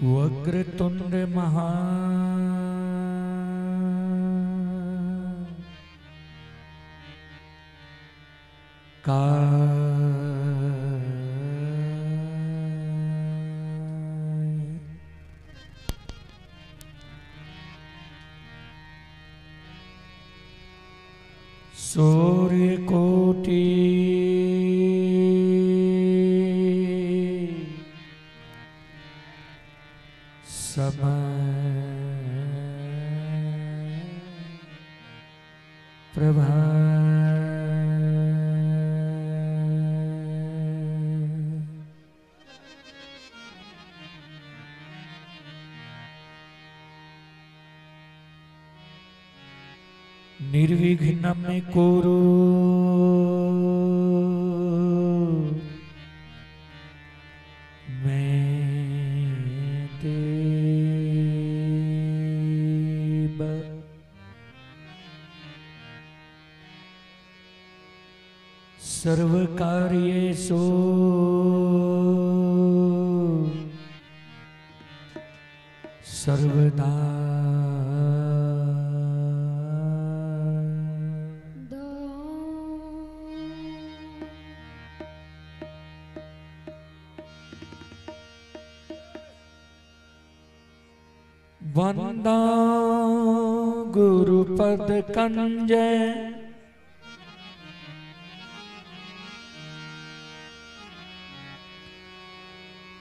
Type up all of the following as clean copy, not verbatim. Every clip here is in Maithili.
वक्रतुंड महा का सूर्य कोटि प्रभा निर्विघ्नं कुरु मे देव। सर्वकार्येषु सर्वदा वंदा गुरुपद कंज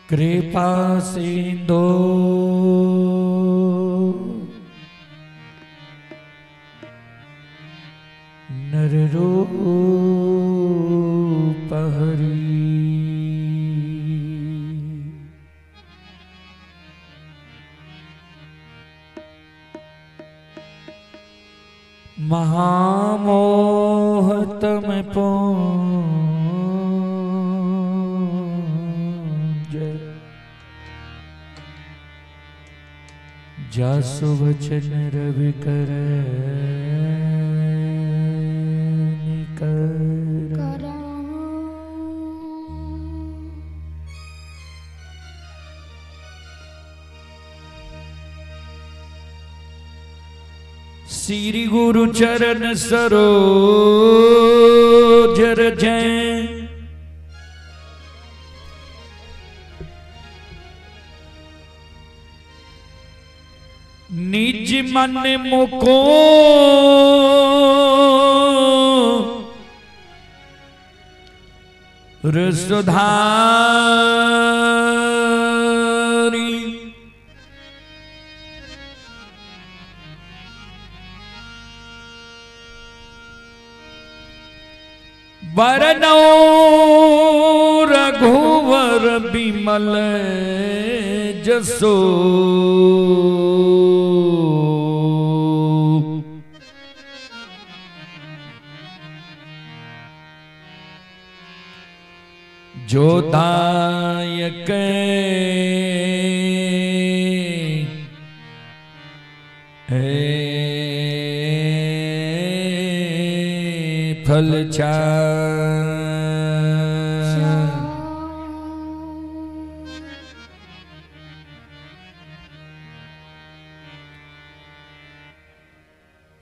कृपा सिंधु नर रूप हरि। महामोह तम पूंज जासु वचन रवि कर निकर। श्री गुरु चरण सरोज रज निज मन मुको सुधारी। वरनौ रघुवर बिमल जसो जो दायक फल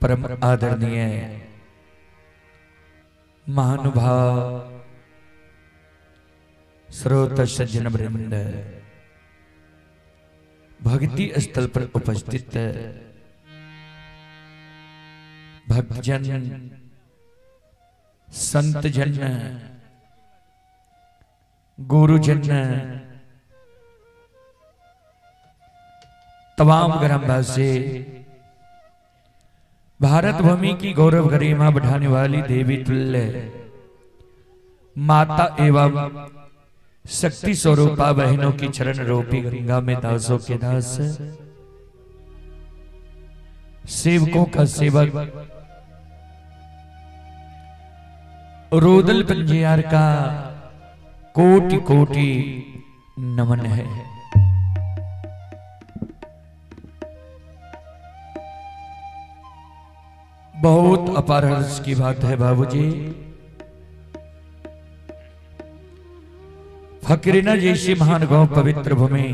परम आदरणीय महानुभाव स्रोत सज्जन वृंद, भक्ति स्थल पर उपस्थित भक्तजन, संतजन, गुरुजन, तमाम ग्रामवासी, भारत भूमि की गौरव गरिमा बढ़ाने वाली देवी तुल्य माता एवं शक्ति स्वरूपा बहनों की चरण रूपी गंगा में दासों के दास, सेवकों का सेवक रोदल पंजियार का कोटि कोटि नमन है। बहुत अपार हर्ष की बात है बाबूजी, फकीरिना जैसी महान गौ पवित्र भूमि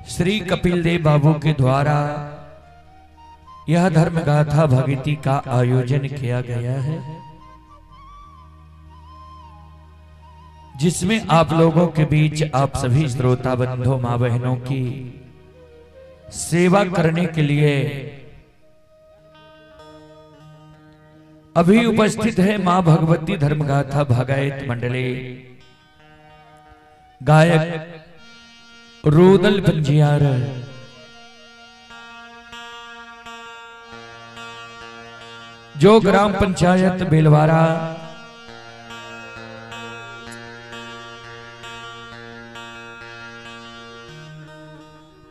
श्री कपिल देव बाबू के द्वारा यह धर्म गाथा भगती का आयोजन किया गया है, जिसमें आप लोगों के बीच आप सभी श्रोता बंधु माँ बहनों की सेवा करने के लिए अभी उपस्थित है माँ भगवती धर्मगाथा भगायत मंडली गायक रोदल पंजियार। जो ग्राम पंचायत बेलवारा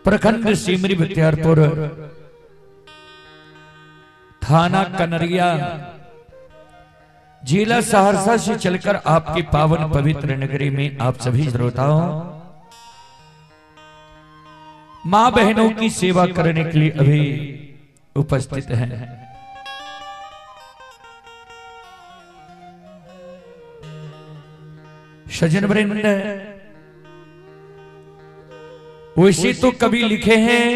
प्रखंड सिमरी बख्तियारपुर थाना कनरिया जिला सहरसा से चलकर आपकी पावन पवित्र नगरी में आप सभी श्रोताओं मां बहनों की सेवा करने के लिए अभी उपस्थित हैं। सज्जन वृंद, वैसे तो कभी लिखे हैं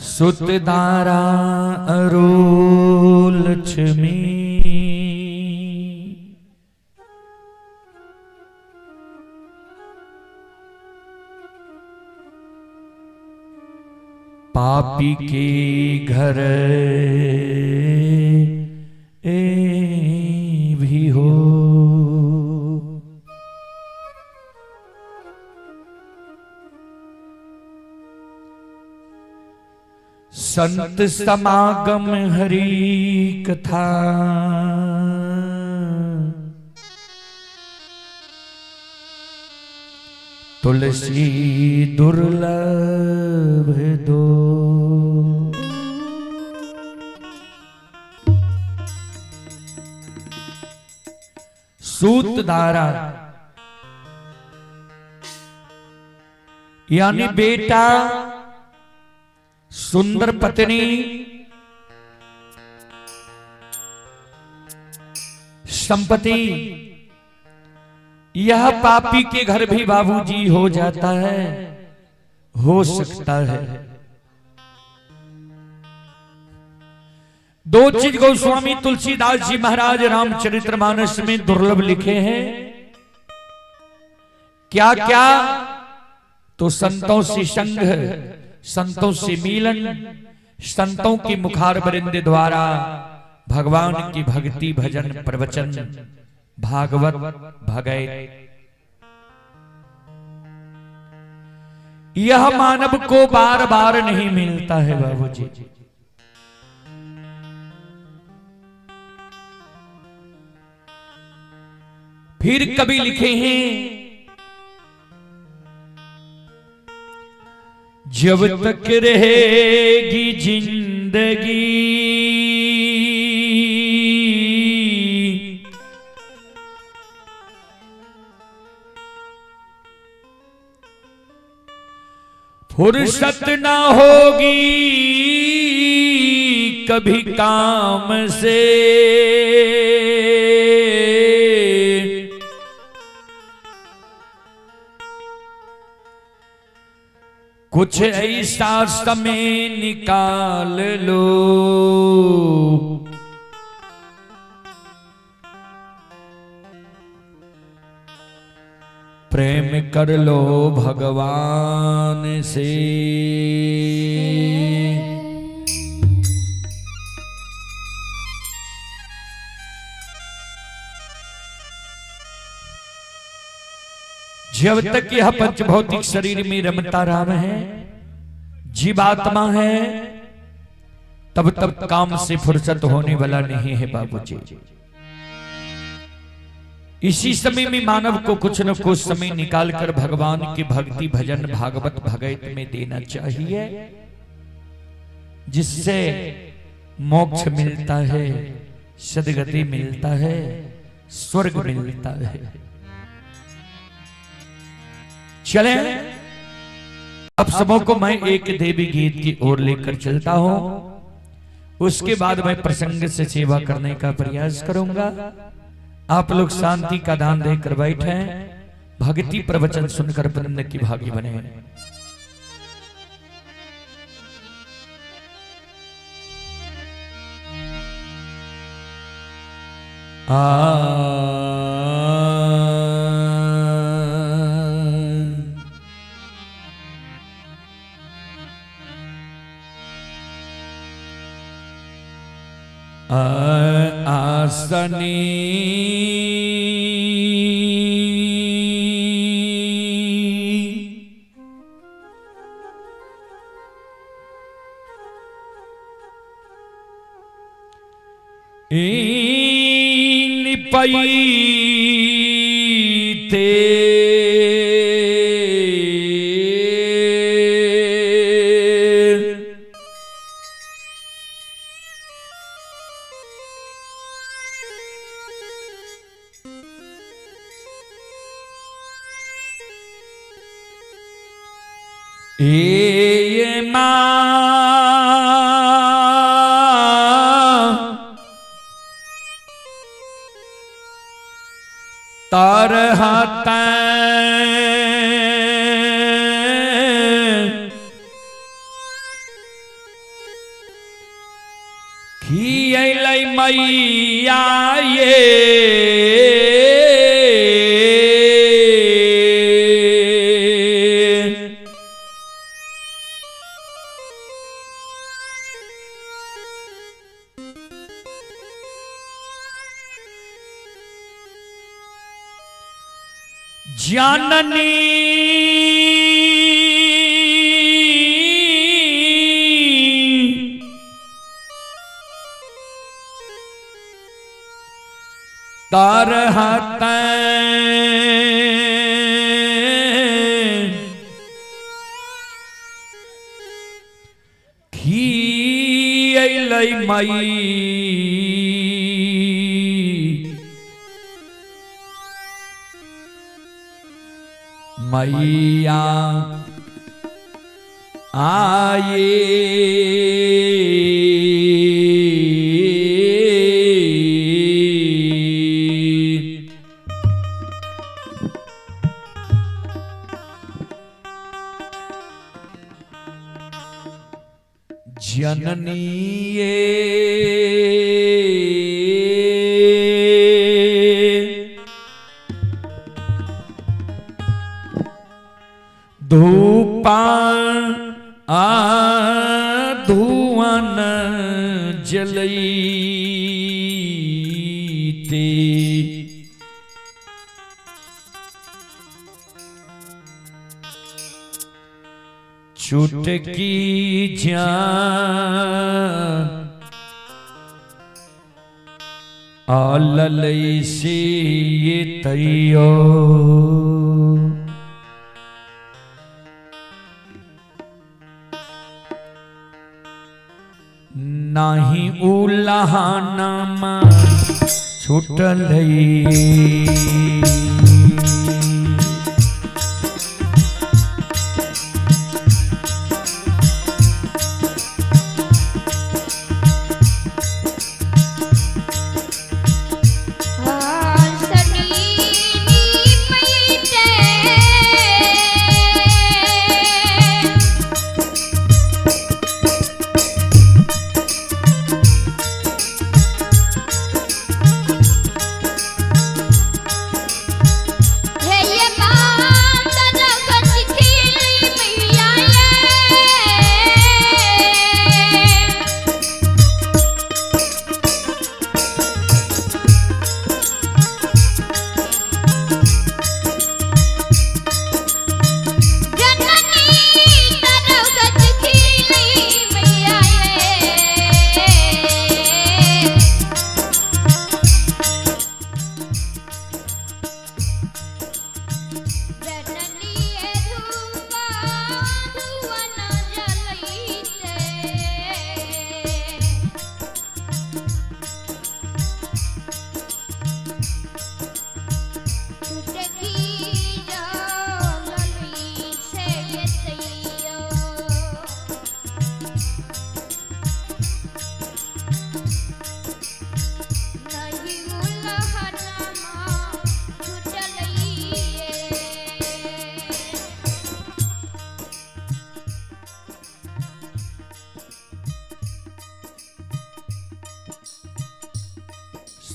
सुतदारा अरु लक्ष्मी, पापी के घर ए भी हो। संत समागम हरि कथा, तुलसी दुर्लभ दो। सूतदारा यानी बेटा, सुंदर पत्नी, संपत्ति, यह पापी के घर भी बाबूजी हो जाता है, हो सकता है। दो चीज गोस्वामी तुलसीदास जी महाराज रामचरितमानस में दुर्लभ लिखे हैं। क्या क्या? तो संतों से संग, संतों से मिलन, संतों की मुखार वृंद द्वारा भगवान की भक्ति भजन प्रवचन भागवत भगैत, यह मानव को बार बार नहीं मिलता है बाबूजी। फिर कभी लिखे हैं जब तक रहेगी जिंदगी, फुर्सत ना होगी कभी काम से, कुछ ऐसा समय निकाल लो, प्रेम कर लो भगवान से। जब तक यह पंचभौतिक शरीर में रमता राम है, जीवात्मा है, तब तक काम से फुर्सत होने वाला नहीं है बाबूजी। इसी समय में मानव को कुछ न कुछ समय निकालकर भगवान की भक्ति भजन भागवत भगैत में देना चाहिए, जिससे मोक्ष मिलता है, सदगति मिलता है, स्वर्ग मिलता है। चले अब सबों को मैं एक देवी गीत की ओर लेकर चलता हूं, उसके बाद मैं प्रसंग से सेवा करने का प्रयास करूंगा। आप लोग शांति का दान देकर बैठे, भक्ति प्रवचन सुनकर पुण्य की भागी बने। आ आसनी निपई ते ए मां तरहत खियलै मैया ये जननी तरहत खियलै मई मैया आए जननी धूपा आ धुअन जलईते चुटकी जा आललई से तैयो नाही उलहाना छूटलई।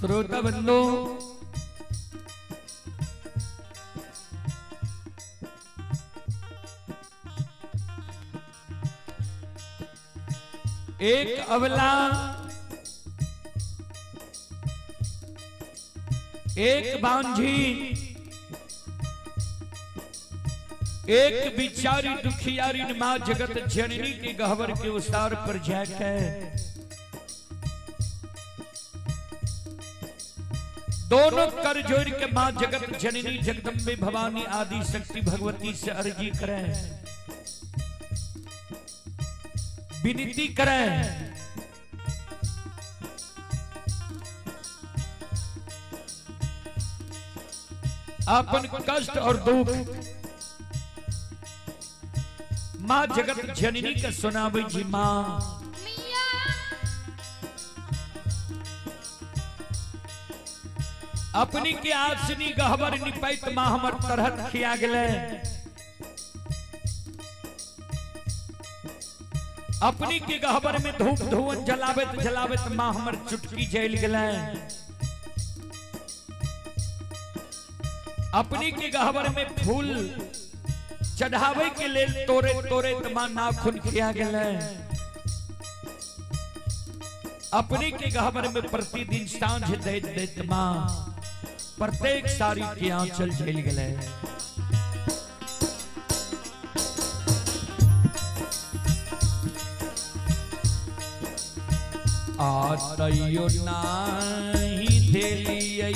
श्रोता बंधु, एक अवला, एक बांझी, एक बिचारी दुखियारी मां जगत जननी के गहवर के उसार पर जाके दोनों कर जोड़ के मां जगत जननी जगदम्बे भवानी आदि शक्ति भगवती से अर्जी करें, विनती करें। अपन कष्ट और दुख मां जगत जननी के सुनावे जी मां। अपनी के आसनी गहबर निपैत मां हमर तरहत खिया गेले। अपनी के गहबर में धूप धुअन जलावेत जलावेत मां हमर चुटकी जल गेले। अपनी के गहबर में फूल चढ़ावे के लेल तोरे तोरे मां नाखून खिया गेले। अपनी के गहबर में प्रतिदिन सांझ दैत दैत मां प्रत्येक साड़ी के आंचल झेल गए। आतयो नाही देलियै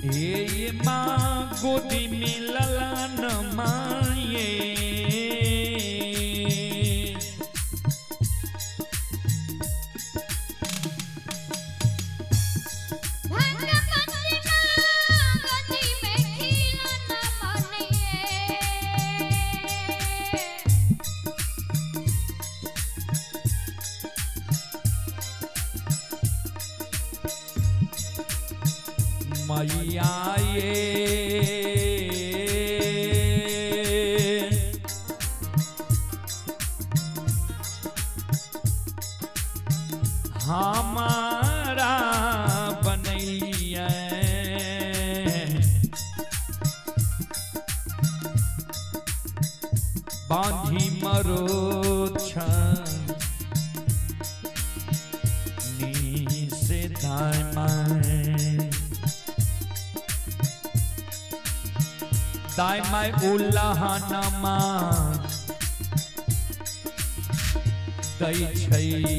हे माँ गोदी में ललन माये, मैया ये हमारा बनैया बांधी मरो नी से दाएं दाएं my उल्लाहनमा दै छैये।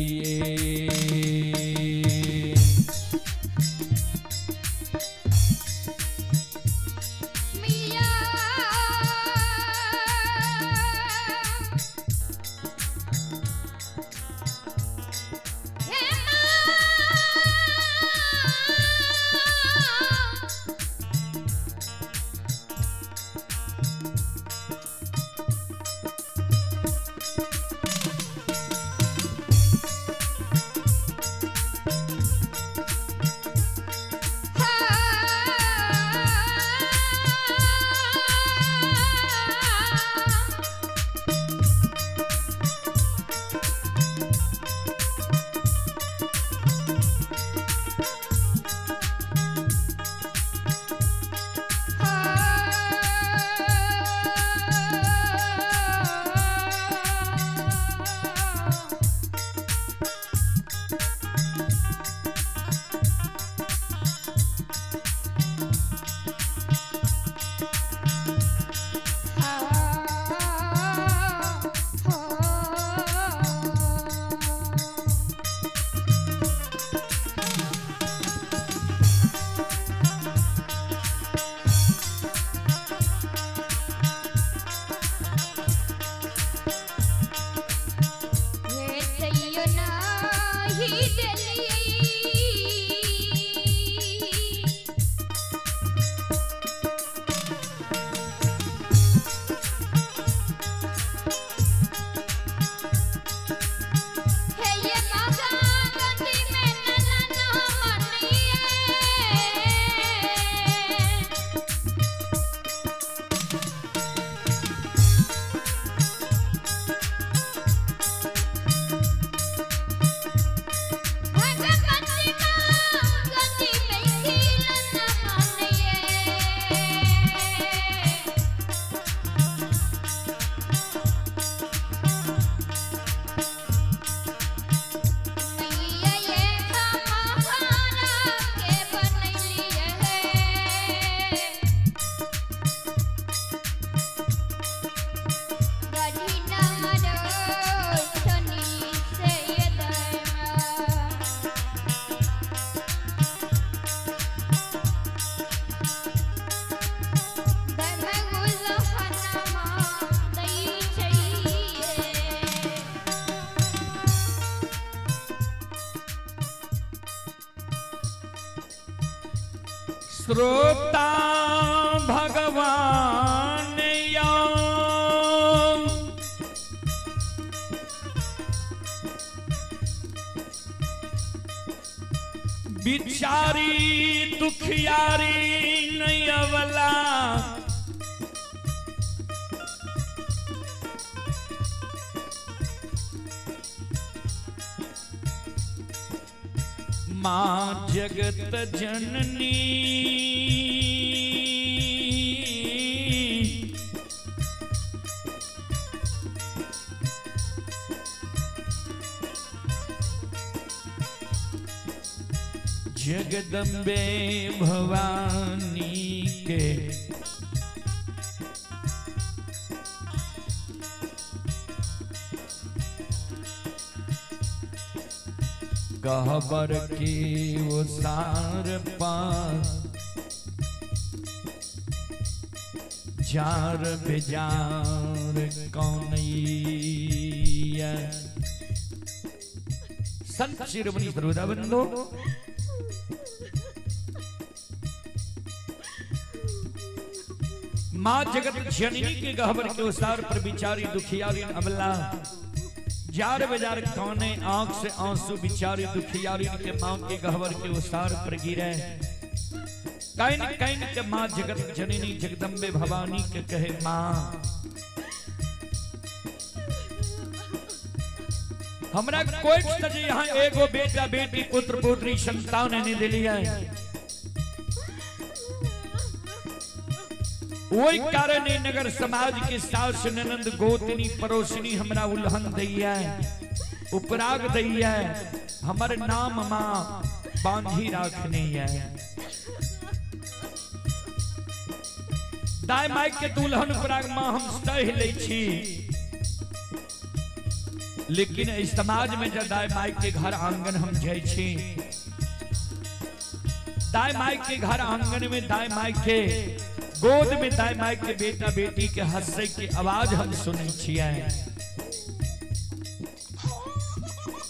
श्रोता भगवान या बिचारी दुखियारी नहीं अवला। माँ जगत जननी जगदम्बे भवानी के गहबर की वो सार पार जार बेजार कौन है। संत शिरोमणि सर्वदा बंधो, माँ जगत जननी के गहबर के उसार पर बिचारी दुखियारी अबला जार बाजार कौने आंख से आंसू बिचारी दुखियारी के माँ के गहबर के उसार पर गिरे। Can can के माँ जगत जननी जगदम्बे भवानी के कहे माँ हमरा कोई सजे यहाँ एगो बेटा बेटी पुत्र पुत्री संतान नहीं दिली है, वही कारण नगर समाज के सास ननंद गोतनी पड़ोसनी हमरा उल्हन दैया उपराग दैया, हमर नाम माँ बांधी राखनी है। दाय माई के दुल्हन उपराग माँ हम सह लै छी, लेकिन इस समाज में जब दाय माई के घर आंगन हम जाइ छी, दाय माई के घर आंगन में दाय माई के गोद में दाय माई के बेटा बेटी के हंसे के आवाज हम सुनै छियै।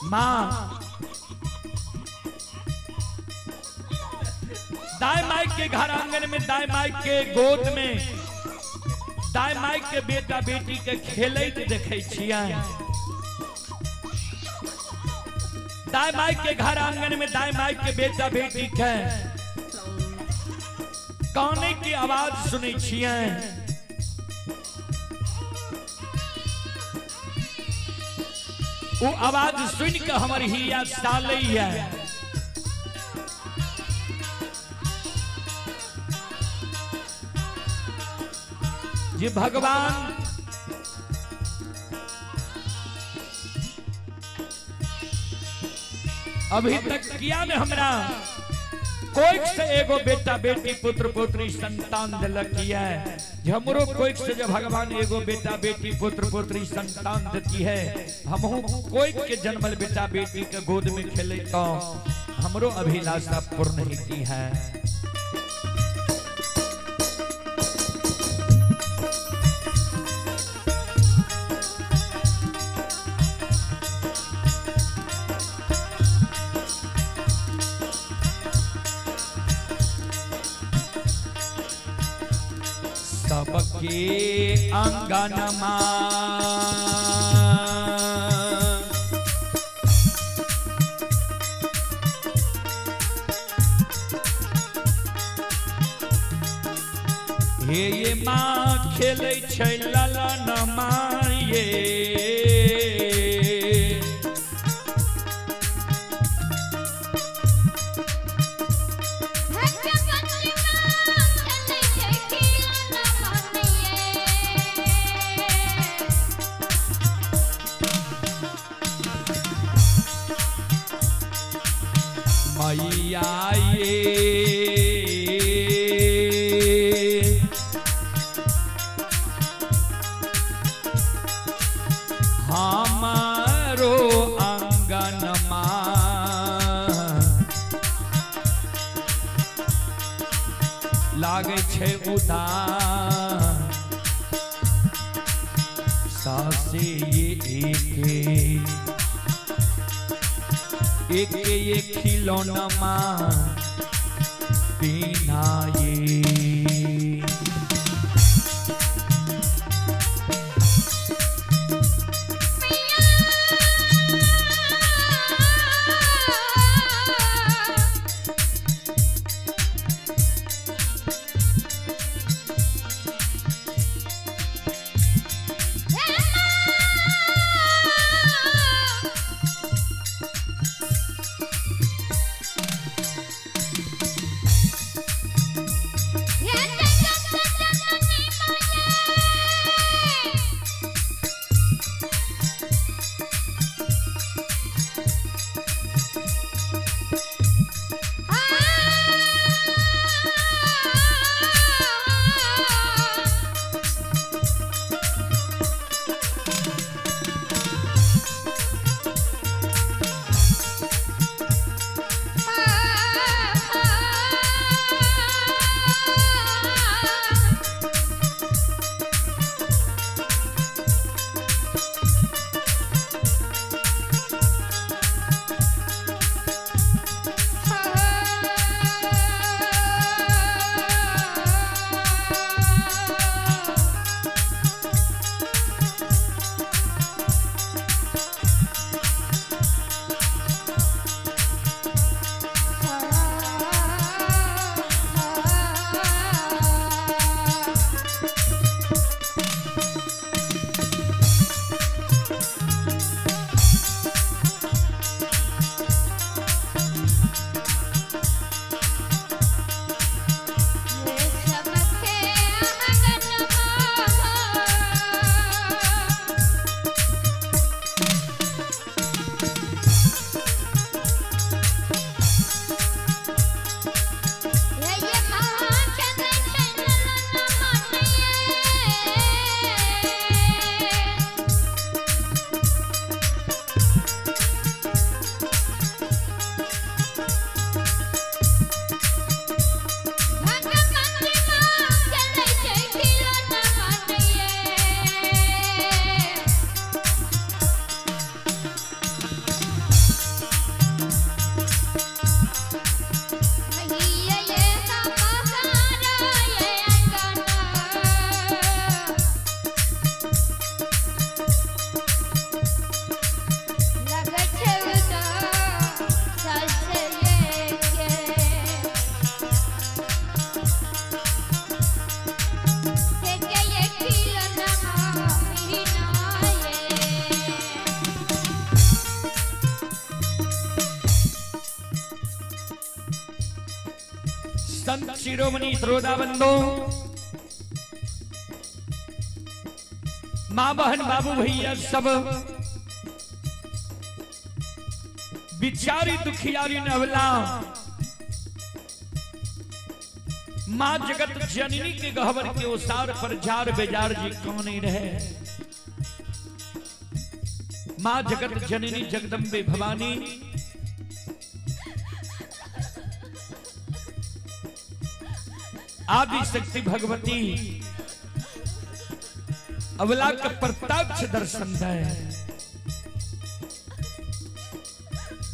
माँ दाय माई के घर आंगन में दाय माई के गोद में दाय माई के बेटा बेटी के खेलैत देखै छियै। दाय माई के घर आंगन में दाय माई के बेटा बेटी के काने की आवाज सुनै छियै। वो आवाज सुन के हमर हिया सालैया। जे भगवान अभी तक किया ने हमरा कोई से एगो बेटा बेटी पुत्र पुत्री संतान दिलक है, हमरो कोई से जब भगवान एगो बेटा बेटी पुत्र पुत्री संतान देती है, हमहू कोई के जन्मल बेटा बेटी के गोद में खेले तो हमरो अभिलाषा पूर्ण होती है। सबके अंगनमा हे ये माँ खेलै छै ललनमा ये मैया ये हमारो अंगनमा लागे छै उदास सासे ये एके एक ये खिलौना माँ दीना ये। संत शिरोमणि श्रोता बंधो, माँ बहन बाबू भैया सब बिचारी दुखियारी नवला माँ जगत जननी के गहवर के ओसार पर जार बेजार जी कौन नहीं रहे। माँ जगत जननी जगदम्बे भवानी आदि शक्ति भगवती अवला के प्रत्यक्ष दर्शन दे।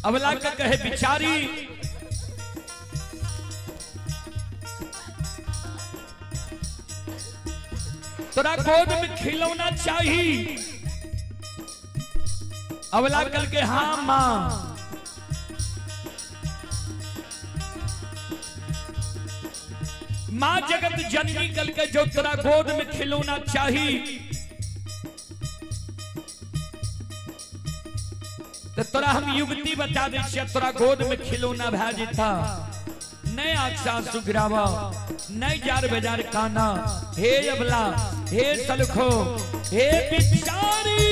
अवला का कहे बिचारी तोरा गोद में खिलौना चाहिए। अवला कल के हाँ मां। मां जगत जननी कल के जो तोरा गोद में खिलौना चाहिए तो तोरा हम युक्ति बता दे छियै, तोरा गोद में खिलौना भए जेता। नहीं आंख आंसू गिरावा, नहीं जार बेजार काना। हे अबला, हे सलखो, हे बिचारी।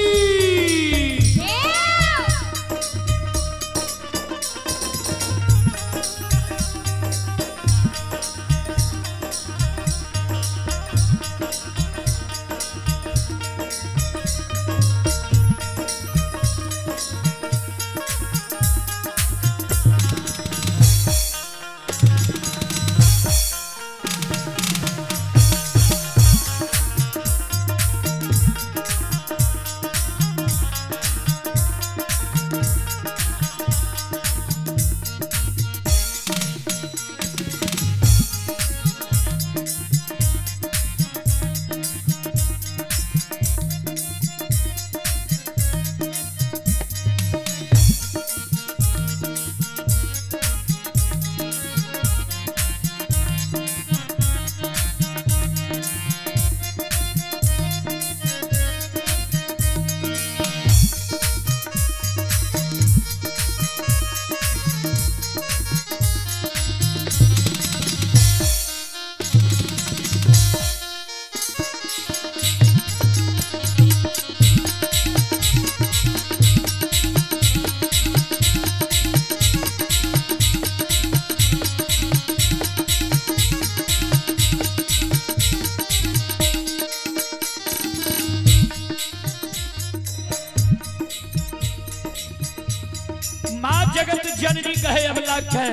जननी कहे अबला के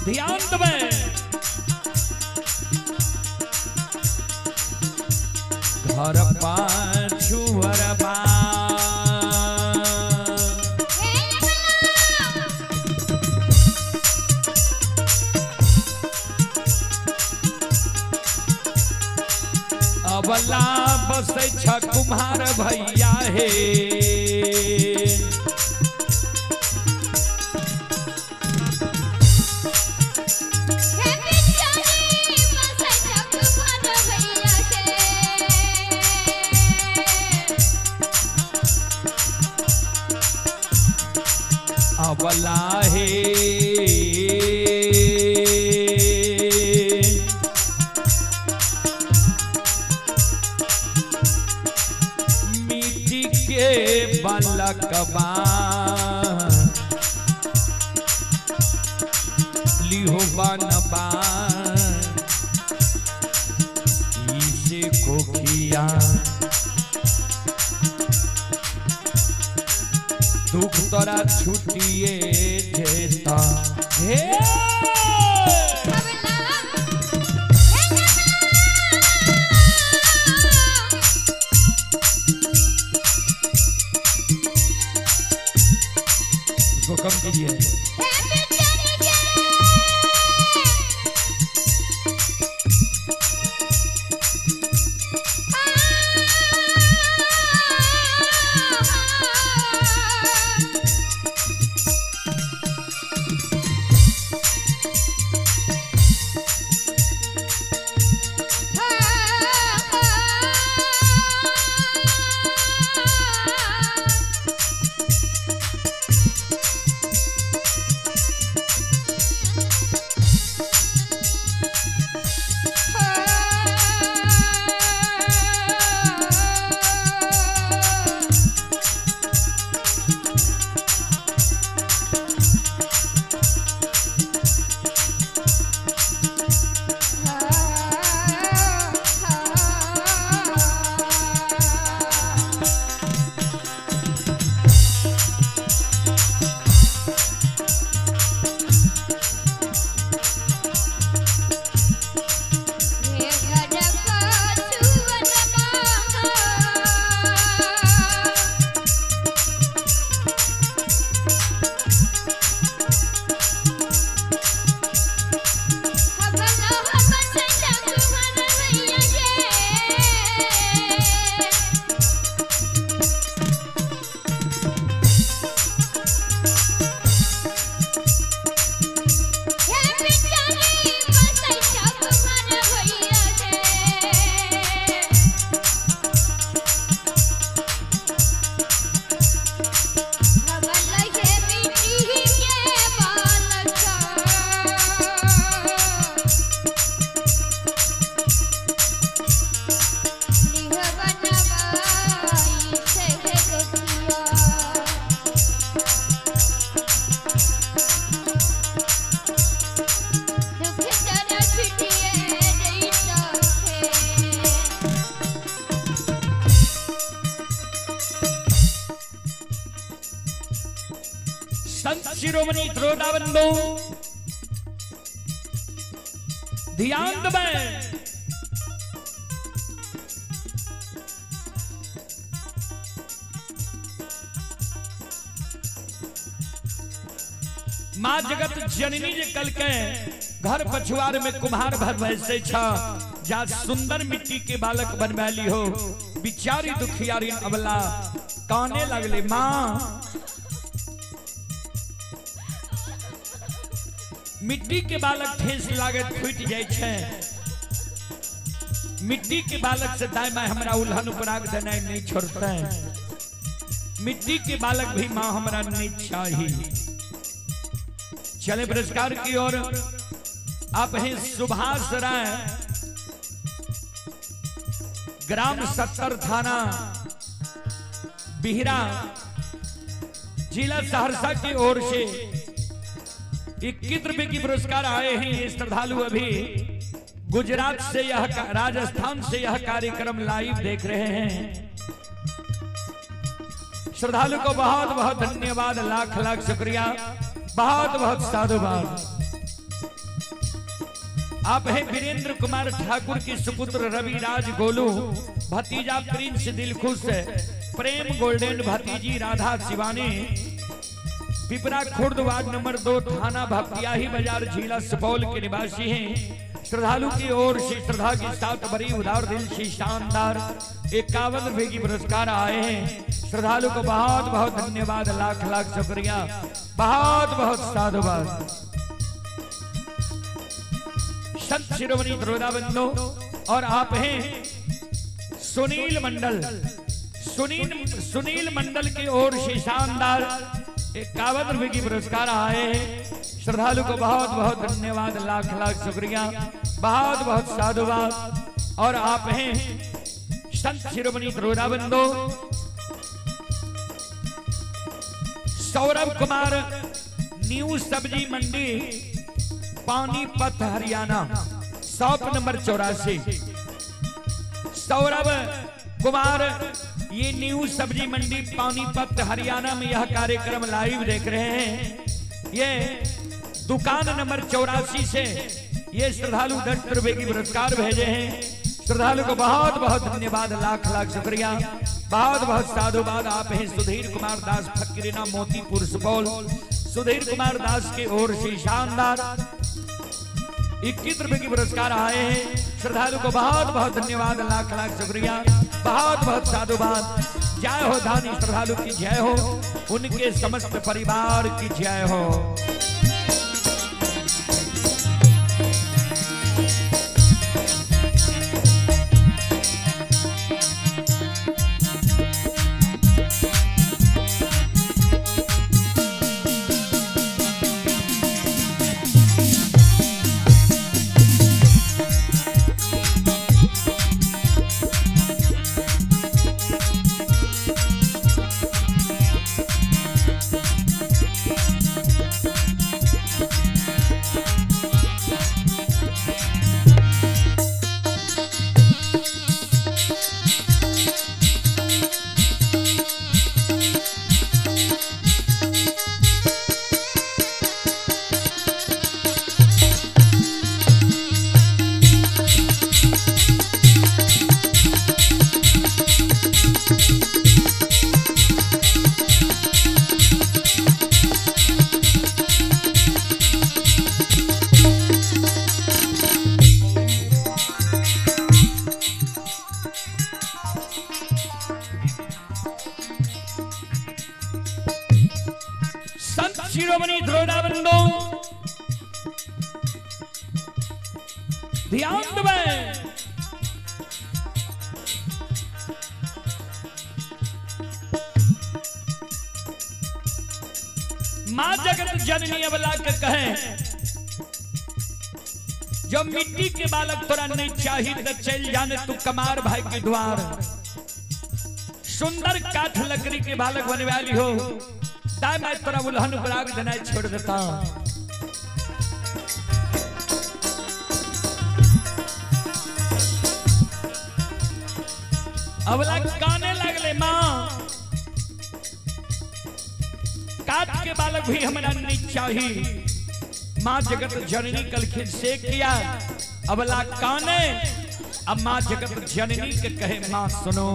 ध्यान देबै। घर पाछुअरबा अबला बसै छ कुम्हार भैया हे। अबला हे मिट्टी के बालकबा लिहो बनबा इसे कोखिया दुख तोरा छुटिए जेता हे। इसको कम कीजिए। संत शिरोमणि त्रोटाबंधु ध्यान देबै। माँ जगत जननी जे कल के घर पछुआर में कुम्हार भर वैसे छ जा सुंदर मिट्टी के बालक बनवाली हो। बिचारी दुखियारी अबला काने लगले माँ मिट्टी के बालक ठेस लागत फूट जाए छै। मिट्टी के बालक से दाई माँ हमरा उल्हन उपराग देनाइ नहीं छोड़ते। मिट्टी के बालक भी माँ हमरा नहीं चाहिए। चले पुरस्कार की ओर। आप हैं सुभाष राय, ग्राम 70, थाना बिहरा, जिला सहरसा की ओर से 21 रुपए की पुरस्कार आए हैं। ये श्रद्धालु अभी गुजरात से यह राजस्थान से यह कार्यक्रम लाइव देख रहे हैं। श्रद्धालु को बहुत बहुत धन्यवाद, लाख लाख शुक्रिया, बहुत बहुत साधुवाद। आप हैं वीरेंद्र कुमार ठाकुर के सुपुत्र रविराज गोलू, भतीजा प्रिंस दिलखुश, प्रेम गोल्डन, भतीजी राधा शिवानी, पिपरा खुर्द वार्ड नंबर 2, थाना भपटियाही बाजार, जिला सुपौल के निवासी हैं। श्रद्धालु की ओर से श्रद्धा के साथ बड़ी उदार दिल से शानदार 51 रुपए की पुरस्कार आए हैं। श्रद्धालु को बहुत बहुत धन्यवाद, लाख लाख शुक्रिया, बहुत बहुत साधुवाद। संत शिरोमणि द्रोणाबंधु और आप हैं सुनील मंडल, सुनील सुनील मंडल की ओर से शानदार 51 रुपए की पुरस्कार आए हैं। श्रद्धालु को बहुत बहुत धन्यवाद, लाख लाख शुक्रिया, बहुत बहुत साधुवाद। और आप हैं संत शिरोमणि द्रोणाबंधु सौरभ कुमार, न्यू सब्जी मंडी, पानीपत, हरियाणा, शॉप नंबर 84। सौरभ कुमार ये न्यू सब्जी मंडी पानीपत हरियाणा में यह कार्यक्रम लाइव देख रहे हैं। ये दुकान नंबर 84 से ये श्रद्धालु 10 रुपए की पुरस्कार भेजे हैं। श्रद्धालु को बहुत बहुत धन्यवाद, लाख लाख शुक्रिया, बहुत बहुत साधुवाद। आप हैं सुधीर कुमार दास, फकीरना, मोतीपुर, सुपौल। सुधीर कुमार दास की ओर से शानदार 21 रुपए की पुरस्कार आए हैं। श्रद्धालु को बहुत बहुत धन्यवाद, लाख लाख शुक्रिया, बहुत बहुत साधुवाद। जय हो दानी श्रद्धालु की जय हो, उनके समस्त परिवार की जय हो। संत शिरोमणि द्रोणाबंधु ध्यान देबै। मां जगत जननी अबला के कहे, जब मिट्टी के बालक तोरा नहीं चाहिए तो चल जाने तू कमार भाई के द्वार। सुंदर काठ लकड़ी के बालक बनवाली हो, ताई मैं तोरा उल्हन बराग देना छोड़ देता। अबला काने लगले, मां काठ के बालक भी हमरा नहीं चाहिए। मां जगत जननी कलखिन से किया, अबला काने। अब मां जगत जननी के कहे, मां सुनो,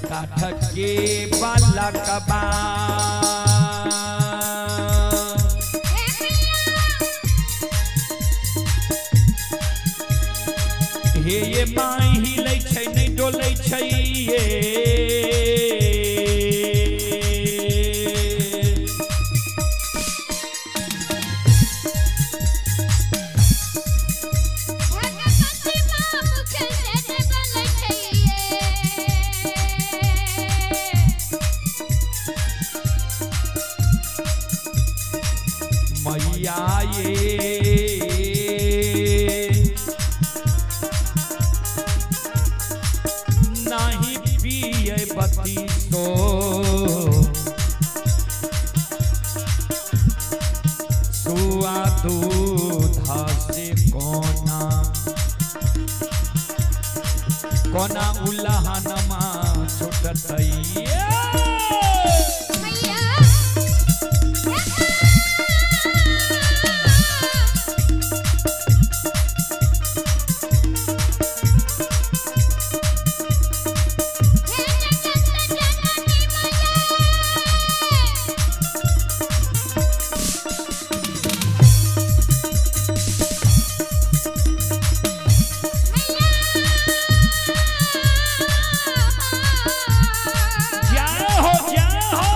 काठ के बालक बा हे ये माई हिलै छै नहि डोलै छै ये। भगवती माँ मुख से बोलै छै ये। मैया ये नाही पिए बती सो सुआ दूध से कोना कोना उल्लाहनमा छुटतै। जय हो जय हो।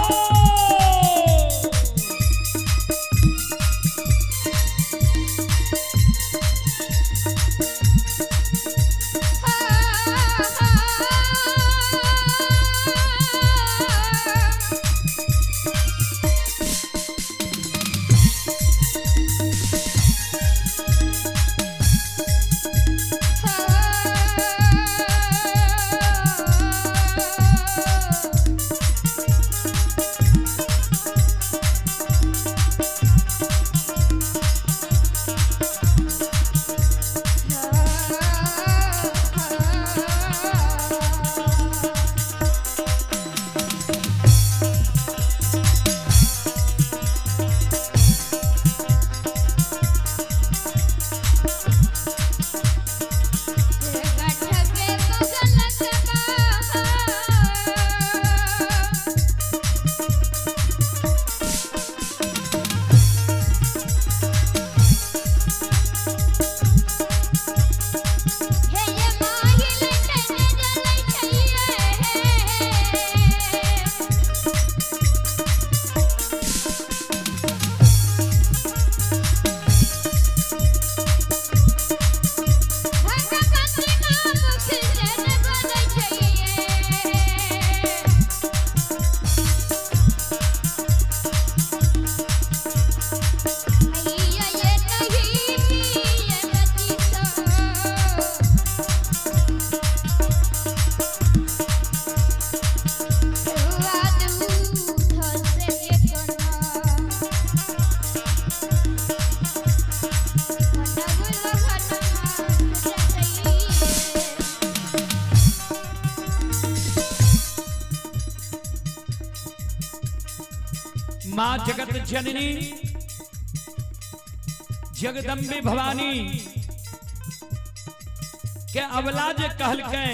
माँ जगत जननी जगदम्बे भवानी के अवला जे कहलकै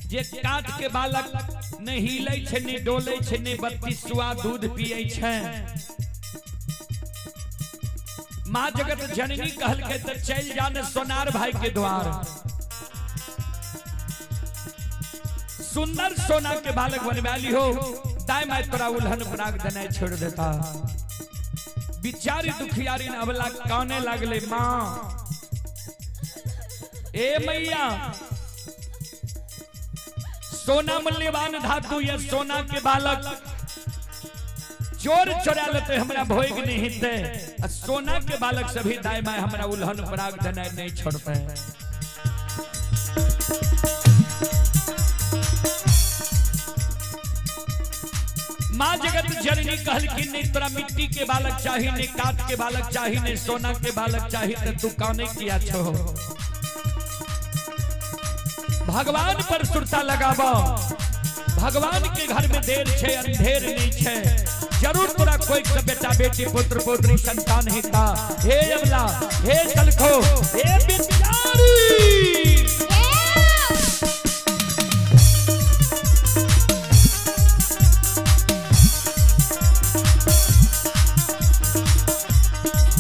जे काट के बालक नहीं हिलै छै, नहीं डोलै छै, नहीं 32 सुआ दूध पियै छै। माँ जगत जननी कहलकै तऽ चलि जा ने सोनार भाई के द्वार, सुंदर सोना के बालक बनवा लिहो, दाय my तोरा उल्हन बना के देनाइ छोड़ देता। बिचारी दुखियारी अबला काने लागले, माँ ए मैया सोना मूल्यवान धातु ये सोना के बालक चोर चोरा लेते हमरा भोग नहीं हिते, आ सोना के बालक सभी दाय my हमरा उल्हन पराग देनाइ नहीं छोड़ते। माँ जगत जननी कहलखिन नहीं तोरा मिट्टी के बालक चाही, नहीं काट के बालक चाही, नहीं सोना के बालक चाही, तो तू काने किया छो। भगवान पर सुरता लगाबो, भगवान के घर में देर छे अंधेर नहीं छे, जरूर तोरा कोई के बेटा बेटी पुत्र पुत्री संतान हिता। हे अबला, हे सलखो, हे बिचारी,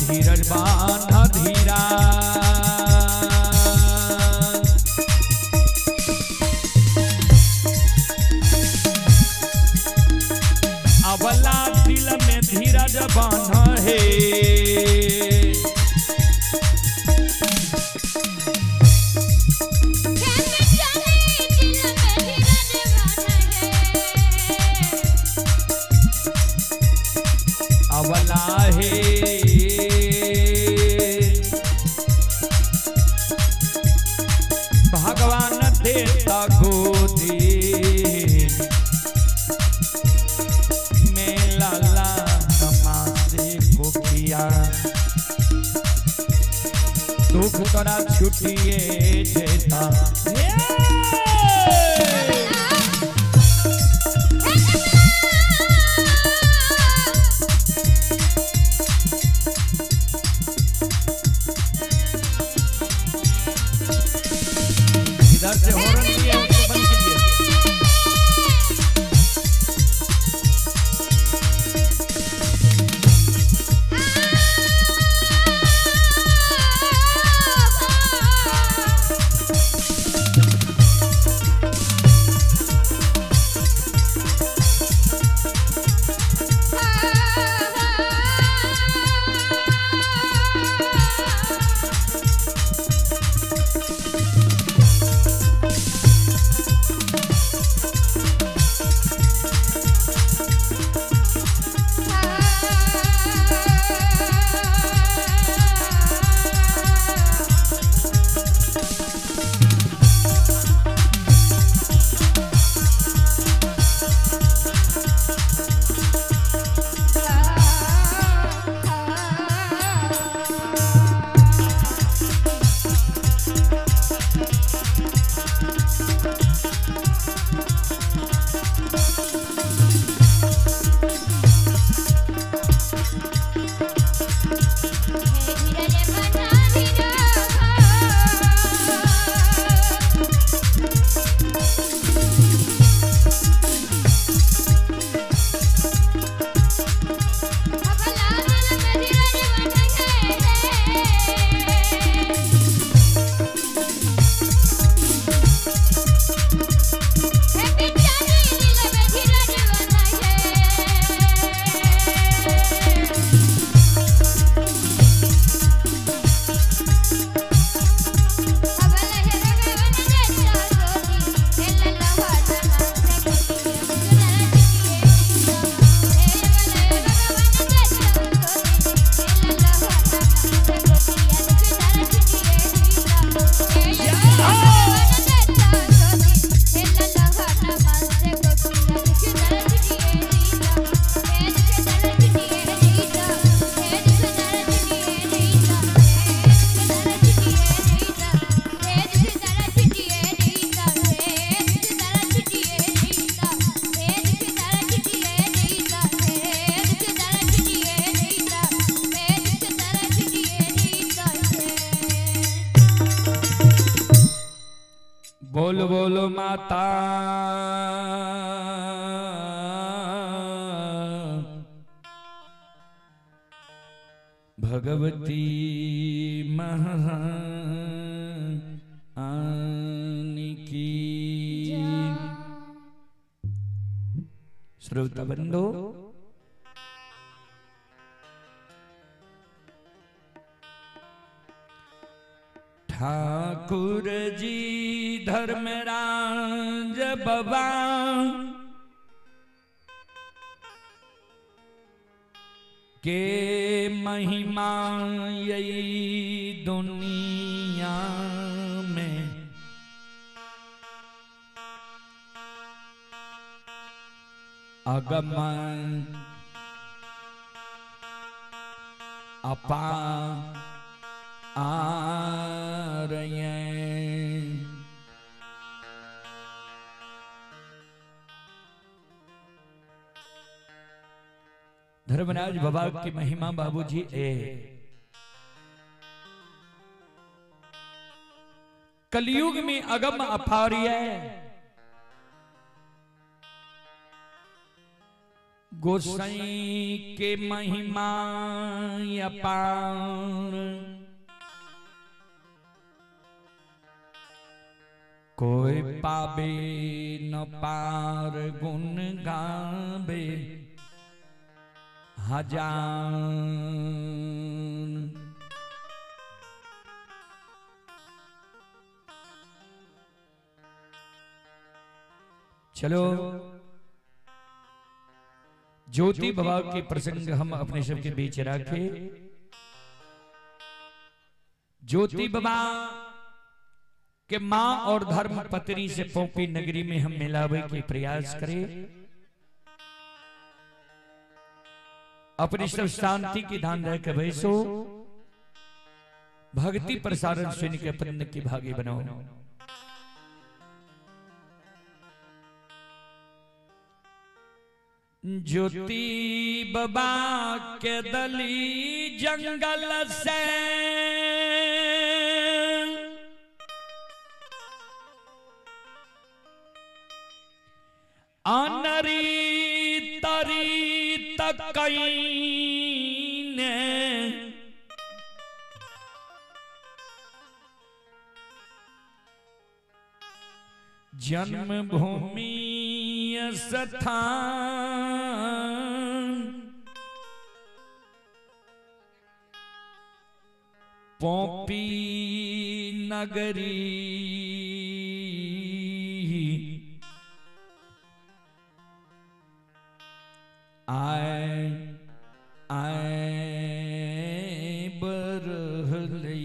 धीरज बांध धीरा अबला दिल में धीरज बांध हे। अबला हे भगवान देता गोदी मेला ला नमाजे को किया। भूख तोरा छुटिए जेता। इधर से हॉर्न दिए, उसको बंद कीजिए। बोल बोलो माता भगवती महारानी की। श्रोता बंधु, ठाकुर जी धर्मराज बाबा के महिमा यही दुनिया में अगम अपार आरये। धर्मराज बाबा की महिमा बाबूजी ए कलयुग में अगम अपार है। गोसाई के महिमा अपार कोई पावे न पार गुण गावे हजार। चलो ज्योति बाबा के प्रसंग हम अपने सबके बीच रखे। ज्योति बाबा के मां और धर्म पत्नी से पोपी नगरी में हम मिलावे के प्रयास करें। अपनी सब शांति की धान रह के बैसो। भक्ति प्रसारण सुन के पुण्य की भागी बनाओ। ज्योति बाबा के दली जंगल से अनरी तरी तकईने जन्मभूमि स्थान पोपी नगरी आए आए बरहलिए।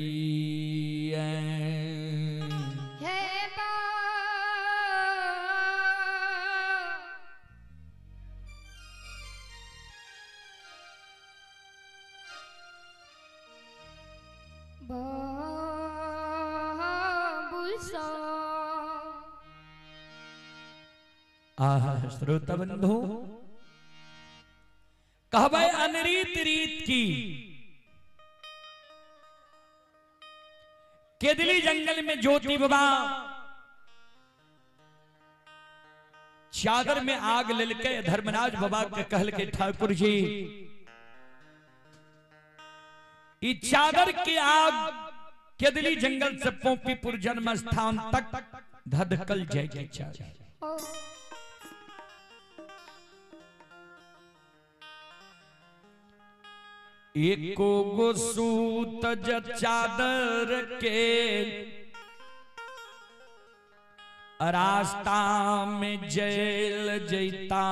आहा श्रोता बंधु, कहबै अनरीत रीत की केदली जंगल में ज्योति बाबा चादर में आग ललके धर्मराज बाबा के कहल के ठाकुर जी ई चादर की आग केदली जंगल से पोपीपुर जन्म स्थान तक धधकल जाएगी चादर। एको गो सूत ज चादर के रास्ता में जेल जैता,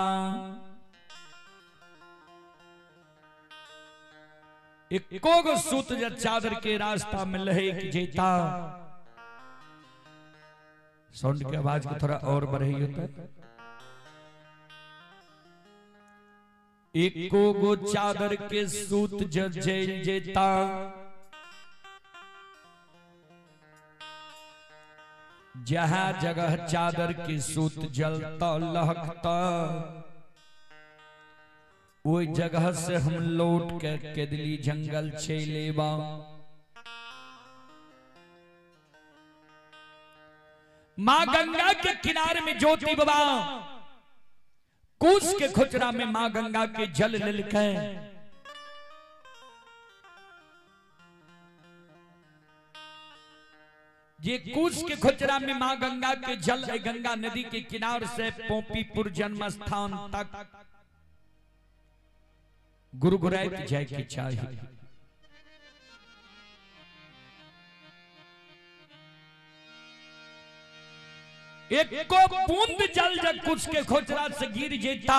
एको गो सूत ज चादर के रास्ता में लहेक जैता। साउंड की आवाज को थोड़ा और बढ़ाइए होता है। एको गो चादर के सूत जेल जेता, जहां जगह चादर के सूत जलता लहकता वो जगह से हम लौट के केदली जंगल चलेबा। मां गंगा के किनारे में ज्योति बाबा कुश के खुचरा में मां गंगा के जल ललके ये कुश के खुचरा में मां गंगा के जल गंगा नदी के किनार से पोपीपुर जन्म स्थान तक गुरगुराइत जाए के चाहिए। एको बूंद जल जब कुछ के खोचरा से गिर जेता,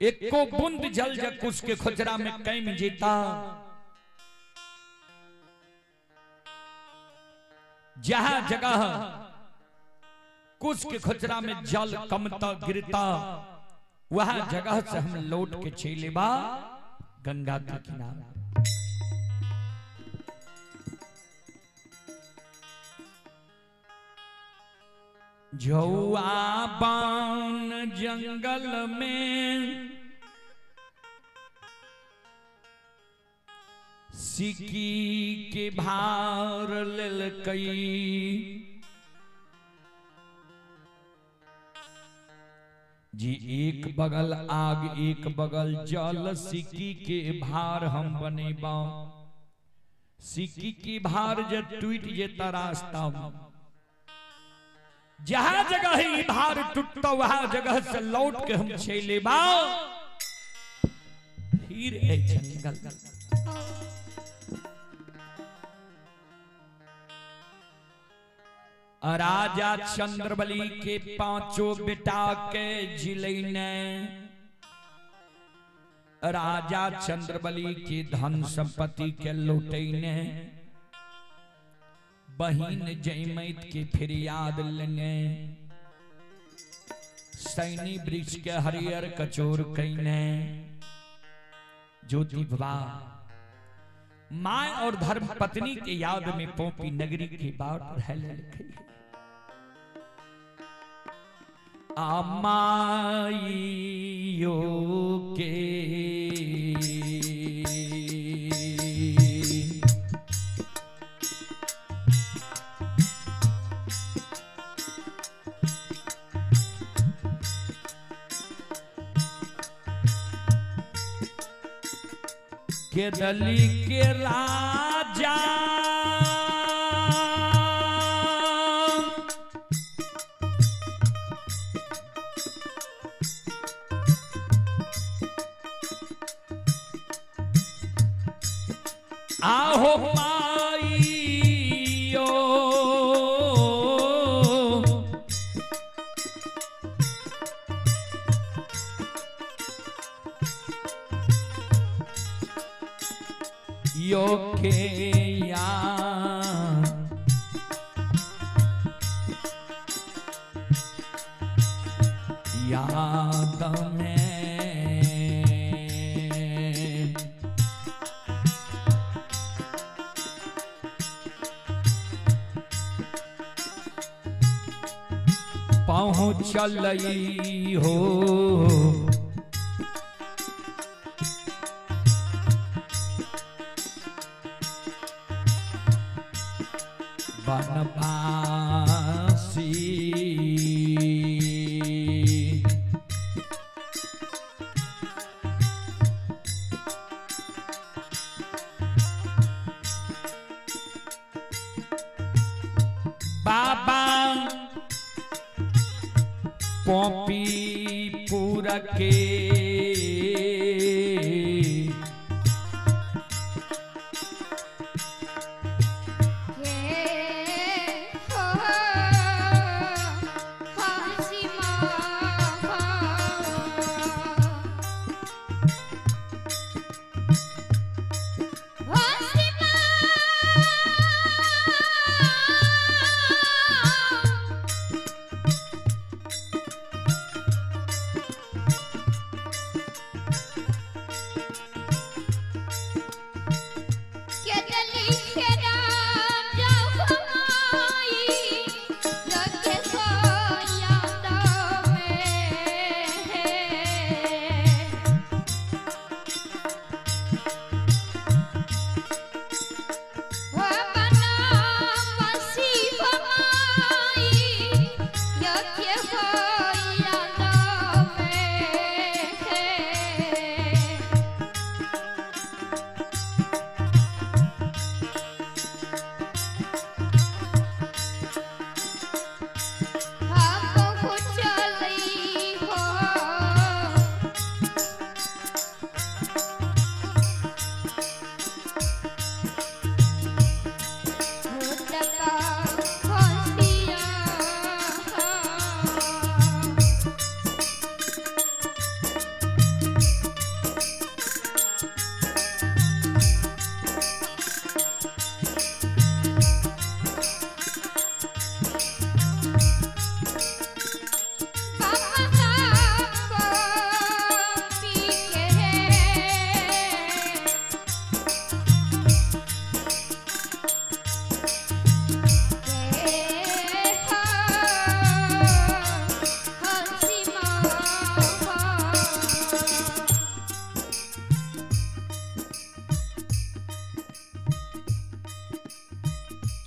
एको बूंद जल जब कुछ के खोचरा में कम जेता, जहां जगह कुछ के खोचरा में जल कमता गिरता वहां जगह से हम लौट के चलेबा गंगा के किनारे। झौआ बान जंगल में सिकी के भार ललकई, जी एक बगल आग एक बगल जल, सिकी के भार हम बनेबा। सिकी की भार जे टूट जेता रास्ता में, जहां जगह ही भार टूटता वहां जगह से लौट के हम चलेबा फिर ए जंगल। राजा चंद्रबली के पांचों बेटा के जिले ने राजा चंद्रबली की धन संपत्ति के लुटैने बहिन जयमैत की फिरियाद लेने सैनी वृक्ष के हरियर कचोर कैने ज्योति बाबा माँ और धर्म पत्नी के याद में पोपी नगरी के बाट रहले लिखी आमाइयो के के दली के राजा आहो माइयो यो के या याद में पहुँचल हो बनवासी बाबा पॉपी पूरा के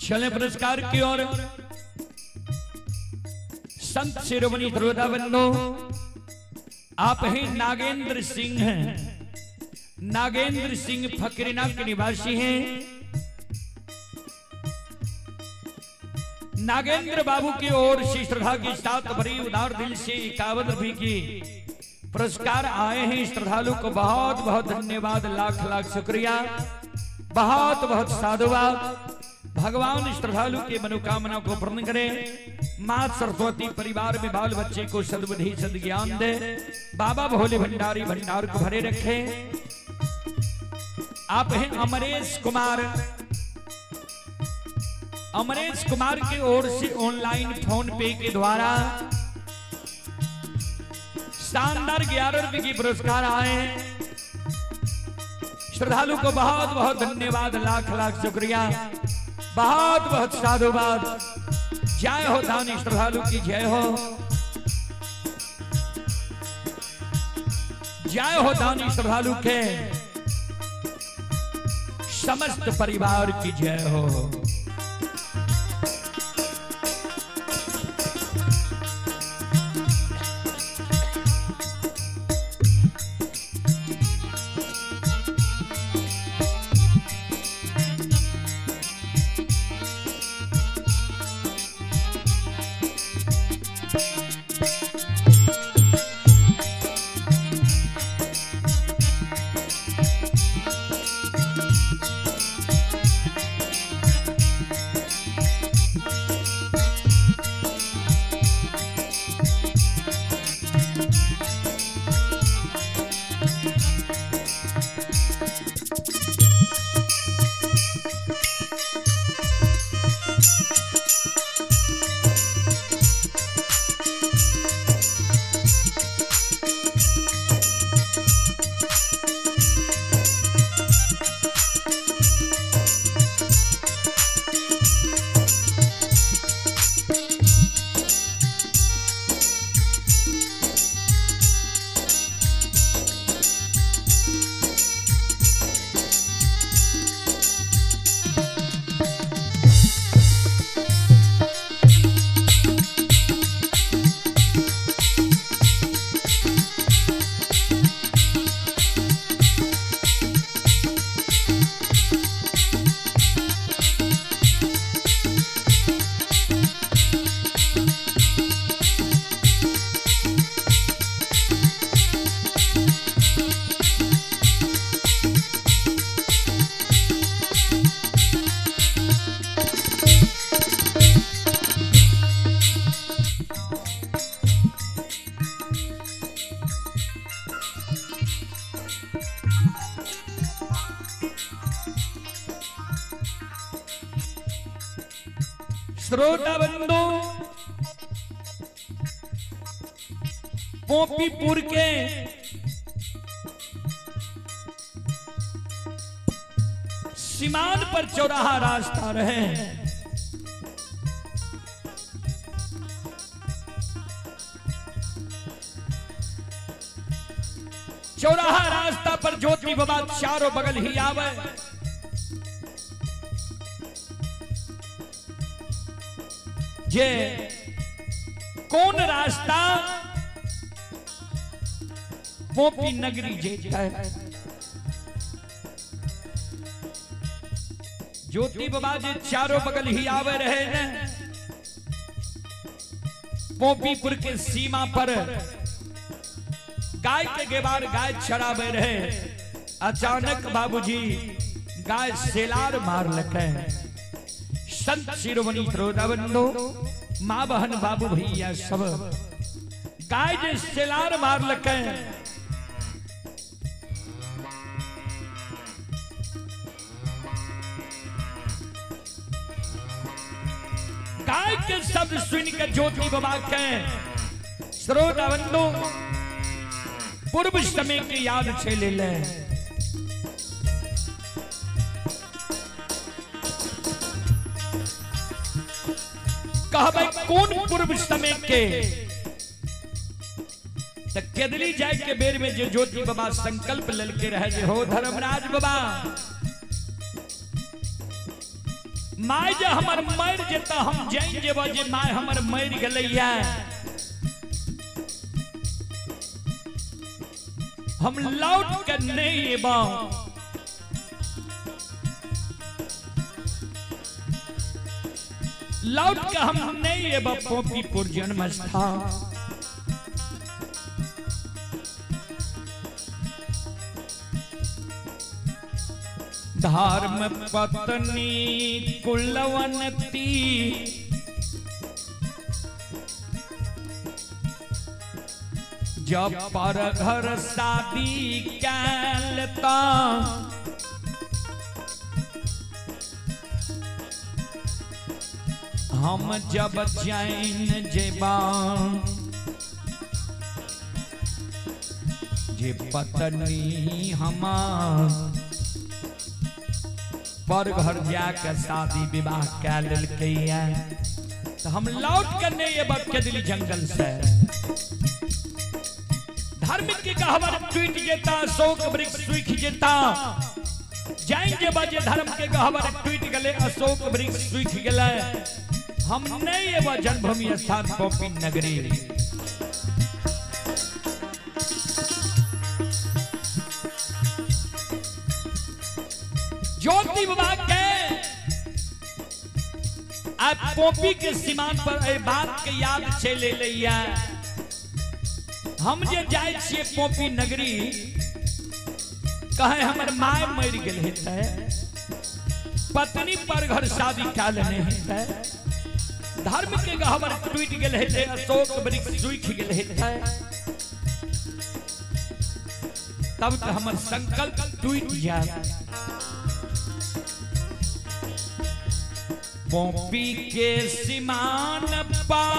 चले पुरस्कार की ओर। संत शिरोमणि श्रोता बंधु, आप ही नागेंद्र सिंह हैं। नागेंद्र सिंह फकरीना के निवासी हैं। नागेंद्र बाबू की ओर से श्रद्धा के साथ भरी उदार दिल से 51 रुपए की पुरस्कार आए हैं। श्रद्धालु को बहुत बहुत धन्यवाद, लाख लाख शुक्रिया, बहुत बहुत साधुवाद। भगवान श्रद्धालु के मनोकामना को पूर्ण करे। मां सरस्वती परिवार में बाल बच्चे को सद्बुद्धि सद्ज्ञान दे। बाबा भोले भंडारी भंडार को भरे रखे। आप हैं अमरेश कुमार। अमरेश कुमार की ओर से ऑनलाइन फोन पे के द्वारा शानदार 11 रुपए की पुरस्कार आए हैं। श्रद्धालु को बहुत बहुत धन्यवाद, लाख लाख शुक्रिया, बहुत बहुत साधुवाद। जय हो दानी श्रद्धालु की जय हो, जय हो दानी श्रद्धालु के समस्त परिवार की जय हो। श्रोता बंधु, गोपीपुर के सीमान पर चौराहा रास्ता रहे। चौराहा रास्ता पर ज्योति बाबा चारों बगल ही आवे। जे कौन रास्ता पोपी नगरी जेता है। ज्योति बाबा जे चारों बगल ही आवे रहे न, पोपीपुर के सीमा पर गाय के गेबार गाय चरावे रहे। अचानक बाबूजी गाय सेलार मार लके। संत शिरोमणि श्रोता बंधु, माँ बहन बाबू भैया सब गाय जे सेलार मार लके। गाय के शब्द सुन के ज्योति बाबा के श्रोता बंधु पूर्व समय की याद छे ले ले। कहबै कौन पूर्व समय के, त केदली जाय के बेर में जो ज्योति बाबा संकल्प ललके रहे जे हो धर्मराज बाबा my जे हमर मर जेता हम जान जेबो जे my हमर मर गेलैया, हम लौट के नहीं एबो। लौट के हम नहीं एबो पोपीपुर जन्म स्थान। धर्म पत्नी कुलवंती जब पर घर शादी कैल ता हम जब चैन जेबा जे पत्नी हमार पर घर जाके शादी विवाह कै लेलकै तो हम लौट के नहीं एब केदली जंगल से। धर्म के गहवर टूट जेता, अशोक वृक्ष सूख जेता। जाएंगे बजे धर्म के गहवर टूट गले, अशोक वृक्ष सूख गले। हम नहीं एब जन्मभूमि स्थान पौपी नगरी। ज्योति बाबा के आ पोपी के सीमान पर एहि बात के याद चलि एलैया। हम जे जाइ छियै पोपी नगरी, कहे हमर my मरि गेल हेतै, पत्नी पर घर शादी कए लेने हेतै, धर्म के गहवर टूटि गेल हेतै, अशोक वृक्ष सूखि गेल हेतै, तब तऽ हमर संकल्प टूटि जायत। पोपी के सीमान पर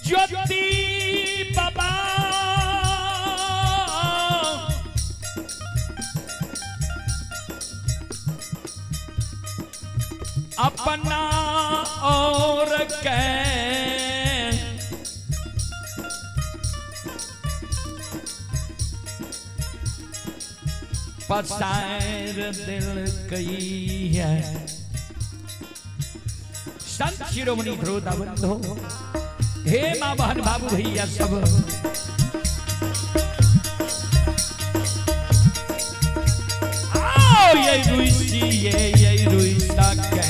ज्योति बाबा अपना और के पसार दिल कई है। संत शिरोमणि ध्रुव बंधो, हे माँ बहन बाबू भैया सब, आओ ये रुसी ये रुसा के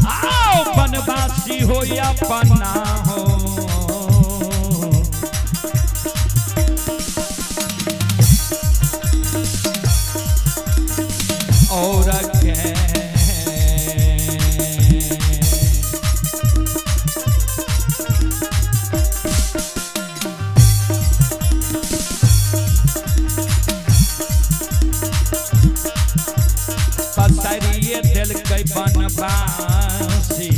आओ बनवासी हो या पन्ना हो, और के पसरिए दिलकै बनवासी।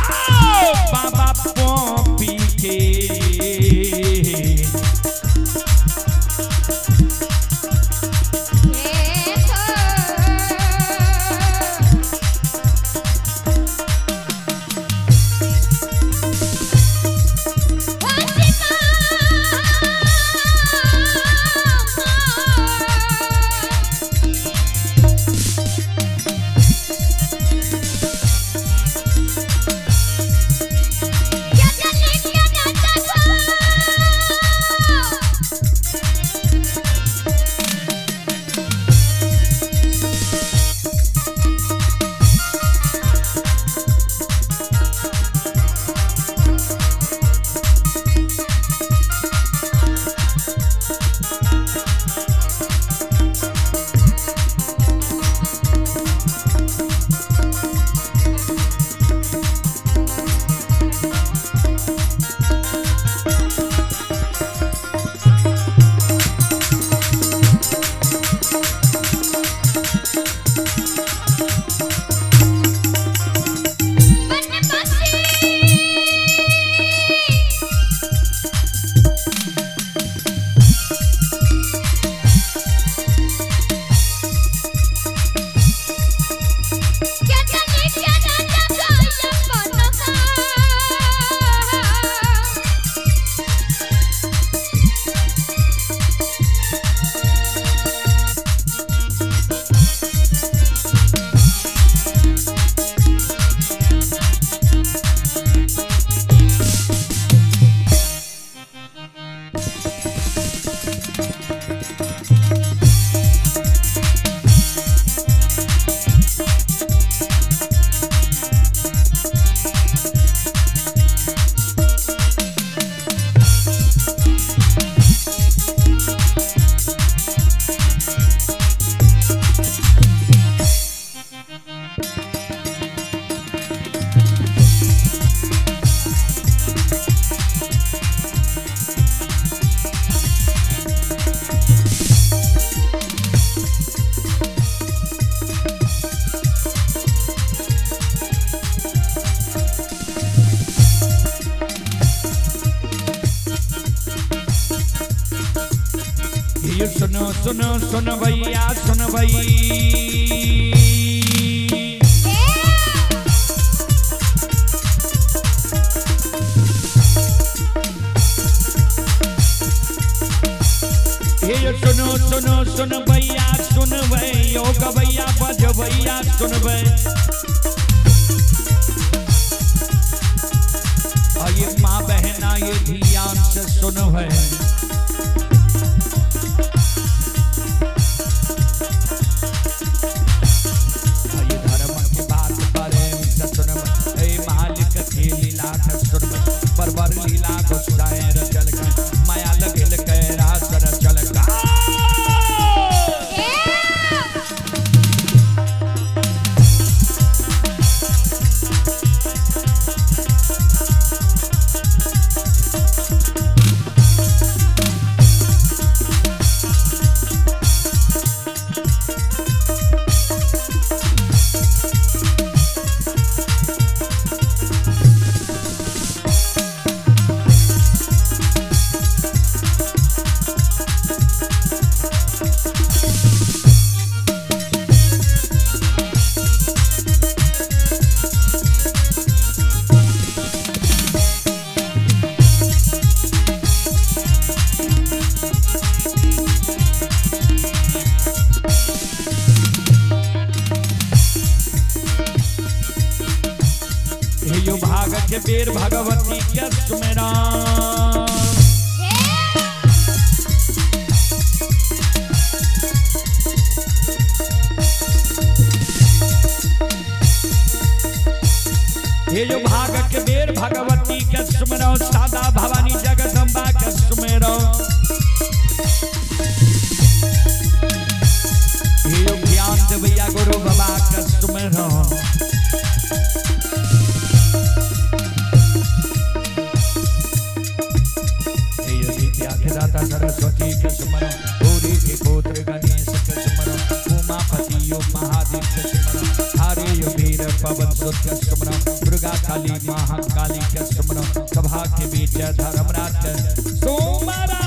आओ बाबा पोपी के सुनो सुनवैया सुनवई। हे सुनो सुनो सुनवैया सुनवै, यो गवैया बजवैया सुनवै। ये माँ बहना ये ध्यान से सुनवै। ये धर्म की बात प्रेम से सुनवै, हे मालिक की लीला के सुनवै। बरबर लीला गुस्साए रचल के, माया लगल के रास रचल का। भाग के बेर भगवती के सुमेरा। हे जो भाग के बेर भगवती के सुमेरा, सादा भवानी जगदम्बा के सुमेरा। हे जो ज्ञान देवैया गुरु बाबा के सुमेरा। दाता सरस्वती के सुमरो, गौरी के पुत्र गणेश के सुमरो, उमापति यो महादेव के सुमरो, हरे यो वीर पवन सुत के सुमरो, दुर्गा काली महाकाली के सुमरो, सभा के बीच धर्मराज के सुमरो।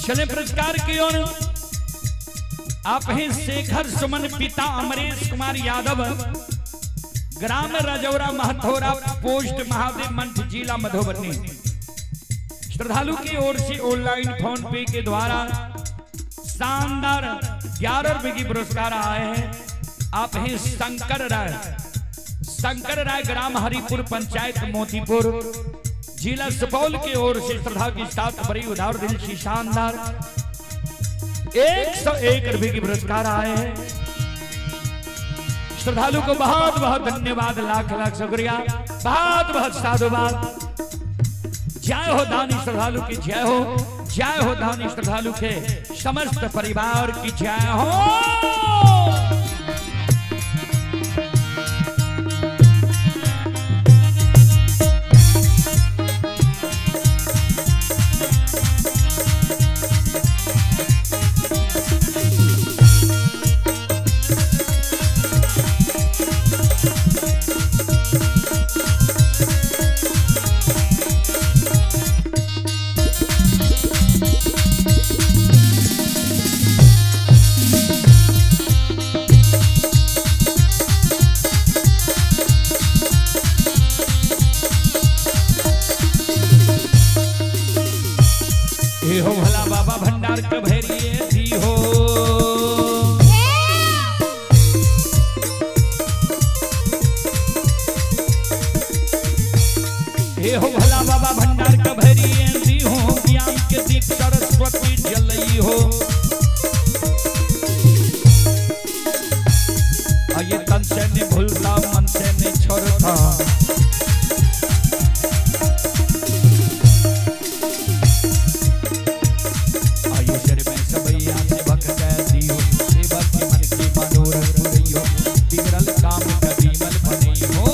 चले पुरस्कार की ओर। आप हैं शेखर सुमन, पिता अमरेश कुमार यादव, ग्राम राजौरा महथौरा, पोस्ट महादेव मंठ, जिला मधुबनी। श्रद्धालु की ओर से ऑनलाइन फोन पे के द्वारा शानदार 11 रुपए की पुरस्कार आए हैं। आप हैं शंकर राय, शंकर राय, ग्राम हरिपुर, पंचायत मोतीपुर, जिला सुपौल की ओर से श्रद्धा के साथ बड़ी उदार दिल से शानदार 101 रुपए की पुरस्कार आए हैं। श्रद्धालु को बहुत बहुत धन्यवाद, लाख लाख शुक्रिया, बहुत बहुत साधुवाद। जय हो दानी श्रद्धालु की जय हो, जय हो दानी श्रद्धालु के समस्त परिवार की जय हो। भंडार के भैरिए दी हो। हे हो भोला बाबा भंडार के भैरिए दी हो, ज्ञान के दीप सरस्वती जलई हो। ये तन से नहीं भूलता मन से नहीं छोड़ता, आयु में सबैया सेवक कह दियो, सेवक के मन की मनोरथ पुरैयो, बिगड़ल काम कदीमल बनैयो।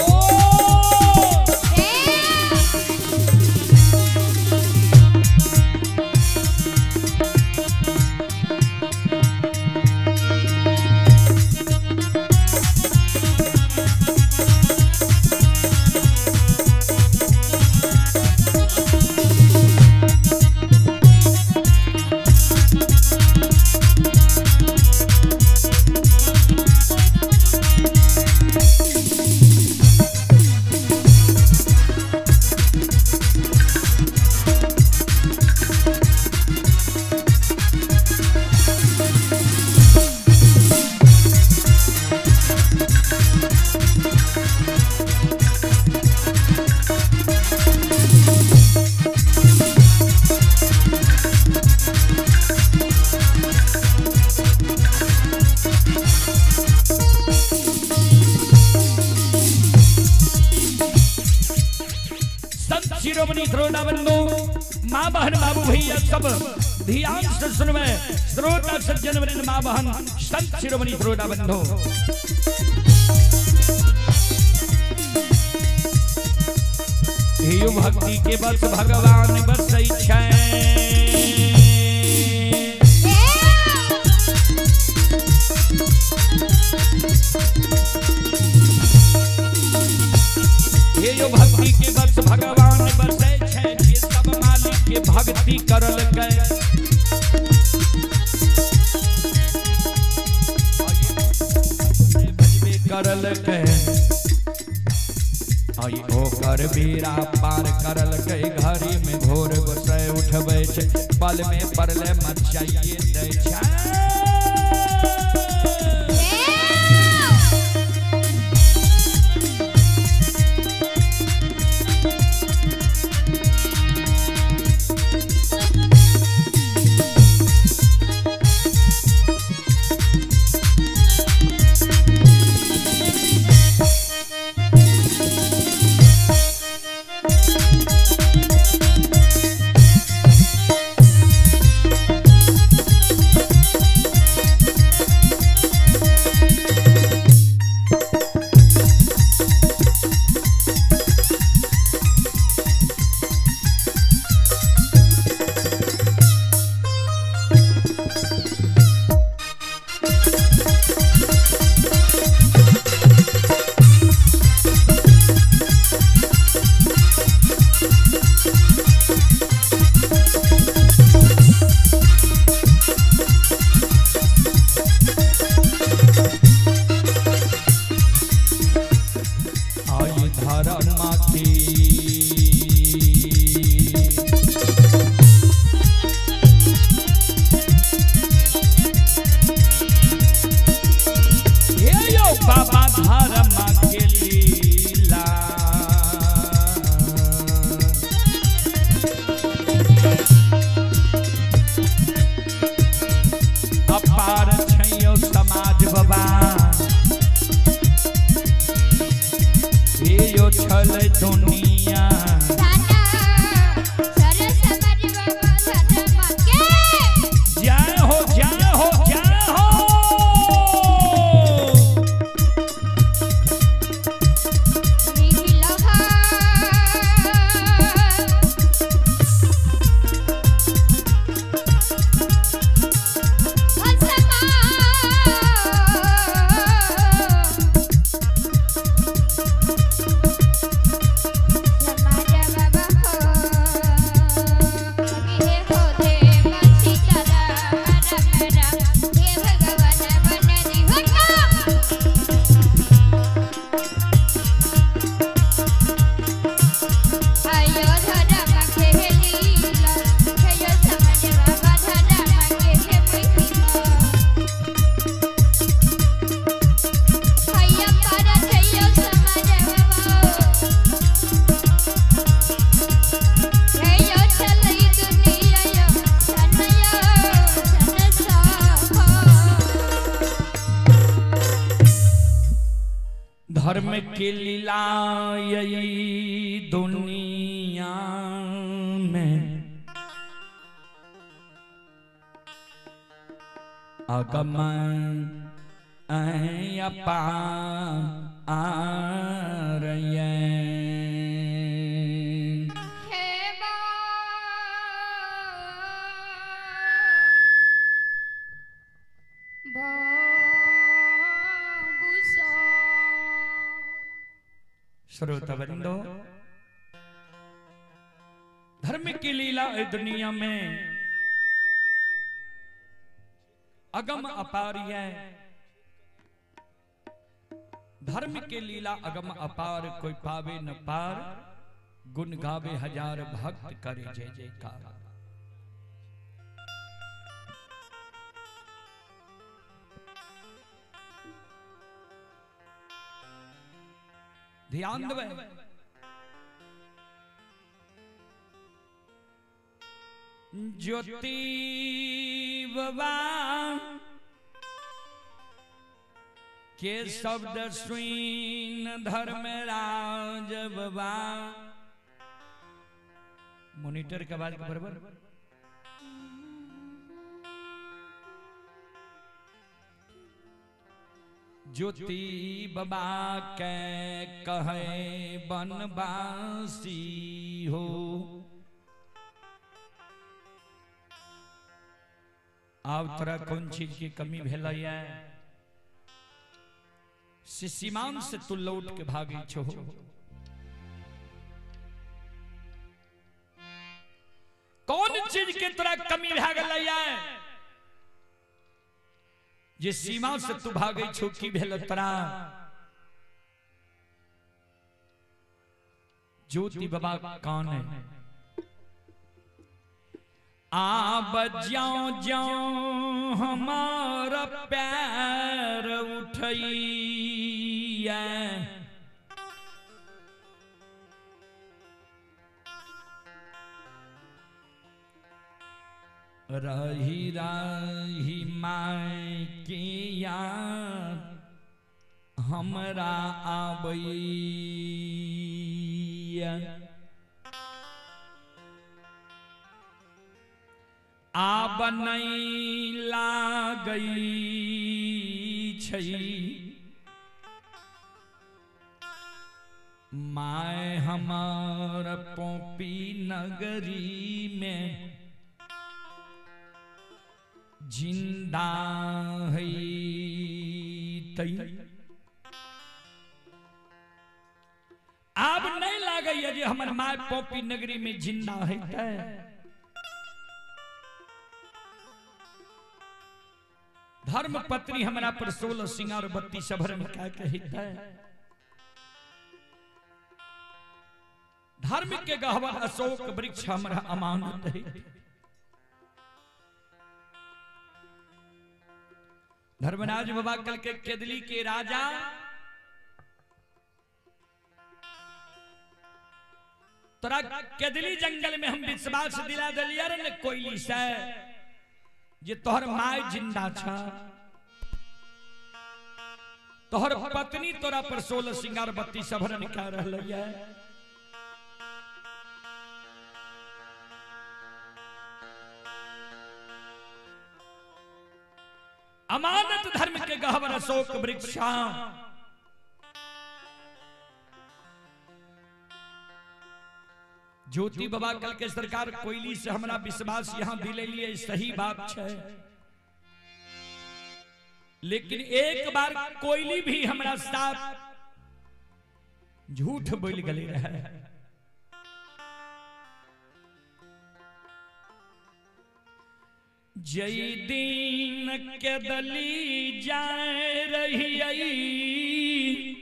संत शिरोमणि श्रोता बंधु, माँ बहन बाबू भैया सब ध्यान से सुनवे। श्रोता सज्जन वृंद माँ बहन संत शिरोमणि श्रोता बंधु, हे भक्ति के बस भगवान बसै छै। हे यो भक्ति के बस भगवान बसै छै, जे सब मालिक के भक्ति करलकै। भजबे करलकै, आई ओकर बेड़ा पार करलकै। घड़ी में घोर गोसै उठबै छै, पल में परले मचाइए दै छै। आई धर्म की हे यो बाबा धर्म के लीला, अपार छैयो समाज बाबा। हे यो छलै दुनिया जय हो जय हो जय हो। Bye. धर्म की लीला यही दुनिया में अगम अपार श्रोता बंधो, धर्म की लीला दुनिया में अगम अपार है। धर्म के लीला अगम अपार, कोई पावे न पार, गुण गावे हजार भक्त करे जय जयकार। ध्यान देवे, ज्योति बाबा के शब्द सुन धर्मराज बाबा। मॉनिटर के आवाज बराबर। ज्योति बाबा के कहे बनवासी हो, आब तोरा कौन चीज की कमी भेलैया से सीमान से तू लौट के भागे छो। कौन चीज के तोरा कमी भए गेलैया जे सीमा से तू भागे छो? की भेल तोरा? ज्योति बाबा कान है आब ज्यों ज्यों हमारा पैर उठैया, रही रही माय के याद हमरा आबैया। आब नहीं लागै छै my हमार पोपी नगरी में जिंदा है तई। आब नहीं लागै जे हमर my पोपी नगरी में जिंदा है तई। धर्म पत्नी हमरा पर 16 सिंगार 32 सभर में क्या कहता है। धर्म के गहवर अशोक वृक्ष हमरा अमानत है। धर्मराज बाबा कल के केदली के राजा तोरा केदली जंगल में हम विश्वास दिला दिलिया रे ने कोयली से जे तोहर my जिंदा छा, तोहर पत्नी तोरा पर 16 सिंगार 32 सभर निकाल रहलै। अमानत धर्म के गहवर अशोक वृक्षा ज्योति बाबा कल के सरकार कोयली से हमरा विश्वास यहां दिले लिए सही बात है, लेकिन एक बार कोयली भी हमरा साथ झूठ बोल गले रहे। जई दिन के दली जाए रही आई,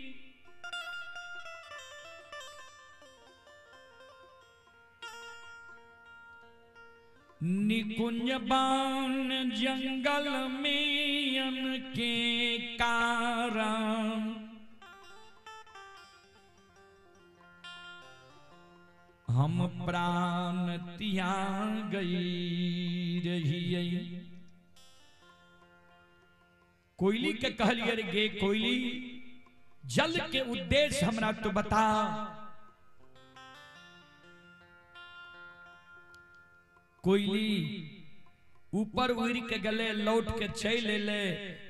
निकुंज बान जंगल में के कारण हम प्राण त्याग गई रही। कोयली के कहलिए रे गे कोयली, जल के उद्देश्य हमरा तू बता। कोयली ऊपर उड़ के गले, लौट के चल एले,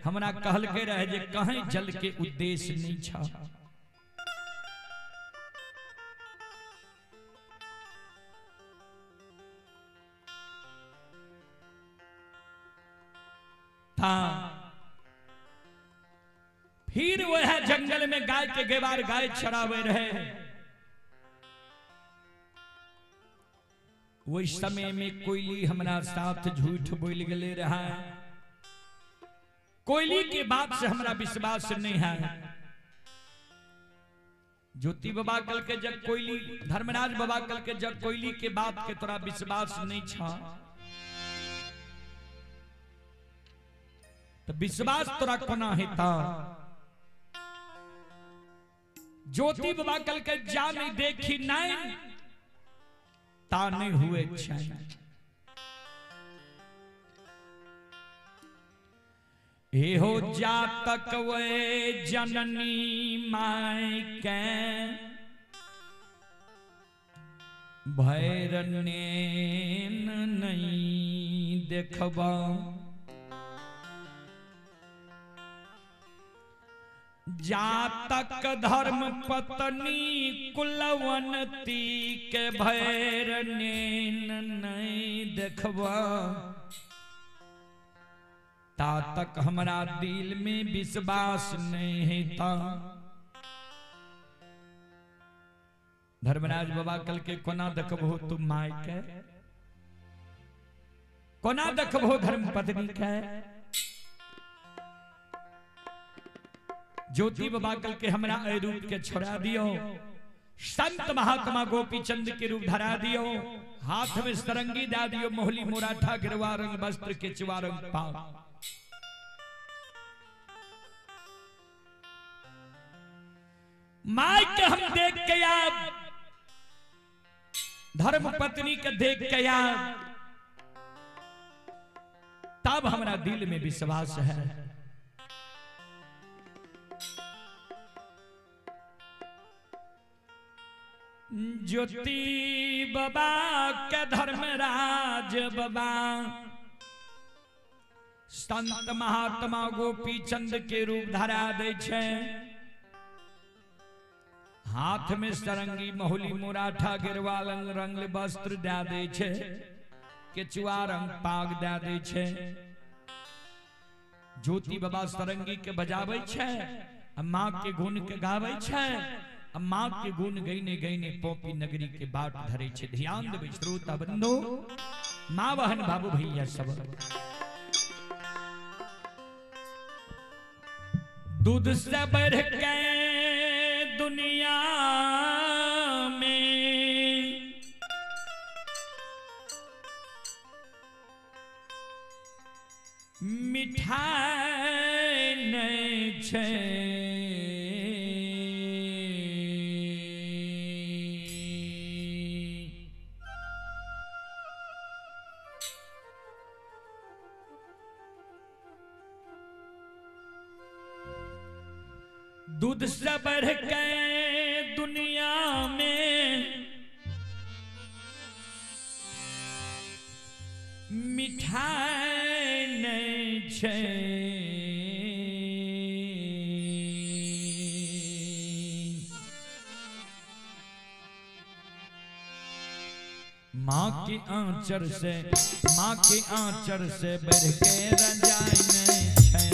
हमरा कहलके रहे जे कहीं जल के उद्देश्य नहीं छा। था फिर वह जंगल में गाय के गेवार गाय चरावे रहे। वही समय में कोयली हमरा साथ झूठ बोल गले रहा। कोयली के बात से हमरा विश्वास नहीं है। ज्योति बाबा कल के जब कोयली, धर्मराज बाबा कल के जब कोयली के बात के तोरा विश्वास नहीं छा तो विश्वास तोरा कोना हेता। ज्योति बाबा कल के जा नहीं देखी नहीं ता नहीं हुए चैन। एहो जातक वे जननी my के भैरनेन नहीं देखबा। जातक धर्म पत्नी कुलवंती के भैरनेन नहीं देखबा। ता तक हमारा दिल में विश्वास नहीं था। धर्मराज बाबा कल के कोना देखबो तू my के, कोना देखबो धर्म पत्नी के। ज्योति बाबा कल के हमरा ए रूप के छोड़ा दियो, संत महात्मा गोपी चंद के रूप धरा दियो, हाथ में सरंगी दा दियो, मोहली मोराठा गिरवा रंग वस्त्र के चुवा रंग पाव। My के हम देख के याद, धर्म पत्नी के देख के याद, तब हमारा दिल में विश्वास है। ज्योति बाबा के धर्मराज बाबा संत महात्मा गोपी चंद के रूप धरा दे छे, हाथ में सरंगी महुली मुराठा गिरवा रंग रंग वस्त्र दे दे छे, केचुआ रंग पाग दे दे छे। ज्योति बाबा सरंगी के बजावे छे, माँ के गुण के गावे छे, माँ के गुण गईने गईने पोपी नगरी के बाट धरे छे। ध्यान देवे श्रोता बंधु, माँ बहन बाबू भैया सब। दूध से बढ़ के दुनिया में मिठाई नहीं छे। दूध से बढ़ के दुनिया में मिठाई नहीं छे। माँ के आंचर से, माँ के आंचर से बढ़ के रजाई नहीं छे।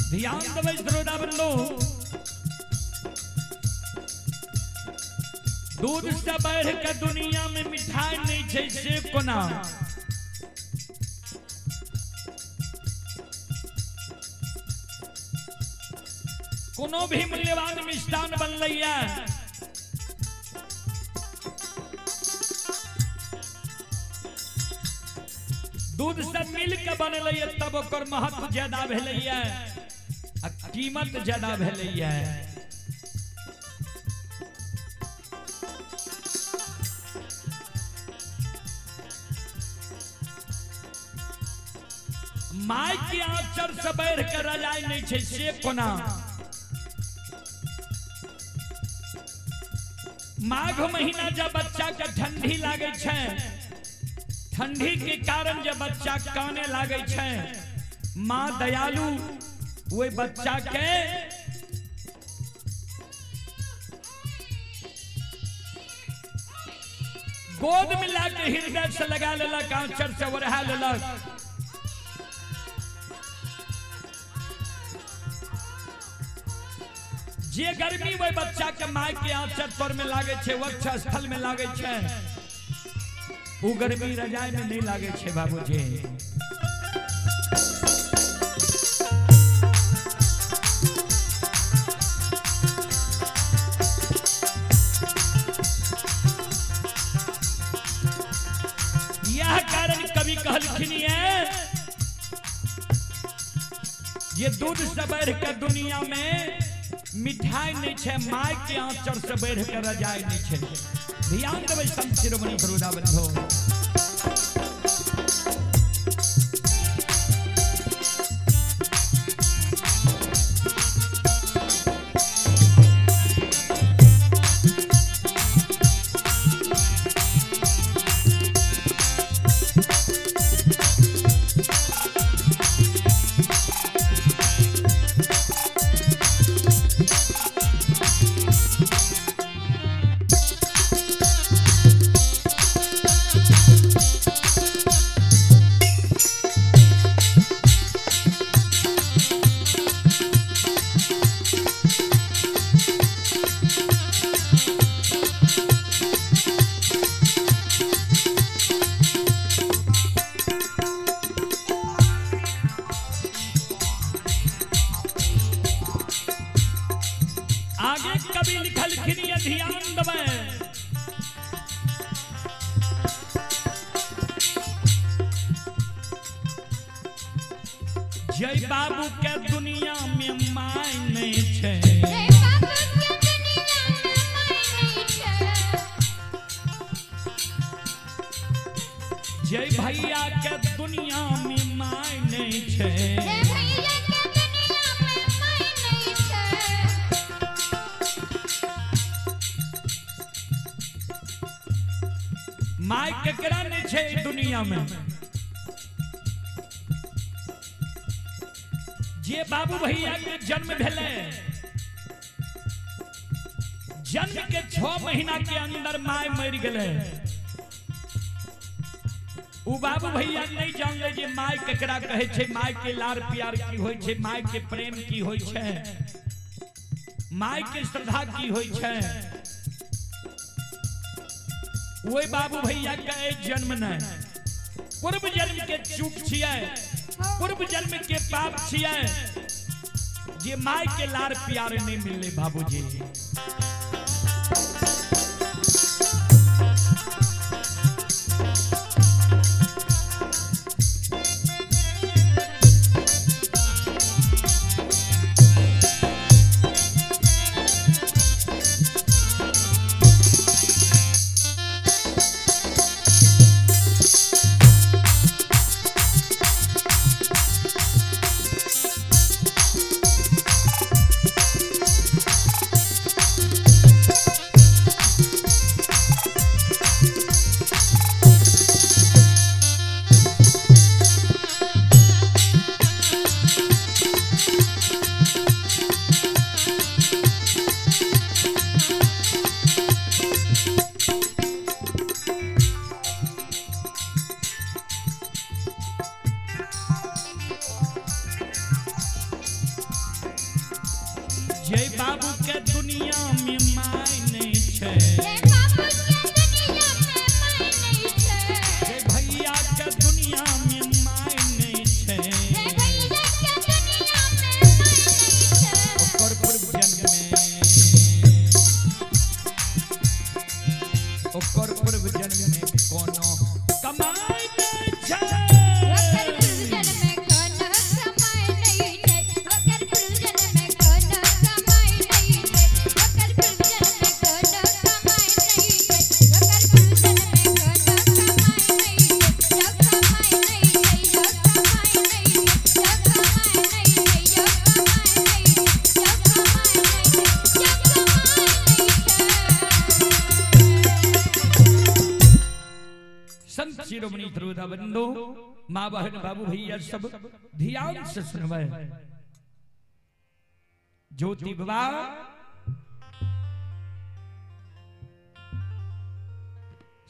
ध्यान देबै श्रोता बंधु, दूध से बढ़ के दुनिया में मिठाई नहीं छै से कोना? कोनो भी मूल्यवान मिष्ठान बनलैया दूध से मिल के बनलैया तब ओकर महत्व ज्यादा भेलैया आ कीमत ज्यादा भेलैया। My के आंचर से बढ़ के रजाई नहीं छै से कोना? माघ महीना जब बच्चा के ठंडी लागे छै, ठंडी के कारण जब बच्चा काने लागे छै, माँ दयालु वही बच्चा के गोद में लाके हृदय से लगा लेलक, आंचर से ओढ़ा लेलक। जे गर्मी वही बच्चा के my के आंचर पर में लागे छै, वक्ष स्थल में लागे छै, उ गर्मी रजाई में नहीं लागे छै बाबूजी। यह कारण कवि कहलखिन है ये दूध से बढ़ के दुनिया में मिठाई नहीं छै, my के आंचर से बढ़ के रजाई नहीं छै। ध्यान देबै संत शिरोमणि बड़ौदा बंधो। आगे कवि लिखलखिन ये ध्यान देबै। जय बाबू के दुनिया में my नहीं छै, जय बाबू के दुनिया में my नहीं छै, जय भैया के दुनिया में my नहीं छै, जय भैया के दुनिया में my नहीं छै। My केकरा नहीं छै दुनिया में? जे बाबू भैया के जन्म भेलै, जन्म के 6 महीना के अंदर my मर गेलै। उ बाबू भैया नहीं जानले जे my केकरा कहै छै, my के लार प्यार की होय छै, my के प्रेम की होय छै, my के श्रद्धा की होय छै। वही बाबू भैया के जन्म नहीं, पूर्व जन्म के चूक छियै, पूर्व जन्म के पाप छियै जे my के लार प्यार नहीं मिलले बाबूजी। जय बाबू के दुनिया में my नहीं छै, जय बाबू बंधु, माँ बहन बाबू भैया सब ध्यान से सुनबै। ज्योति बाबा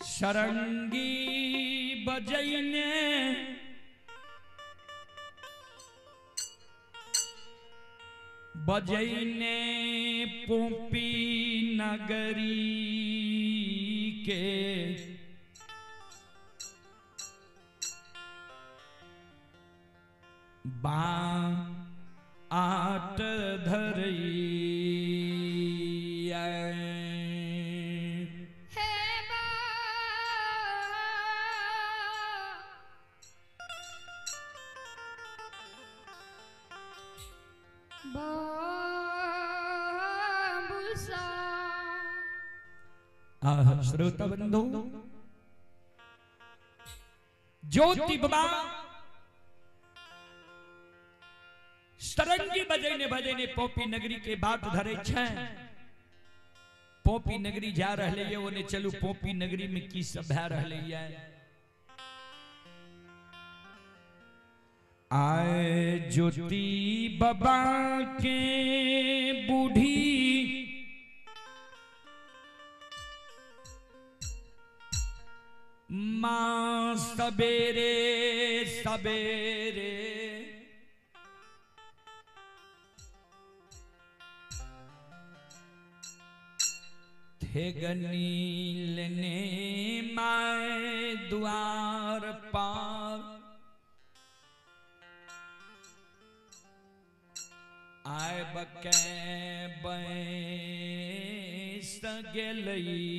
सरंगी बजैने बजैने पोपी नगरी के बा आट धरैया। हे बा बाबूसा। आह श्रोता बंधु, ज्योति बाबा सरंगी बजैने बजैने पोपी नगरी के बाट धरे छै। पोपी नगरी जा रहले ये, ओने चलू पोपी नगरी में की सब भए रहले ये। आए ज्योति बाबा के बूढ़ी माँ सबेरे सबेरे थेगनी लेने माए द्वार पार आए बके बैस गेलैया।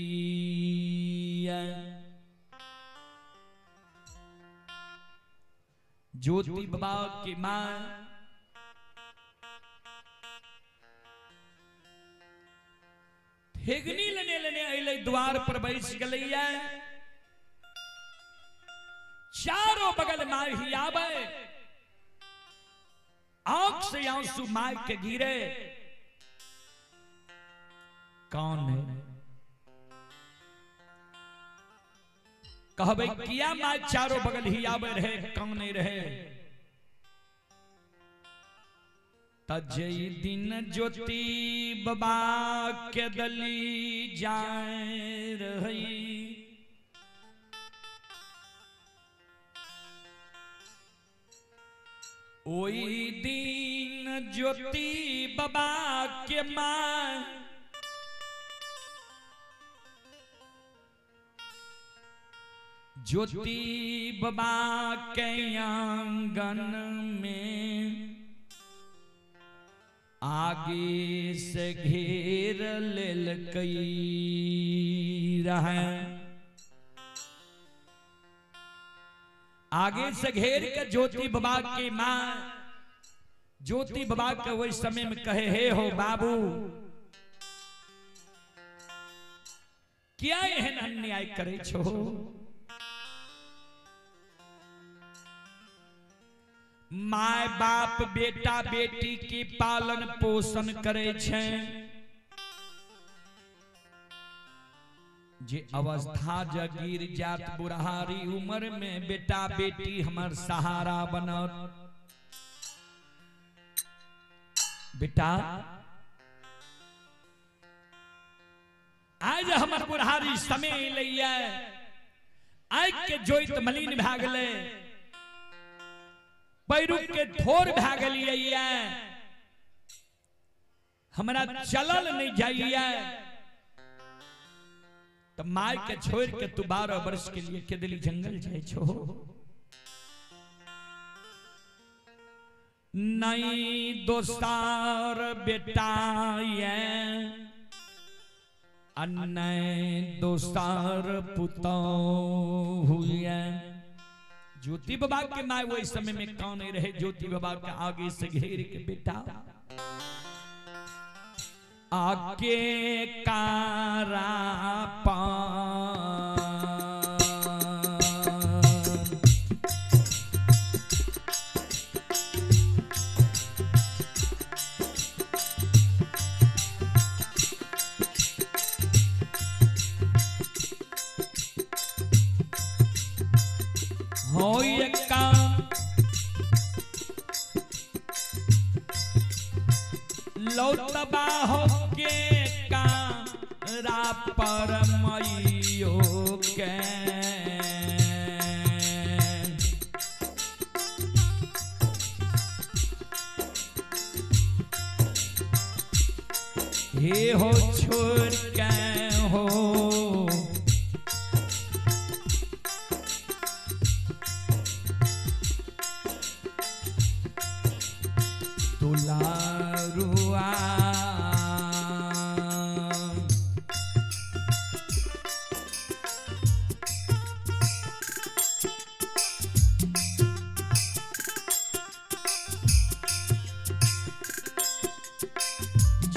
ज्योति बाबा की मां ठेगनी लेने लेने अइलै, द्वार पर बैस गेलैया। चारों बगल माय ही आवे, आंख से आंसू my के गिरे। कौन है कहबे किया my चारों बगल ही आवे रहे, कौन नहीं रहे। तजई दिन ज्योति बाबा के दली जाए रही, ओई दिन ज्योति बाबा के मां ज्योति बाबा के आंगन में आगे से घेर लेलकई रहे। आगे से घेर के ज्योति बाबा के मां ज्योति बाबा के वही समय में कहे, हे हो बाबू, क्या एहन अन्याय करे छो? My बाप बेटा बेटी की पालन पोषण करे छे, जे अवस्था जगीर जात बुढ़ारी उम्र में बेटा बेटी हमर सहारा बनत। बेटा आज हमर बुढ़ारी समय अइलैया, आँख के जोइत मलिन भए गेलै, पैरू के थोर भए गेलियै, हमरा चलल नहीं जाइए, तो my के छोड़ के तू 12 वर्ष के लिए केदली जंगल जाए छो। नहीं दोस्तार बेटा ये अन्य दोस्तार पुतोहु ये। ज्योति बाबा के my वही समय में कौन नहीं रहे, ज्योति बाबा के आगे से घेर के बेटा आके कारा पान लौटबा हो के कारा पर मैयो के। हे हो छोड़ के हो दुलारुआ।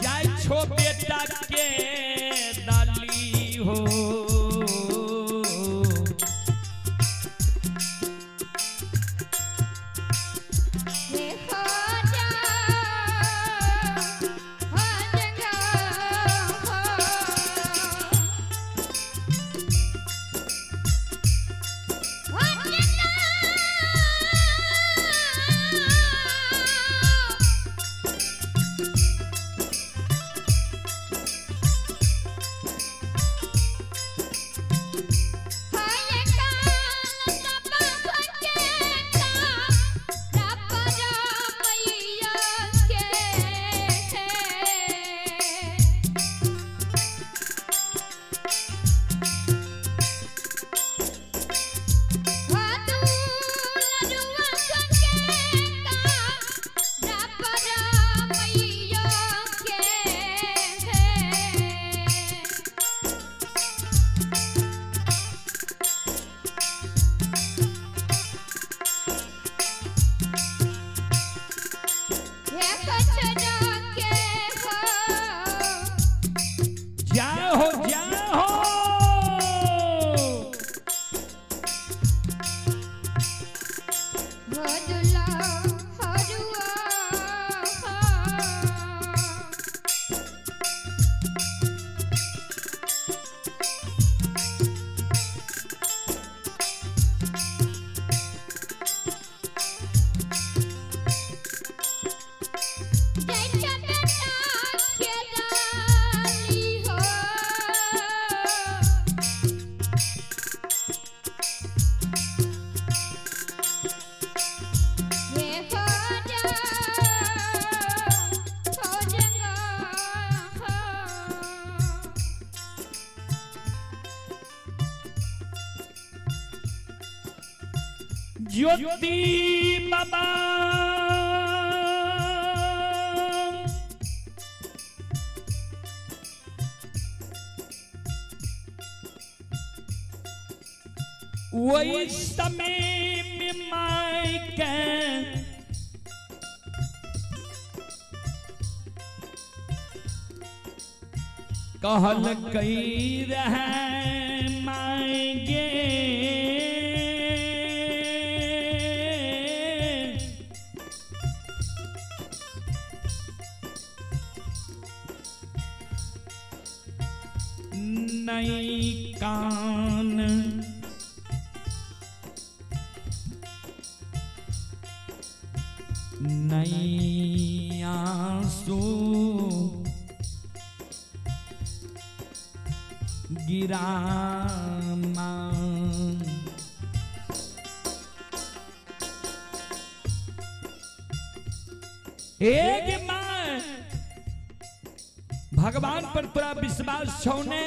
जाय छो बेटा के डाली हो। हे हो जा हो जंगा हो हो जंगा। जाय हो जाय हो। ज्योति बाबा वही समय में माई के कहल कई रहे मांगे नहीं कान नहीं आंसू गिरामा। एक मां भगवान पर पूरा विश्वास छौने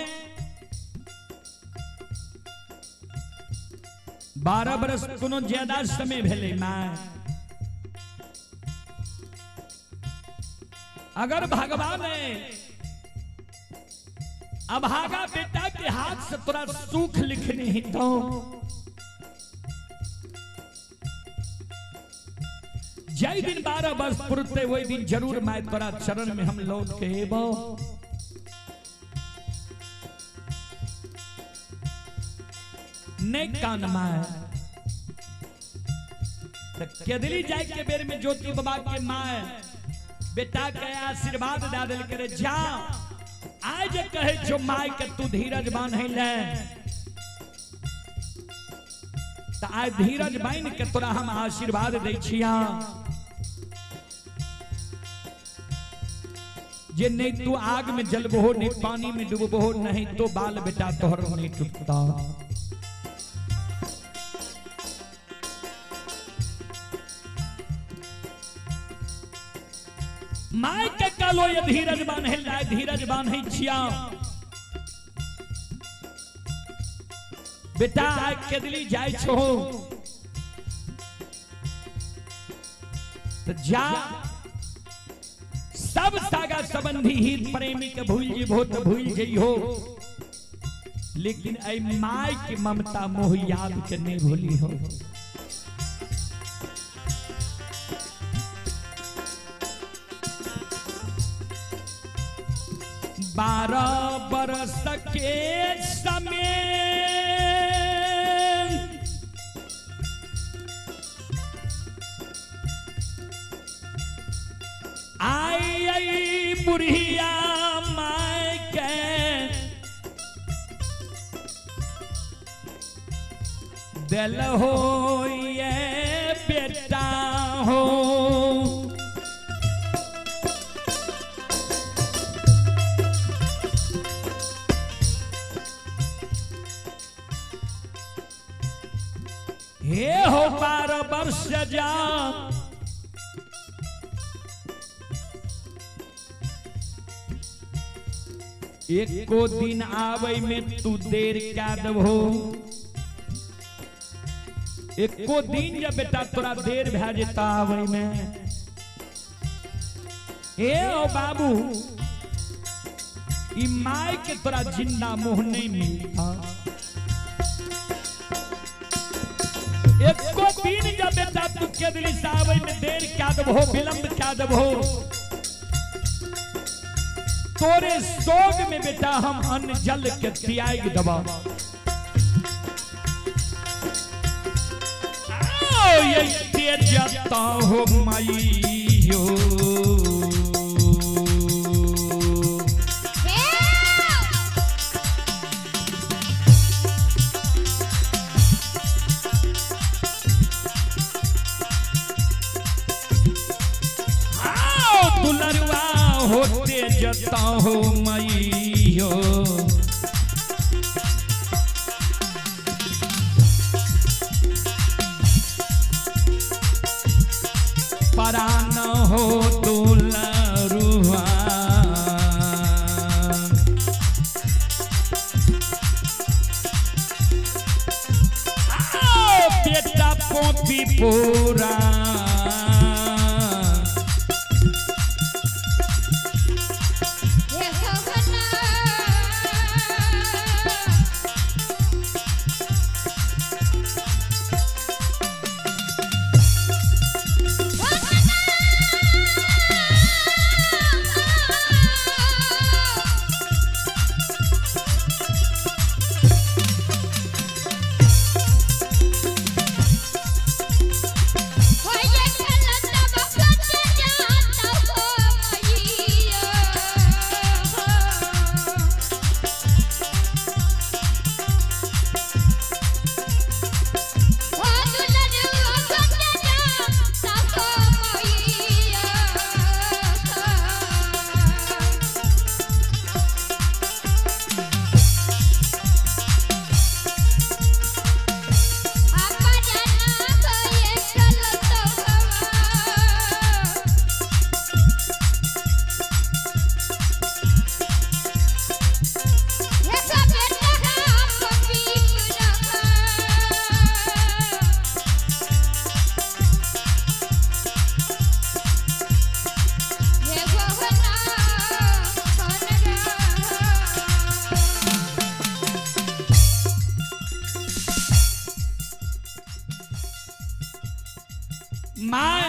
12 बरस कोनो ज्यादा समय भेलै मां। अगर भगवान है अभागा बेटा के हाथ से तोरा सुख लिखने ही तो जय दिन 12 वर्ष पुरते वही दिन जरूर मैं तोरा चरण में हम लौट के एबो। नहीं कान माए तो केदली जाए के बेर में ज्योति बाबा के माए बेटा के आशीर्वाद दे दिल करे जा आज कहे जो माय के तू धीरज बांधे ले तो आज धीरज बांध के तोरा हम आशीर्वाद दै छिया। जे नहीं तू आग में जलबहो, नहीं पानी में डूबबहो, नहीं तो बाल बेटा तोहर नहीं टूटता। My के कहलो ये धीरज बान्हे लाए, धीरज बान्हे छिया बेटा, आइ केदली जाय छो तो जा, सब सागा संबंधी हित प्रेमी के भूल जीबो तो भूल जइहो, लेकिन ऐ my के ममता मोह याद के नहीं भूली हो। 12 बरस के समय आई आई बुढ़िया my के दिल हो ये बेटा हो। हे हो 12 वर्ष जा एको दिन आवे में तू देर क्या देबहो, एको दिन जब बेटा तोरा देर भए जेता आवे में। हे ओ बाबू, ई my के तोरा जिंदा मोह नहीं मिलता। एको दिन जब बेटा तू के दिली से आवे में देर क्या देबहो, विलंब क्या देबहो, तोरे सोग में बेटा हम अन्न जल के त्याग दबा। ये तेजता हो माइयो, दुलरवा होते जता हो मैयो। परान हो दुलरुआ, बेटा पोपी पूरा मां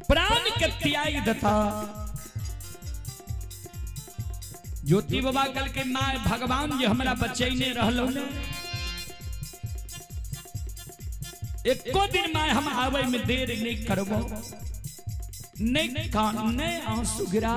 प्राण के त्याग दता। ज्योति बाबा कल के मां भगवान जे हमरा बचैने रहलो ने, एको दिन मां हम आवे में देर नहीं करबो, नहीं कान नहीं आंसू गिरा।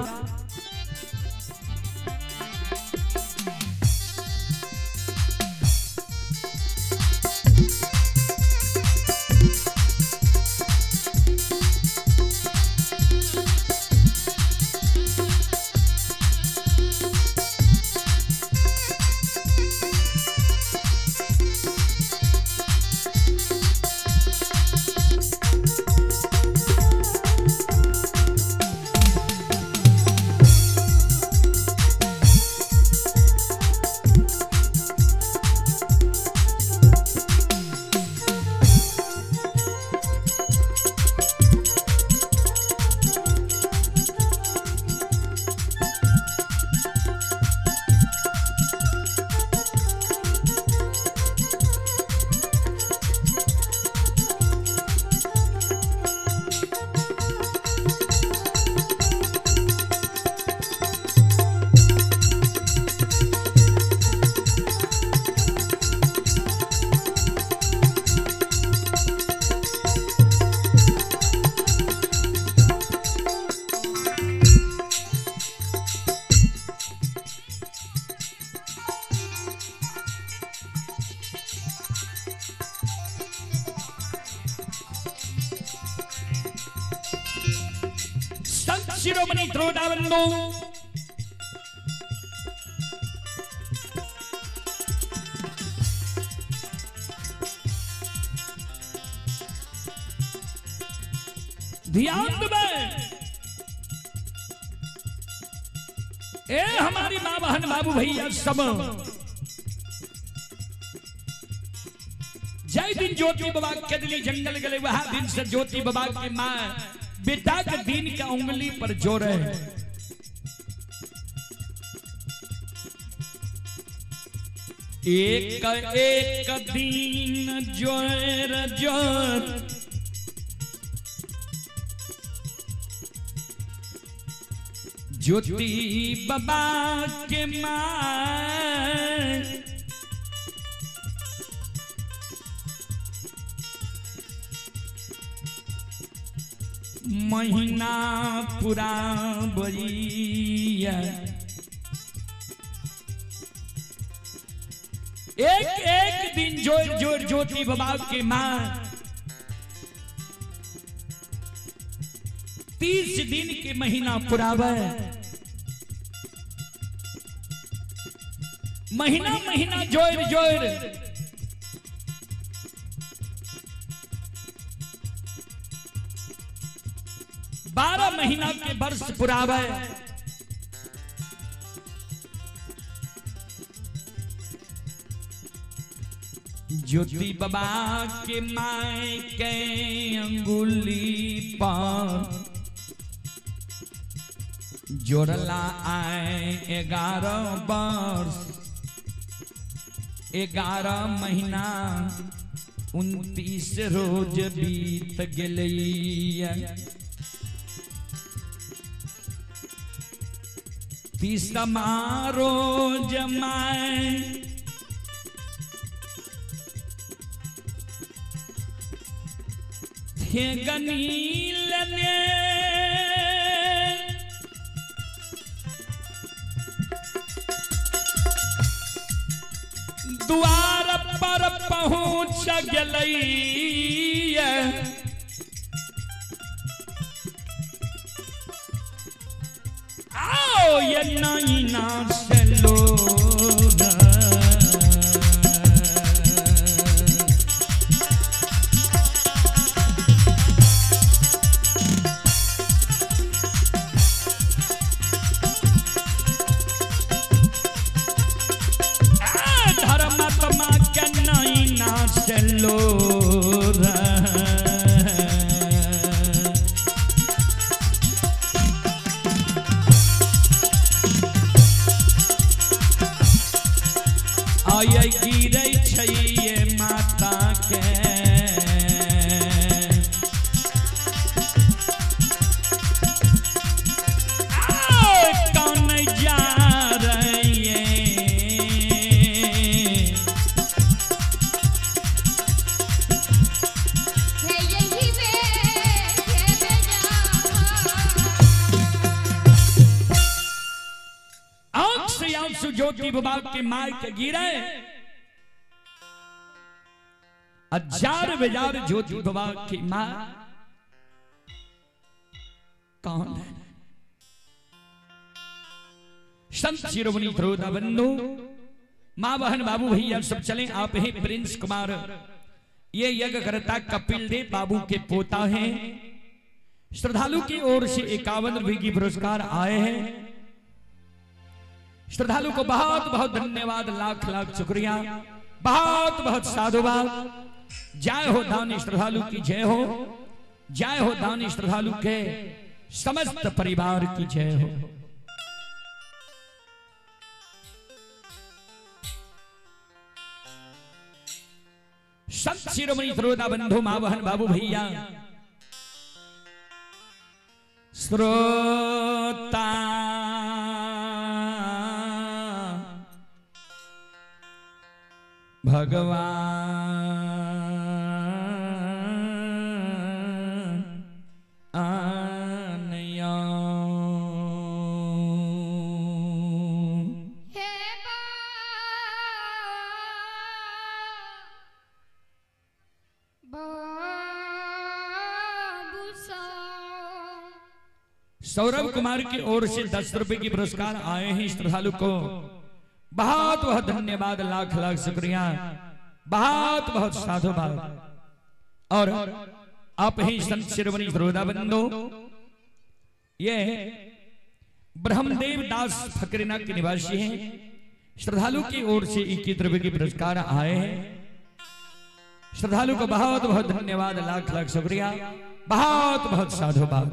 संत शिरोमणि त्रोटाबंधु ध्यान देबै। ए हमारी माँ बहन बाबू भैया सब, जय दिन ज्योति बाबा के दिली जंगल गले, वह दिन से ज्योति बाबा की माँ बेटा के दिन का उंगली पर जोर है। एक एक दिन जोर जोर ज्योति बाबा के माँ महीना पूरा बरिया। एक एक दिन जोर जोर ज्योति बाबा के माँ 30 दिन के महीना पुरावे, महीना महीना जोर जोर बारह महीना के वर्ष पुरावे। ज्योति बाबा के my के अंगुली पर जोड़ला आए 11 वर्ष 11 महीना 29 रोज बीत गेलैया। 30वां रोज my थेगनी लने द्वार पर पहुंच गेलैया। आओ ये नैना से लोग धर्मात्मा के नैना से लोग आय गिरै छै माता के कौन जा रहे आंख से आंसू ज्योति बाबा के मार के गिरे, हजार हजार ज्योति बाबा की मां कौन है? संत शिरोमणि श्रोता बंधु, माँ बहन बाबू भैया सब चले। आप ही प्रिंस कुमार, ये यज्ञ करता कपिल देव बाबू के पोता हैं। श्रद्धालु की ओर से 51 रुपए की पुरस्कार आए हैं। श्रद्धालु को बहुत बहुत धन्यवाद, लाख लाख शुक्रिया, बहुत बहुत साधुवाद। जय हो दानी श्रद्धालु की जय हो, जय हो दानी श्रद्धालु के समस्त परिवार की जय हो। संत शिरोमणि श्रोता बंधु, माँ बहन बाबू भैया, श्रोता भगवान आनया हे बाबू। सौरभ कुमार की ओर से 10 रुपए की पुरस्कार आए हैं श्रद्धालु को। बहुत बहुत धन्यवाद, लाख लाख शुक्रिया, बहुत बहुत साधुवाद। और आप ही संत शिरोमणि श्रोता बंधु, ये ब्रह्मदेव दास फकरीना के निवासी हैं। श्रद्धालु की ओर से 21 रुपए की पुरस्कार आए हैं। श्रद्धालु को बहुत बहुत धन्यवाद, लाख लाख शुक्रिया, बहुत बहुत साधुवाद।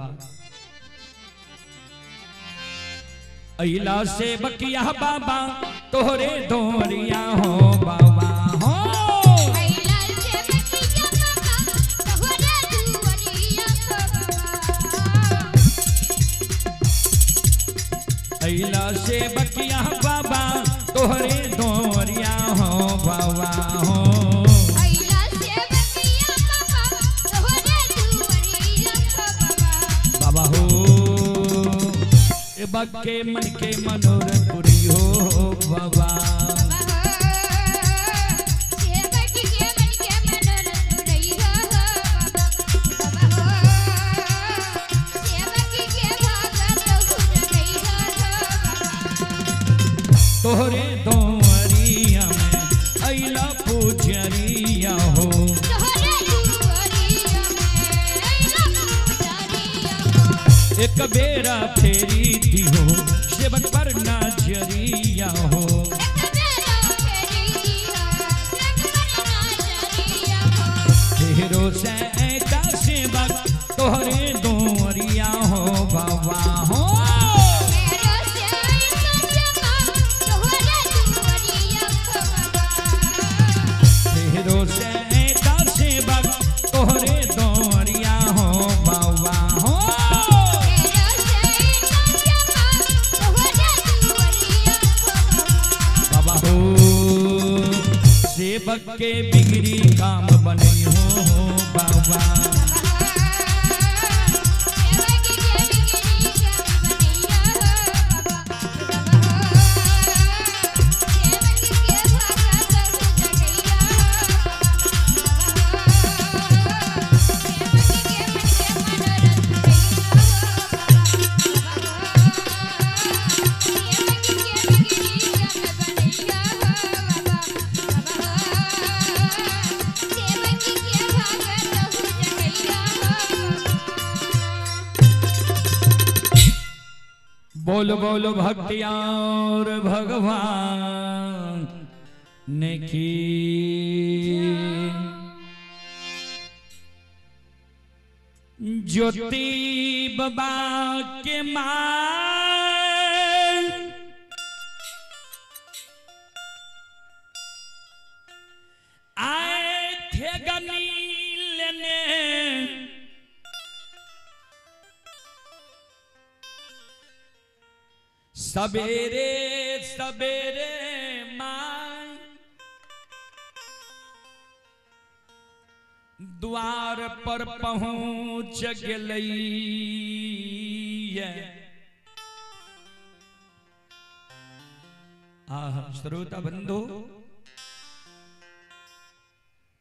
अइला से बकिया बाबा तोहरे दोरिया हो बाबा हो। अइला से बकिया बाबा तोहरे दुआरिया हो बाबा। अइला से बकिया बाबा तोहरे दोरिया हो बाबा हो। अइला से बकिया बाबा तोहरे दुआरिया हो बाबा। बाबा हो बक्के मन के मनोरथ पुरी हो बाबा। तोहरे दोरिया में अइला पुजरिया हो। एक बेरा फेरी दी हो सेवक पर नजरिया हो। फेरो से ऐसा सेवक तोहरे दोरिया हो बाबा हो। फेरो से ऐसा सेवक तोहरे दोरिया हो बाबा हो। बाबा हो सेवक के बिगड़ी काम बने हो बाबा। बोल बोल भक्तियार भगवान ने की। ज्योति बाबा के मां आए थे गनी लेने, सवेरे सवेरे मां द्वार पर पहुंच गेलई। आह श्रोता बंधु,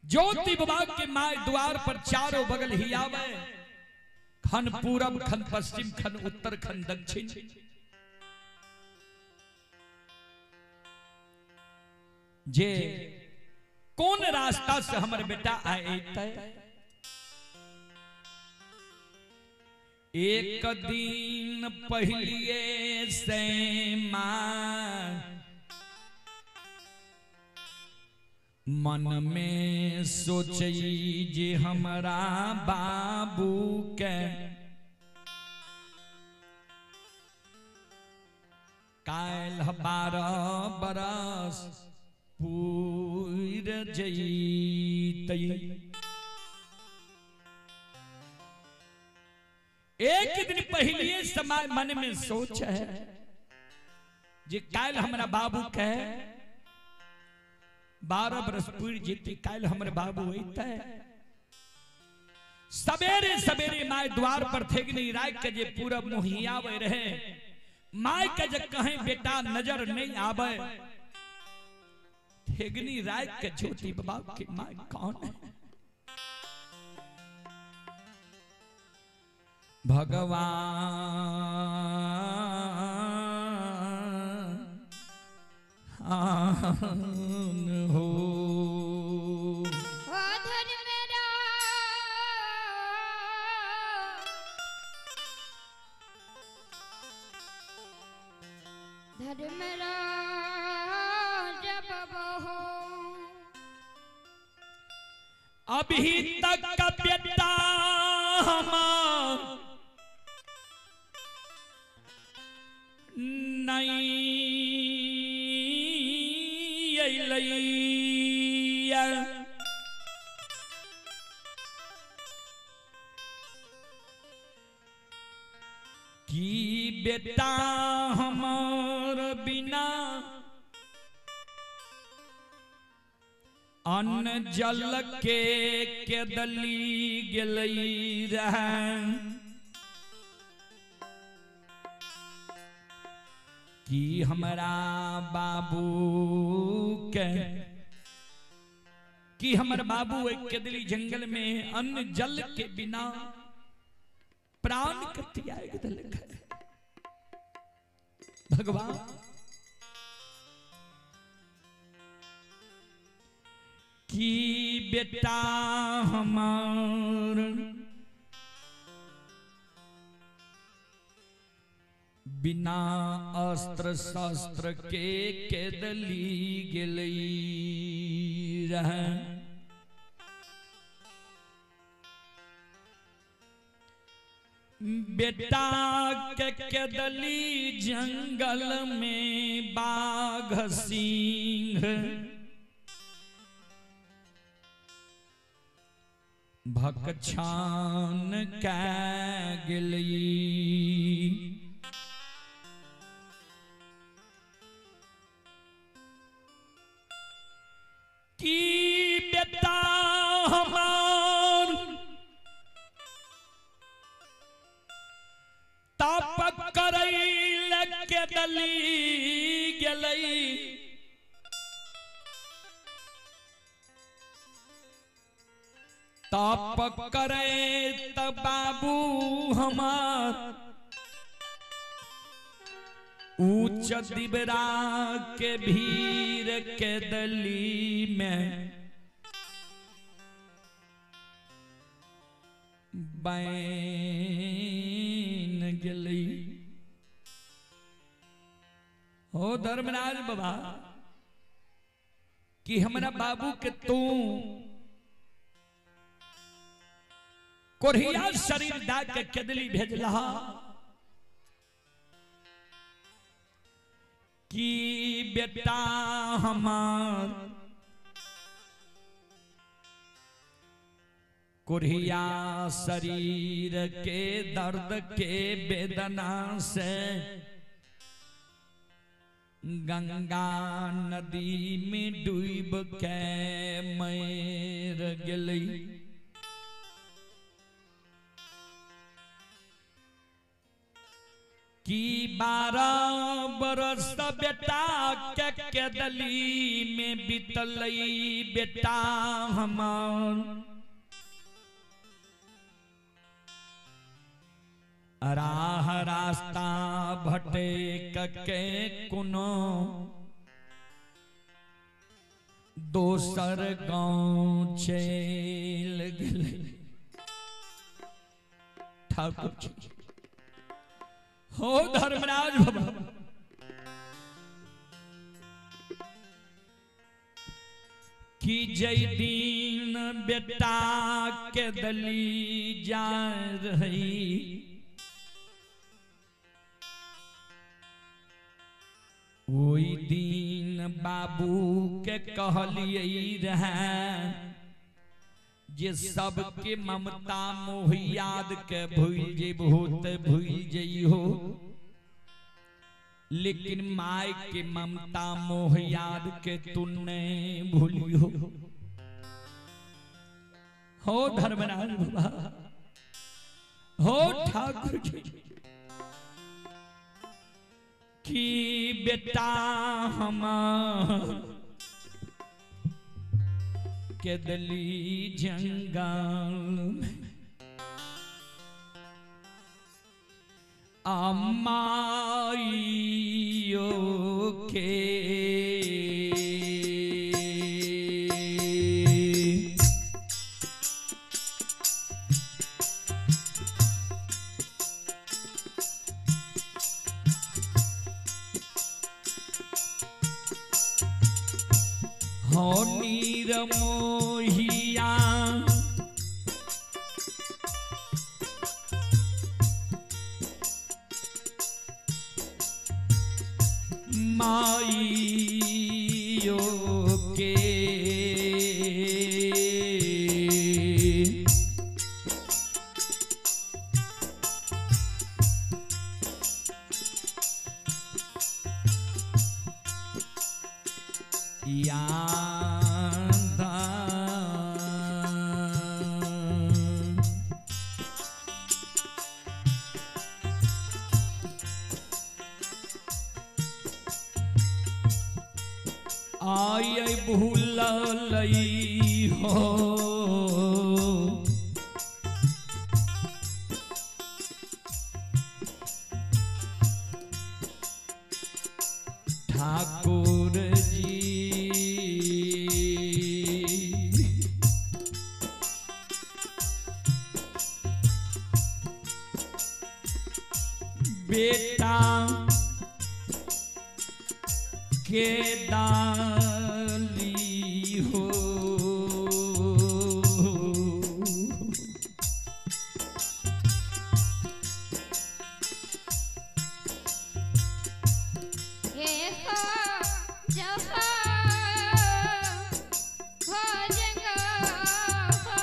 ज्योति बाबा के my द्वार पर चारों बगल ही आवे, खन पूरब खन पश्चिम खन उत्तर खन दक्षिण। जे कौन रास्ता से हमर बेटा आए, एक दिन पहले से मां मन में सोचई जे हमरा बाबू के काल्ह 12 बरस पूर जईतई। एक दिन पहले समय मन में सोच है जे काल्ह हमरा बाबू के 12 बरस पूर जेते, काल्ह हमरे बाबू अइतै। सवेरे सवेरे my द्वार पर थेगनी राख के जे पूरब मुहियावे रहे, my के जे कहें बेटा नजर नहीं आवे, थेगनी राख के ज्योति बाबा के my कौन है? भगवान हो। धर्मराज बाबा हो। अभी तक बेटा हमार नहीं अइलैया, की बेटा हमार बिना अन्न जल के केदली गेलई रहे। की हमरा बाबू के, की हमर बाबू एक केदली जंगल में अन्न जल के बिना प्राण के त्याग देलक। भगवान की बेटा हमार बिना अस्त्र शस्त्र के केदली गेलई रहे। बेटा के केदली जंगल में बाघ सिंह भकछान कै गेलई। की बेटा हमार तप करैल केदली गेलई, तप करे त बाबू हमार ऊंच दिबरा के भीर केदली में बैन गेलई। हो धर्मराज बाबा कि हमरा बाबू के तू कोढ़िया शरीर दा के केदली भेजला, कि बेटा हमार कोढ़िया शरीर के दर्द के वेदना से गंगा नदी में डूब के मर गेलई। की 12 बरस बेटा के केदली में बीतलई बेटा हमार राह रास्ता भटक के कोनो दोसर गांव चल गेलै। ठाकुर जी हो धर्मराज बाबा कि जय दिन बेटा के दली जा रही ओई दिन बाबू के कहलिए रहे जे सबके ममता मोह याद के भूल जेबहो ते भूल जइहो, लेकिन my के ममता मोह याद के तू नहीं भूलियो। हो धर्मराज बाबा हो ठाकुर जी कि बेटा हमार केदली जंगल में अमाइयो के। हो नीर मोहिया माइयो के। यादा आय भूल लई हो। ठाकुर जी बेटा के डाली हो। हे हो जहाँ हो जंगा हो।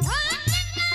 हो जंगा।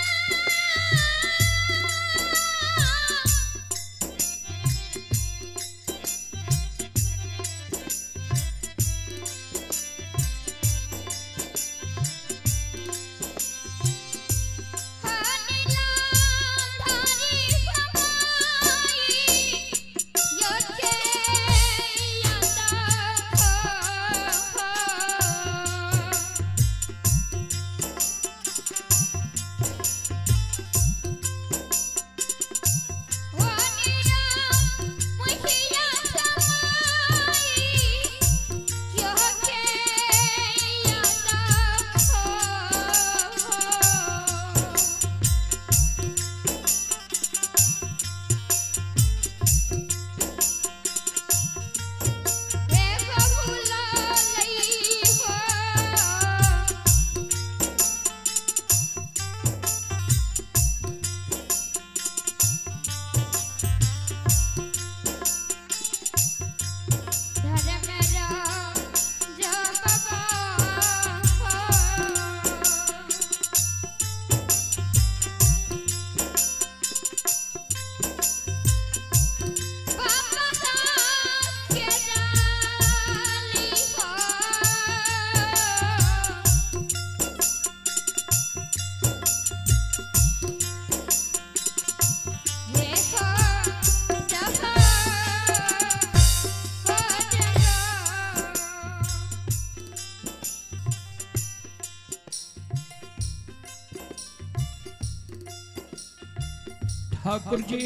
ठाकुर जी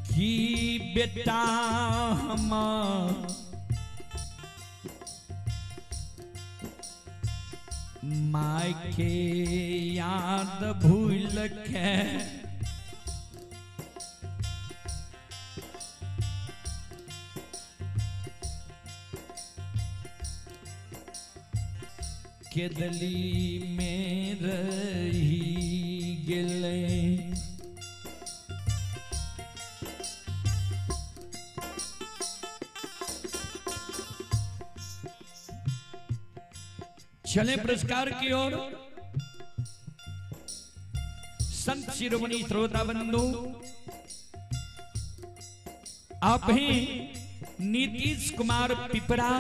की बेटा हम माय के याद भूल के केदली में रही गेले। चले पुरस्कार की ओर। संत शिरोमणि श्रोता बंधु, आप हैं नीतीश कुमार पिपरा,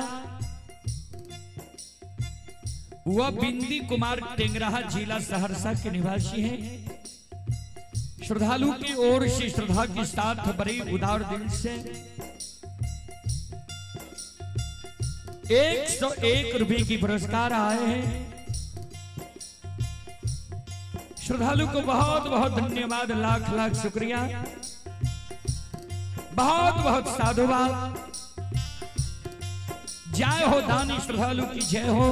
वह बिंदी कुमार टेंगराहा जिला सहरसा के निवासी हैं। श्रद्धालु की ओर से श्रद्धा के साथ बड़े उदार दिल से 101 रुपए की पुरस्कार आए हैं। श्रद्धालु को बहुत बहुत धन्यवाद, लाख लाख शुक्रिया, बहुत बहुत साधुवाद। जय हो दानी श्रद्धालु की जय हो,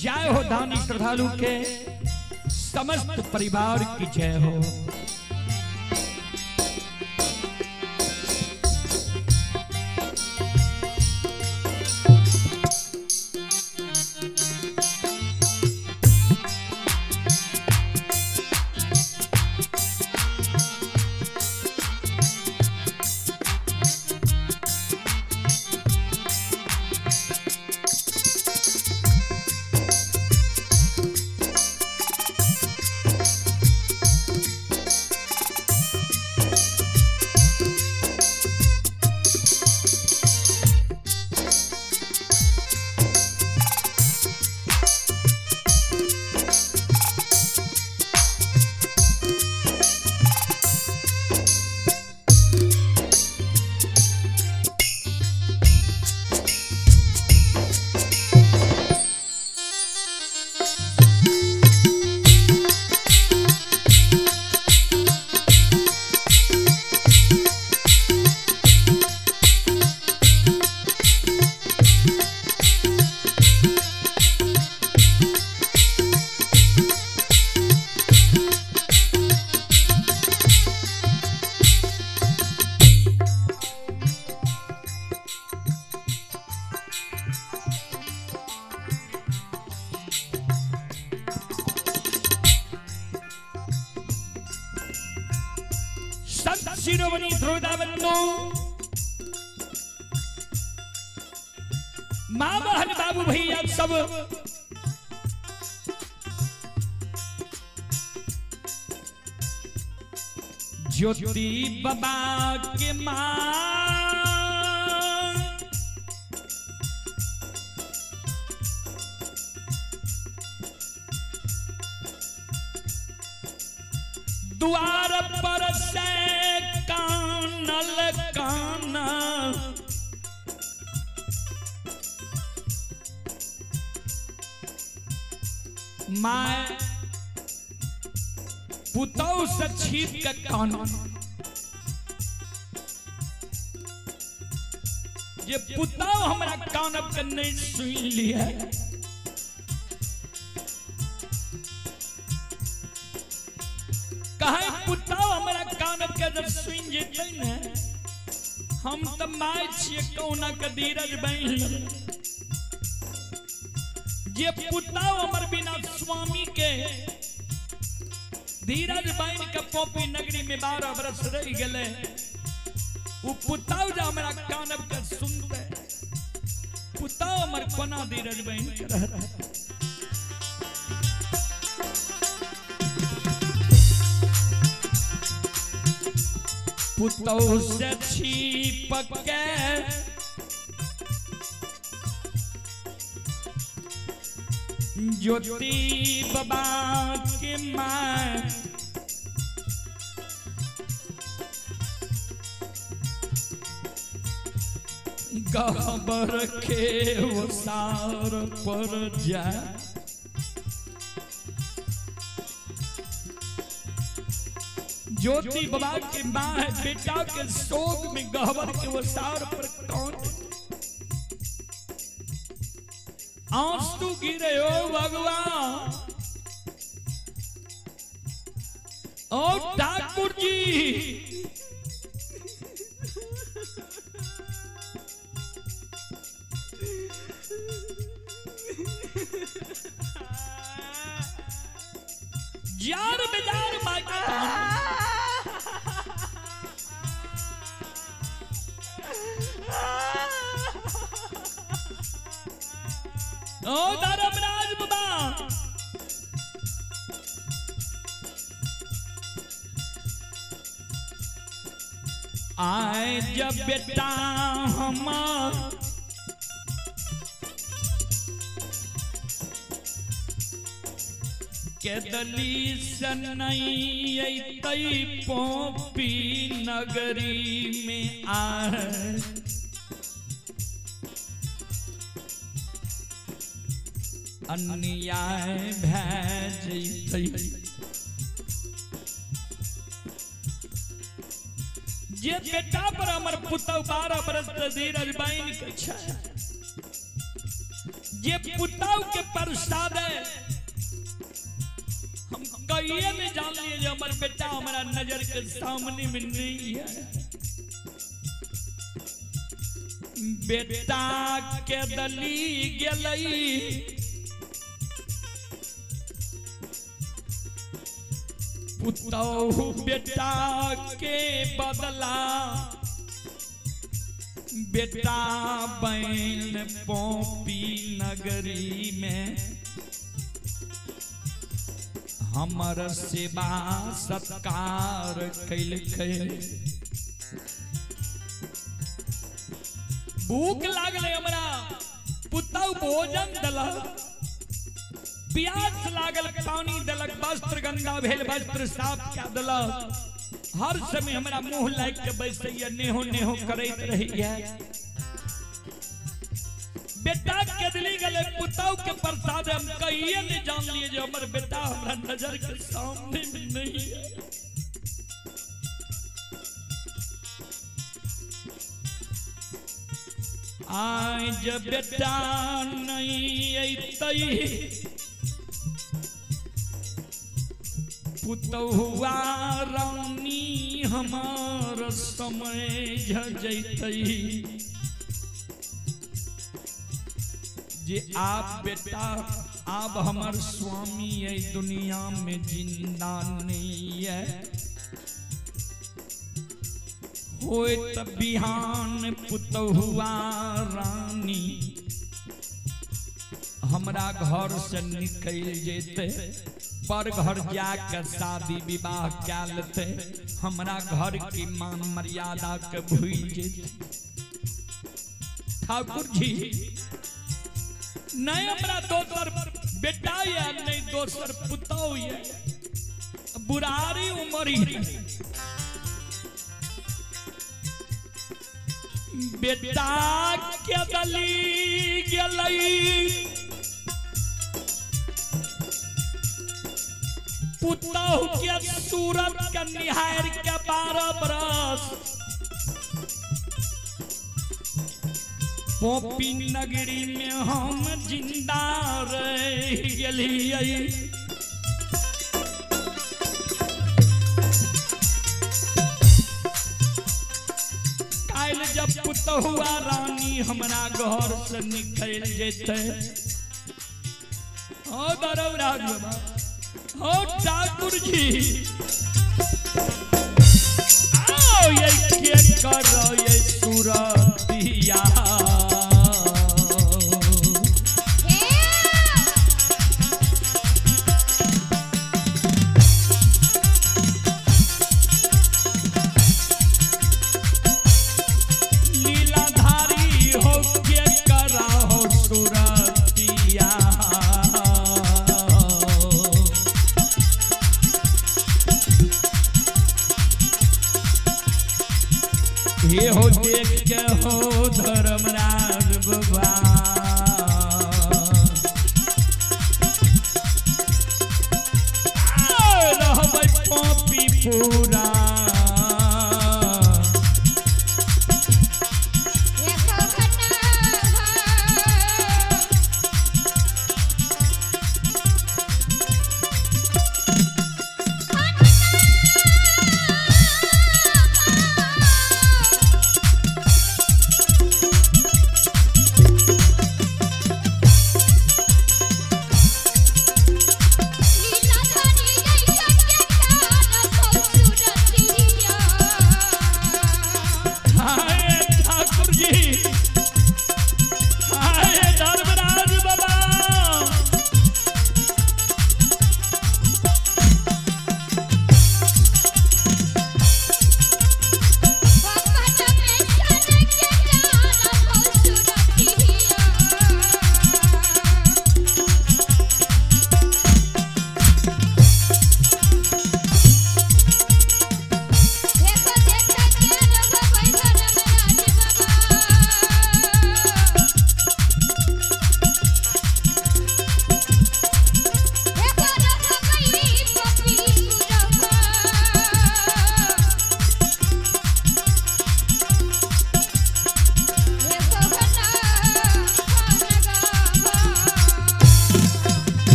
जय हो दानी श्रद्धालु के समस्त परिवार की जय हो। संत शिरोमणि ध्रुवदाबंधु माँ बहन बाबू भैया सब ज्योति बाबा के माँ द्वार पर से कानल काना my पुतौ से छीप के कान ये पुतौ हमरा कानब के नहीं सुन लिया। कहे पुतौ हमरा कानब के जब सुन जेतै ने, हम त my छियै कौना के धीरज बन जे पुतौ हमर बिना स्वामी के धीरज बन के पोपी नगरी में 12 बरस रह गेलै, उ पुतौ जे हमरा कानब के सुनते पुतौ हमर कोना धीरज बन के रहतै। पुतौ से छिप के ज्योति बाबा के माँ गहबर के ओसार पर जा ज्योति बाबा के माँ है बेटा के शोक में गहबर के ओसार पर कौन आंसू गिरे हो भगवान। ओ ठाकुर जी जार बेजार मांगे ओ धर्मराज बाबा आए जब बेटा हमार केदली से नहीं अयतै पोपी नगरी में आ अन्याय भए जैतै। जे बेटा पर हमर पुतहु 12 बरस से धीरज बनि के छै, जे पुतहु के प्रसाद है, हम कहिए नहीं जान लिए जे हमर बेटा हमारा नजर के सामने में नहीं है। बेटा के दली गेलई पुतहु बेटा के बदला बेटा बैन पोपी नगरी में हमर सेवा सत्कार कैलकै। भूख लागलै हमरा, पुतहु भोजन देलक, प्यास लागल पानी देलक, वस्त्र गंदा भेल वस्त्र साफ कए देलक। हर समय हमरा मुंह लागि के बैसैया, नेहो नेहो करैत रहैया। बेटा केदली गेलै पुतहु के प्रसाद हम कहिए नहीं जान लिए जे हमर बेटा हमरा नजर के सामने में नहीं है। आइ जब बेटा नहीं अयतै पुतहुआ रानी हमार समय जैतै। जे आप बेटा आब हमर स्वामी एहि दुनिया में जिंदा नहीं है, होय त बिहान पुतहुआ रानी हमरा घर से निकल जेतै, पर घर जाके शादी विवाह कए लेतै, हमरा घर की मान मर्यादा के भूल जेतै। ठाकुर जी नहीं हमरा दोसर बेटा या नहीं दोसर पुतहु या, बुढ़ारी उम्र ही बेटा के दली गेलई पुतहु के सूरत के निहार के 12 बरस पोपी नगरी में हम जिंदा रह गेलियै। काल्हि जब पुतहुआ रानी हमरा घर से निकल जेतै, हो दरौरा बाबा, हो ठाकुर जी, आओ ये के करो ये सूरतिया। लीलाधारी हो के करा हो सूरतिया। ये हो देख के हो धर्मराज बाबा, रहबै पापी पूरा।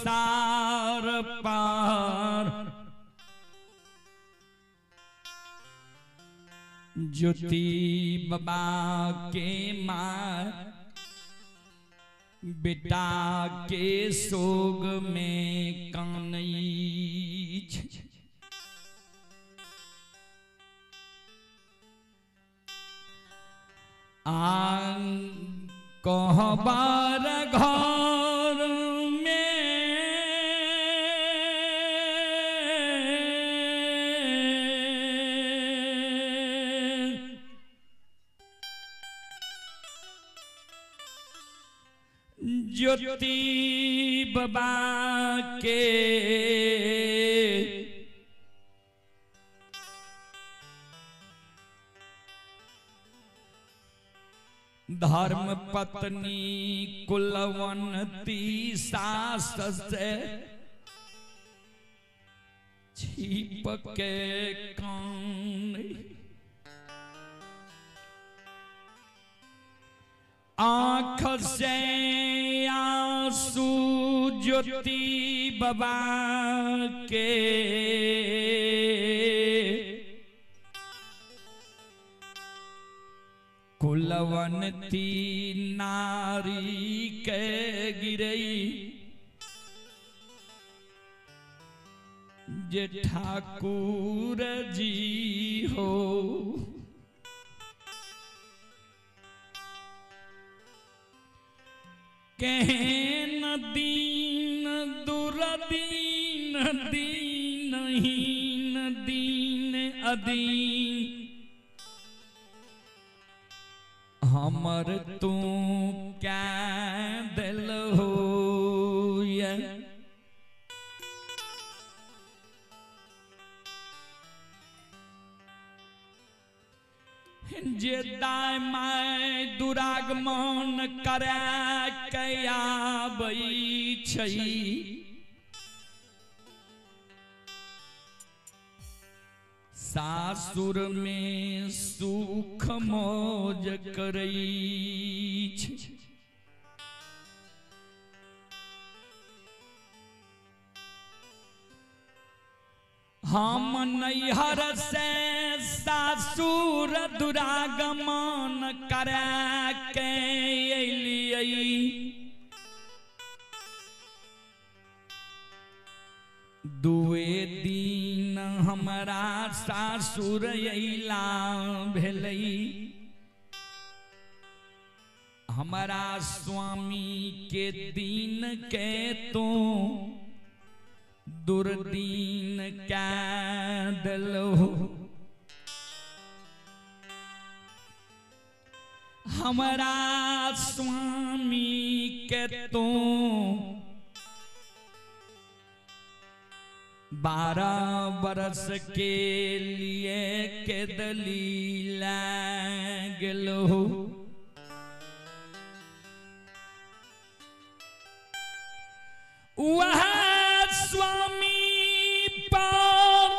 सार पार ज्योति बाबा के माँ बेटा के सोग में कानई आंग कहबार घर में ज्योति बाबा के धर्म पत्नी कुलवंती सास से छिप के कान आँख से आंसू ज्योति बाबा के कुलवंती नारी के गिरई जे ठाकुर जी हो। केहन दीन दुर्दीन दीनहीन दीन अदीन हमर तू क्या दिल हो। जे दाय my दुरागमन करे के आबै छै सासुर में सुख मौज करै छै। हम नैहर से सासुर दुरागमन करे के अलियै दुए दिन हमरा सासुर अइला भेलै हमरा स्वामी के दिन के तो दुर्दीन कै दिलहो। हमरा स्वामी के तो 12 बरस के लिए के दली लागलो। वह स्वामी पर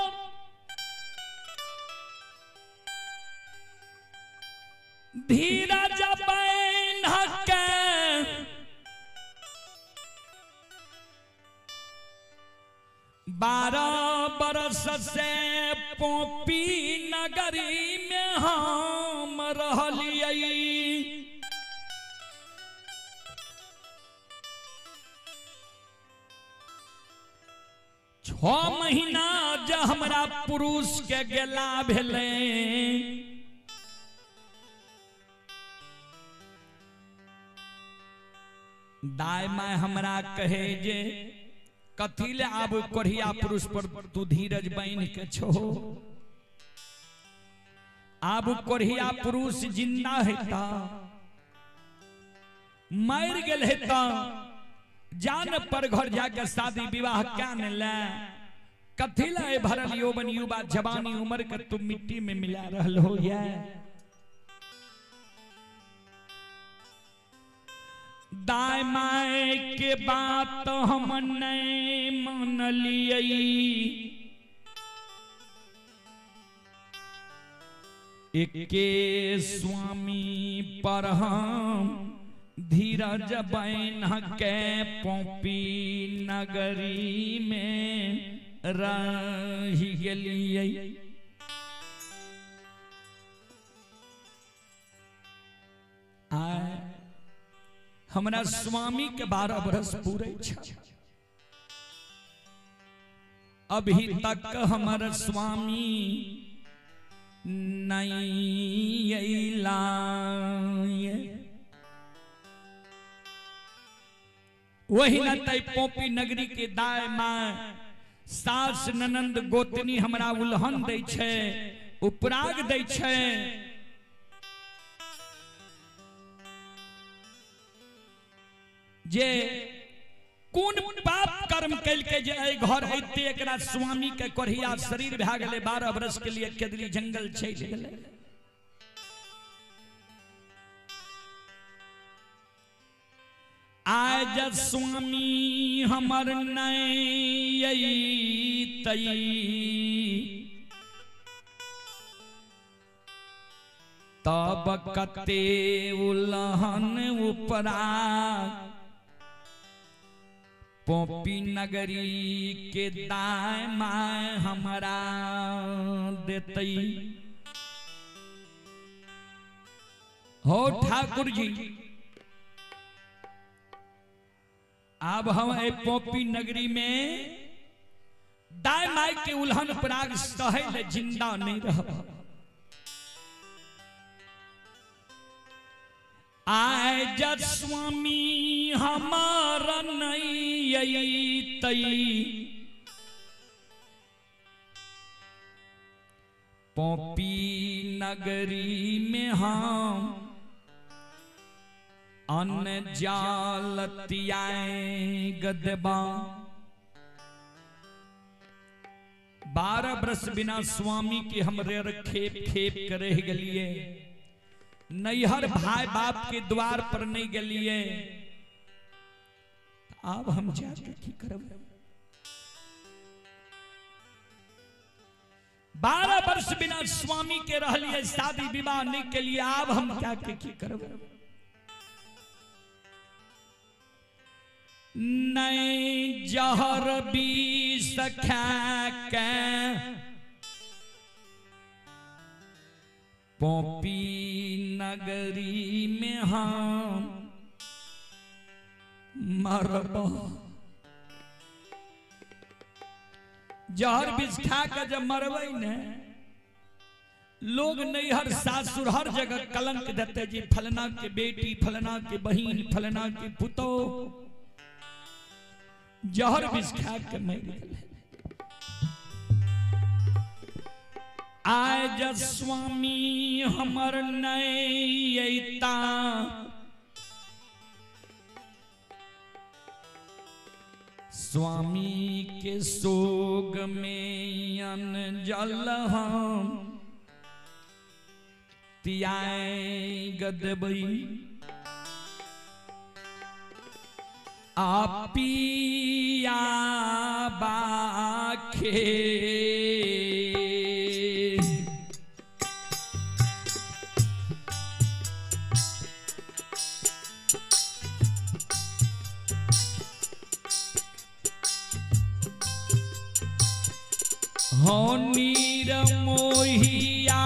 धीरज बन्ह के 12 बरस से पोपी नगरी में हम रहलियै। 6 महीना जे हमरा पुरुष के गेला भेलै दाय my हमरा कहे जे कथी ले आब कोढ़िया पुरुष पर तू धीरज बान्हि के छो। आब कोढ़िया पुरुष जिंदा हेता मर गेल हेता जान पर घर जाके शादी विवाह क्या न ले कथी ले भरल यौवन युवा जवानी उम्र के तू मिट्टी में मिला रहल हो। या दाय my के बात हम नहीं मानलियै एके स्वामी पर हम धीरज बैन के पोपी नगरी में रही गेलियै। आय हमरा स्वामी के 12 बरस पूरे छ, अभी तक हमर स्वामी नहीं अइला। वही न तै पोपी नगरी के दाय माय सास ननंद गोतनी हमरा उल्हन दै छै, उपराग दै छै। जे कोन पाप कर्म कैलकै जे एहि घर अइते एकरा स्वामी के कोढ़िया शरीर भए गेलै, 12 बरस के लिए केदली जंगल चलि गेलै। आज स्वामी हमर नहीं अइतै, तब कते उलहन उपरा पोपी नगरी के दाय my हमरा देतै। हो ठाकुर जी, अब हम ए पोपी नगरी में दाय my के उल्हन पराग सहे ले जिंदा नहीं रह। आय जब स्वामी हमारा नहीं अइतै, पोपी नगरी में हम अन्न जालतियाए गदबा। 12 बरस बिना स्वामी के हमरे खेप खेप कर रह गलिए, नैहर भाई बाप के द्वार पर नहीं गलिए, अब हम जाके की करब। 12 वर्ष बिना स्वामी के रहलिए, शादी विवाह नहीं के लिए, अब हम जाके की करब। नहीं जहर विष खा के पोपी नगरी में हम मरब। जहर विष खा के जब मरबै ने, लोग नैहर सासुर हर जगह कलंक देते जी फलना के बेटी, फलना के बहिन, फलना के पुतोह जहर विष खा के मर गेलै। आज स्वामी हमर नहीं अइता, स्वामी के सोग में अन जल हम तियाए गदबई। आपिया बाखे हो नीर मोहिया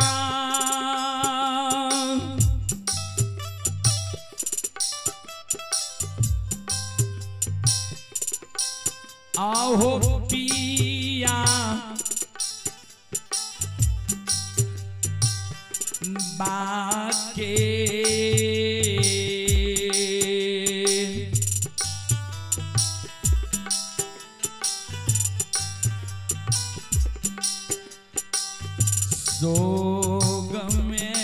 आहो पिया बाके सोग में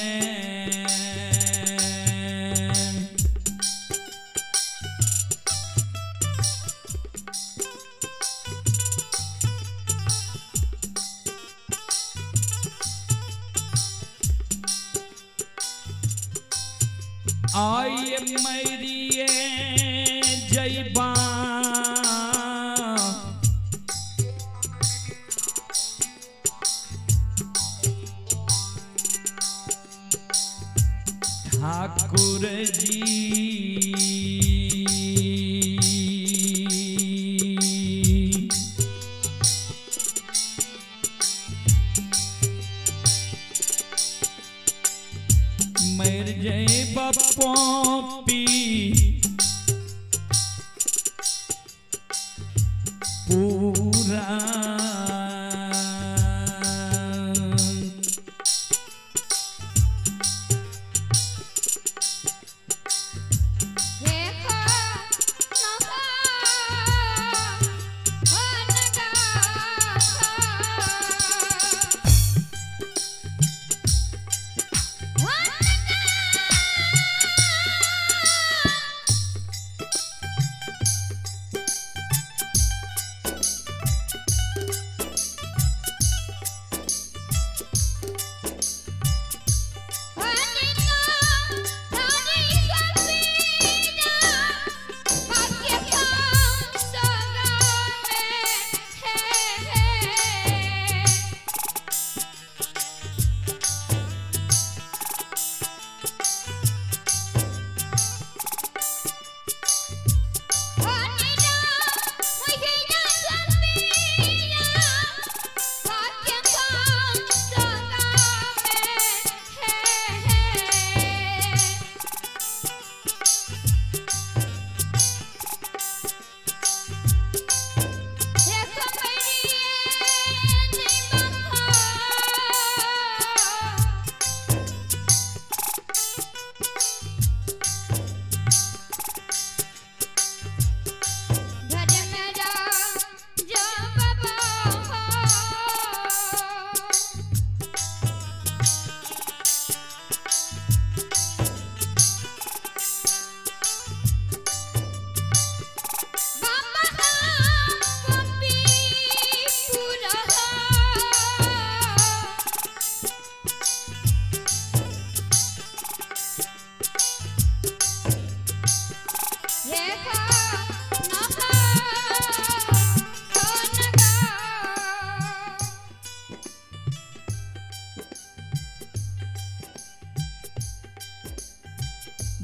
आए मरिए जयबा ठाकुर जी। पूरा।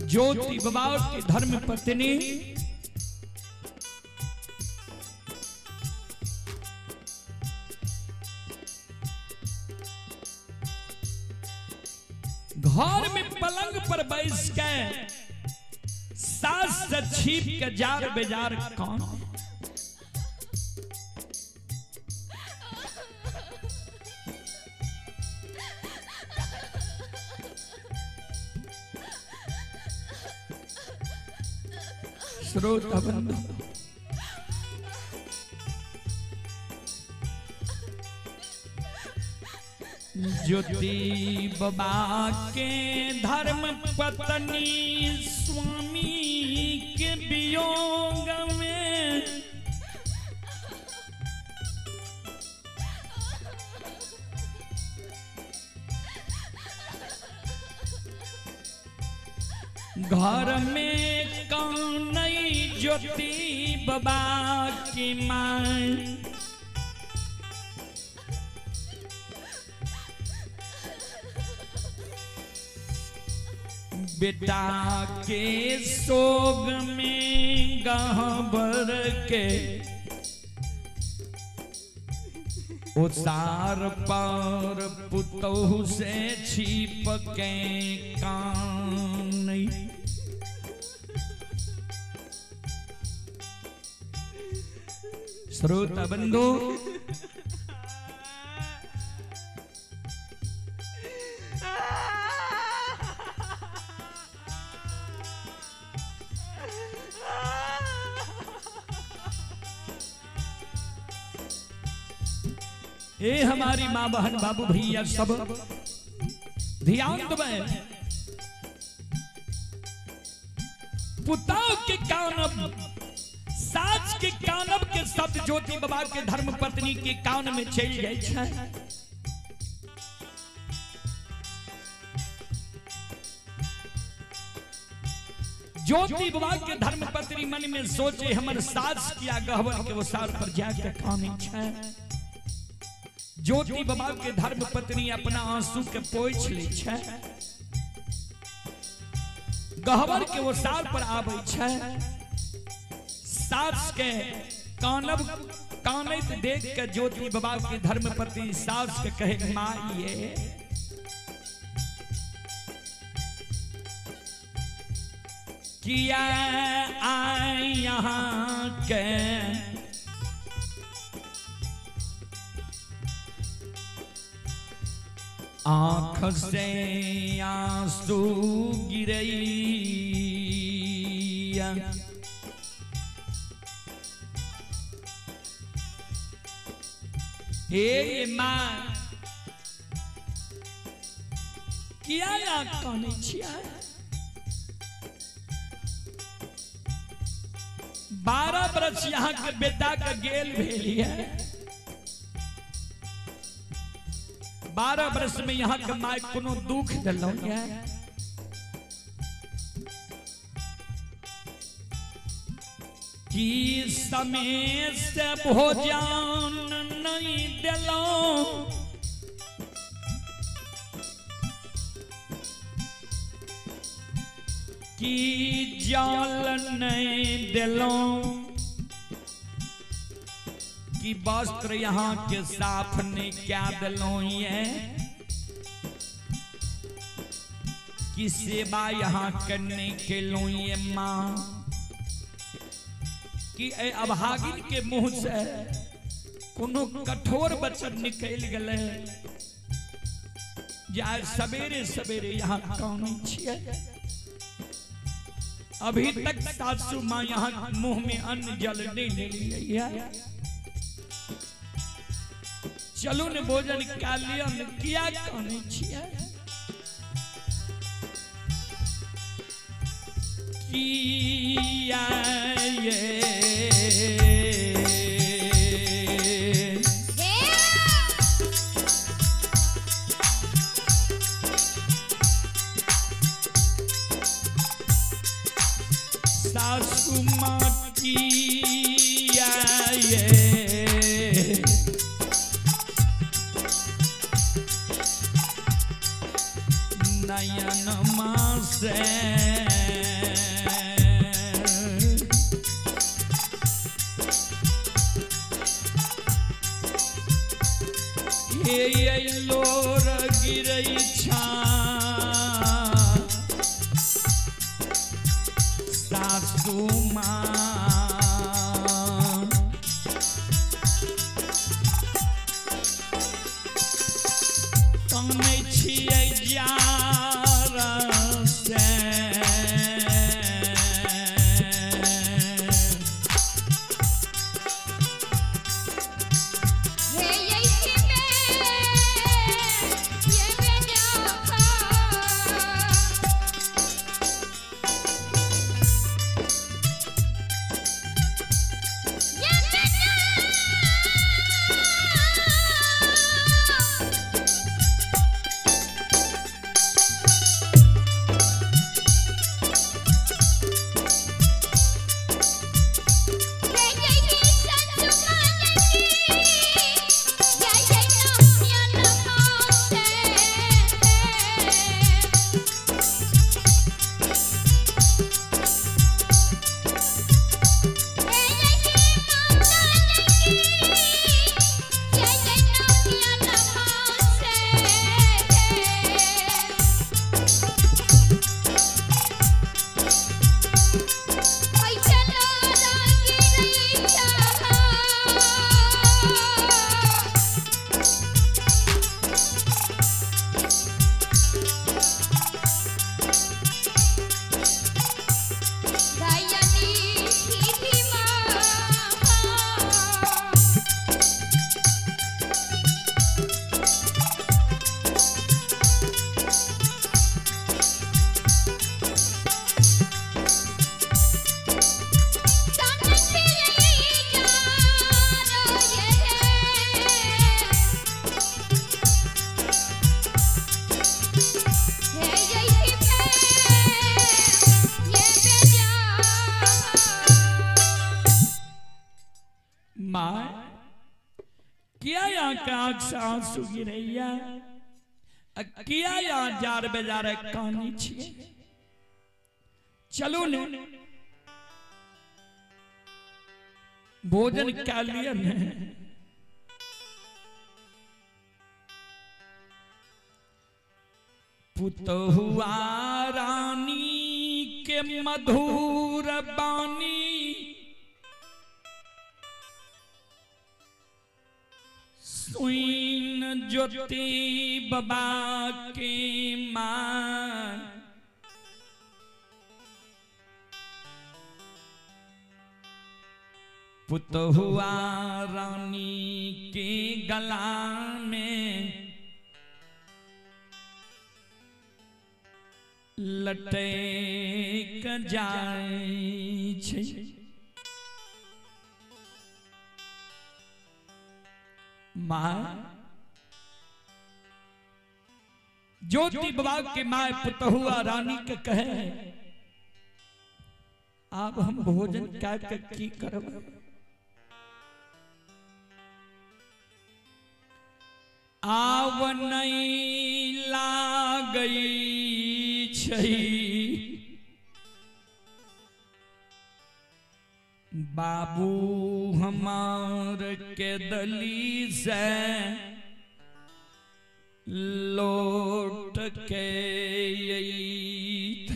ज्योति बाबा की धर्म पत्नी घर में पलंग पर बैस के सास से छिप के जार बेजार कौन? श्रोता बंधु, ज्योति बाबा के धर्म पत्नी स्वामी के वियोग में घर में कौन ज्योति बाबा की मां, बेटा के सोग में गहबर के उतार पर पुतहु से छिप के कान। श्रोता बंधु, ए हमारी माँ बहन बाबू भैया सब ध्यान दबे, पुताओ के कानब सास के कानब के शब्द ज्योति बाबा के धर्म पत्नी के कान में चल जाए छै। ज्योति बाबा के धर्म पत्नी मन में सोचे हमर सास किया गहवर के वो सार पर जाके काने छै। ज्योति बाबा के धर्म पत्नी अपना आंसू के पोछ ले छै, गहवर के वो सार पर आबै छै। सास के कानब कानैत देख के ज्योति बाबा के धर्म पत्नी सास के कहे, माँ ये किया आए यहाँ के आँख से आंसू गिरैया। हे माँ, किया या कानै छियै? 12 बरस यहाँ के बेटा के गेल भेल है। 12 बरस में यहाँ के माय कोनो दुख दिलौं है? की समय से भोजन नहीं दिलौं, की जल नहीं दिलौं, कि वस्त्र यहाँ के साफ नहीं क्या दिलौं ये, कि सेवा यहाँ करने के लो ये माँ, कि ए अभागिन के मुंह से कोनो कठोर वचन निकल गए जे आइ सवेरे सवेरे यहाँ कानै छियै? अभी तक सासू माँ यहाँ मुंह में अन्न जल नहीं ले लियै है। चलू ने भोजन कए लिअ ने, किया कानै छियै? किया ये सासू माँ किया ये नयन माँ से हे लोर गिरै छा सासू माँ। कानै छियै जार से। हे यही में ये बेटा। ये बेटा। हे यही संत मानकी जय जय नमः नमस्ते। हे यही माता की जय जय नमः नमस्ते। पैसा लागी रही चाहा। दयानी की माँ। माँ, किया यहाँ के आंख से आंसू गिरैया? आ किया यहाँ जार बेजार कानै छियै? चलू ने भोजन कए लिअ ने। पुतहुआ रानी के मधुर बानी सुन ज्योति बाबा की माँ पुतहुआ रानी के गला में लटक जाय छै। माँ ज्योति बाबा के माँ पुतहुआ रानी के कहे, अब हम भोजन क्या के की करब? आव नहीं लागई छै बाबू हमार के दली से लौट के अइथ।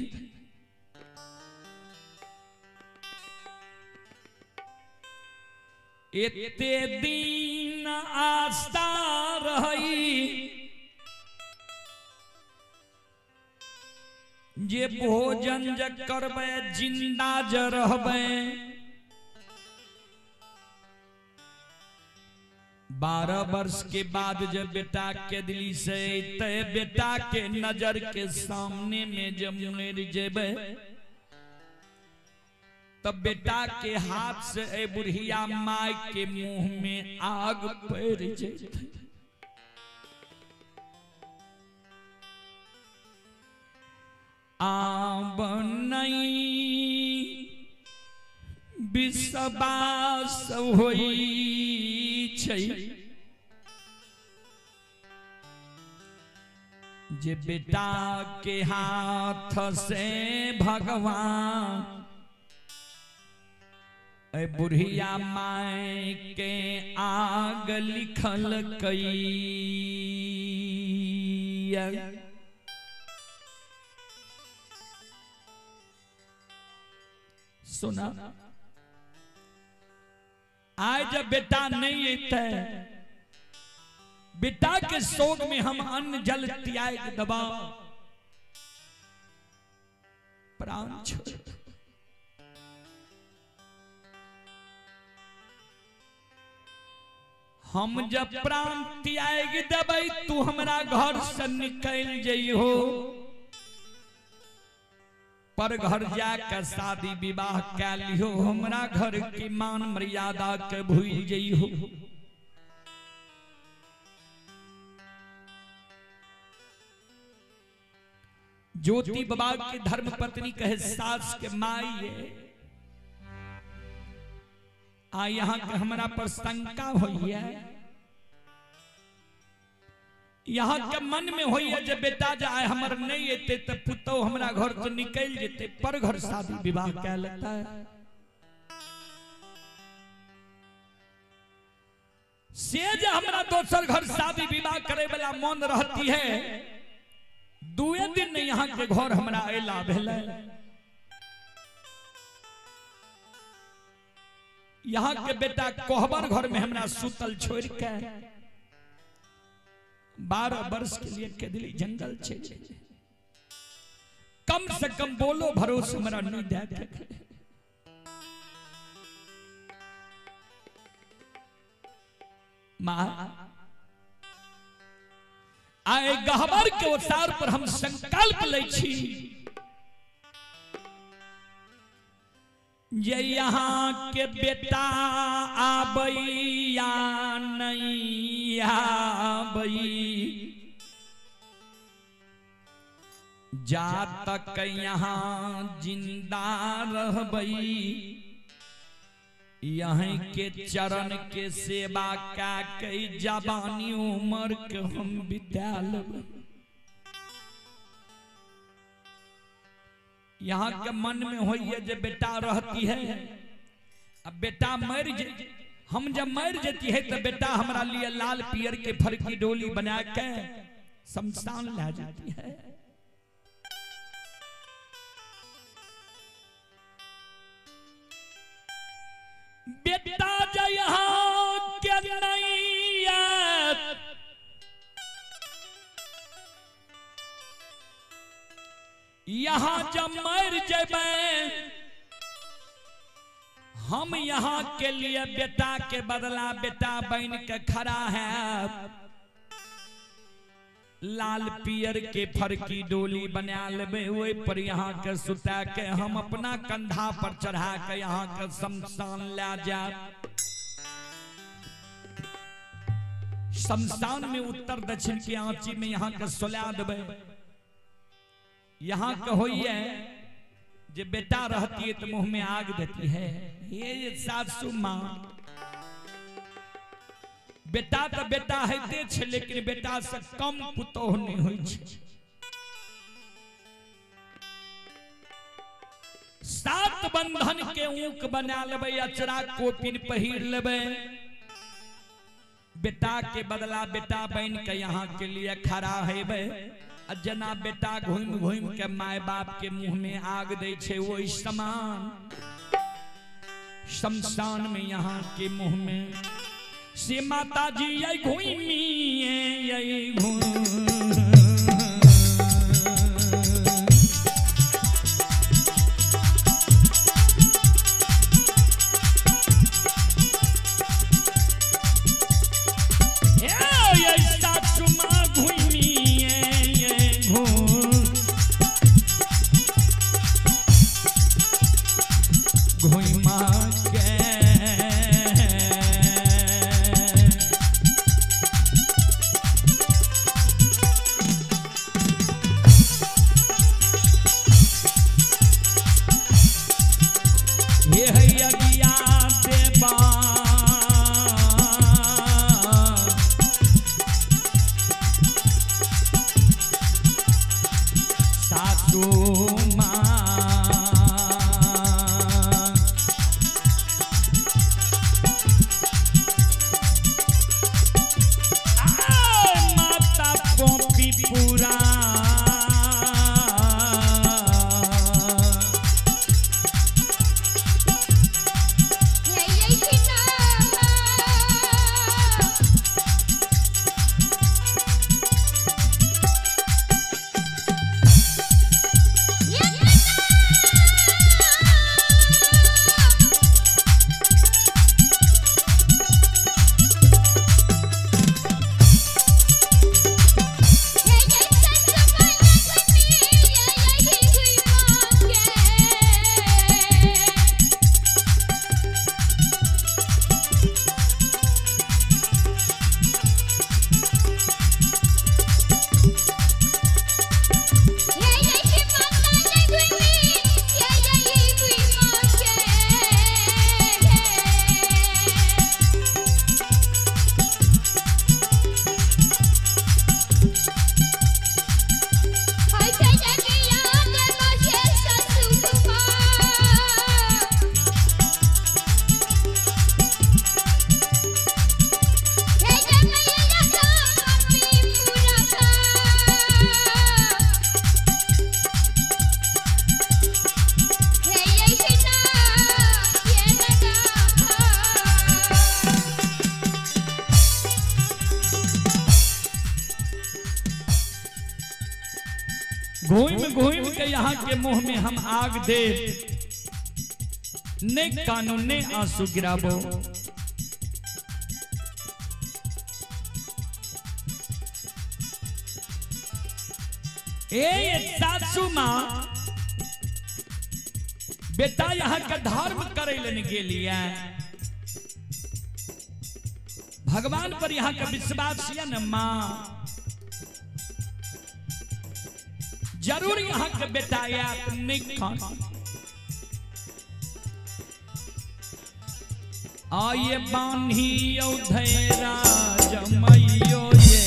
एते दिन आस्था रही जे भोजन जे करबै जिंदा जे रहबै। 12 वर्ष के बाद जब बेटा के दिली से अयतै, बेटा के नजर के सामने में जब मरि जेबै तब बेटा के हाथ से ए बुढ़िया माय के मुंह में आग पड़ जेतै। आब नहीं विश्वास होई छै जे बेटा के हाथ से भगवान ए बुढ़िया माय के आग लिखल कई। सुना, आज जब बेटा नहीं अयतै, बेटा के शोक में हम अन्न जल त्याग दबा प्राण छोड़। हम जब प्राण त्याग देबै तू हमरा घर से निकल जइहो, पर घर जाकर शादी विवाह कै लिहो, हमरा घर की मान मर्यादा के भूल जइहो। ज्योति बाबा की धर्म पत्नी कहे सास के माई है, आ यहाँ के हमरा पर शंका होइए, यहाँ के मन में होइए जे बेटा जाए हमर नहीं एते तो पुतौ हमरा घर से निकल जेते, पर घर शादी विवाह कै लेता है। से जे हमरा दोसर घर शादी विवाह करे वाला मन रहती है, दुए दिन यहाँ के घर हमरा अला भेलै। यहाँ के बेटा कोहबर घर में हमरा सुतल छोड़ के 12 वर्ष के लिए केदली जंगल छे, कम से कम बोलो भरोसे हमरा नहीं दे के। माँ आए गहबर के अवतार पर हम संकल्प लै छी जे यहाँ के बेटा आबै या नहीं आबै, जा तक यहाँ जिंदा रहबै यहीं के चरण के सेवा कै के जवानी उम्र के हम बिता लेबै। यहाँ के मन में होइए जे बेटा रहती है, अब बेटा मर जे, हम जब मर जाती है तो बेटा हमारा लिए लाल पियर के फर की डोली बना के शमशान ला जाती है। बेटा जय यहाँ के नहीं आयत, यहाँ जब मर जेबै, हम यहाँ के लिए बेटा के बदला बेटा बन के खड़ा है। लाल पियर के फरकी डोली बना लेबै, ओहि पर यहाँ के सुता के हम अपना कंधा पर चढ़ा के यहाँ के शमशान ले जाए। शमशान में उत्तर दक्षिण के आंची में यहाँ के सुला देबै। यहाँ के होइए जे बेटा रहती है तो मुंह में आग देती है। ये सासू माँ बेटा तो बेटा होते छे, लेकिन बेटा से कम पुतोह नहीं होई छे। सात बंधन के ऊक बना लेबै, अचरा कोपिन पहिर लेबै, बेटा के बदला बेटा बन के यहाँ के लिए खड़ा हेबै। आ जना बेटा घूमि घूमि के my बाप के मुंह में आग दै छे, वही समान शमशान में यहाँ के मुंह में से माता जी ये घूमी ये घूम। घूम घूम के यहाँ के मुंह में हम आग दे, ने कानून ने आंसू गिराबो। ए सासू माँ बेटा यहाँ के धर्म करे लेने के लिए भगवान पर यहाँ का विश्वास है न माँ, जरूर यहाँ के बेटा आयत नहीं खान। आये बान्हियो धैरा जमैयो ये,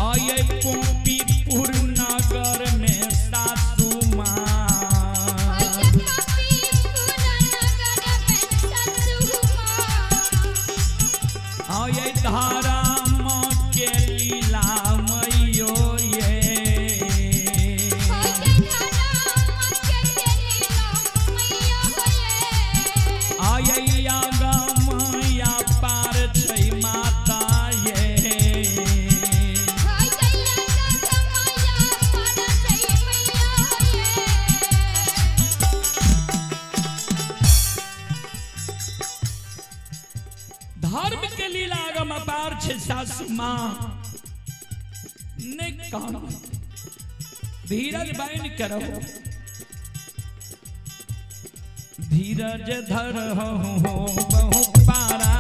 आये पुंपीपुर नगर में सासू माँ, आये धारा माँ के लीला मैयो ये। छै सासू माँ, नहि कानू, धीरज बान्हि के रहू, धीरज धर हो बहु पारा,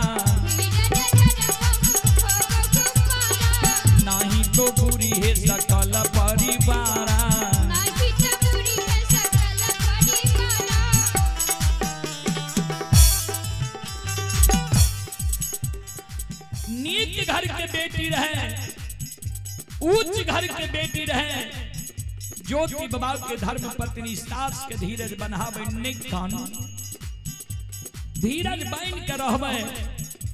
नाही तो बुरी है सकल परिवारा। नीक घर के बेटी रहे, ऊंच घर के बेटी रहे, ज्योति बाबा के धर्म पत्नी सास के धीरज बनावे, नहीं कानू, धीरज बान्हि के रहबे,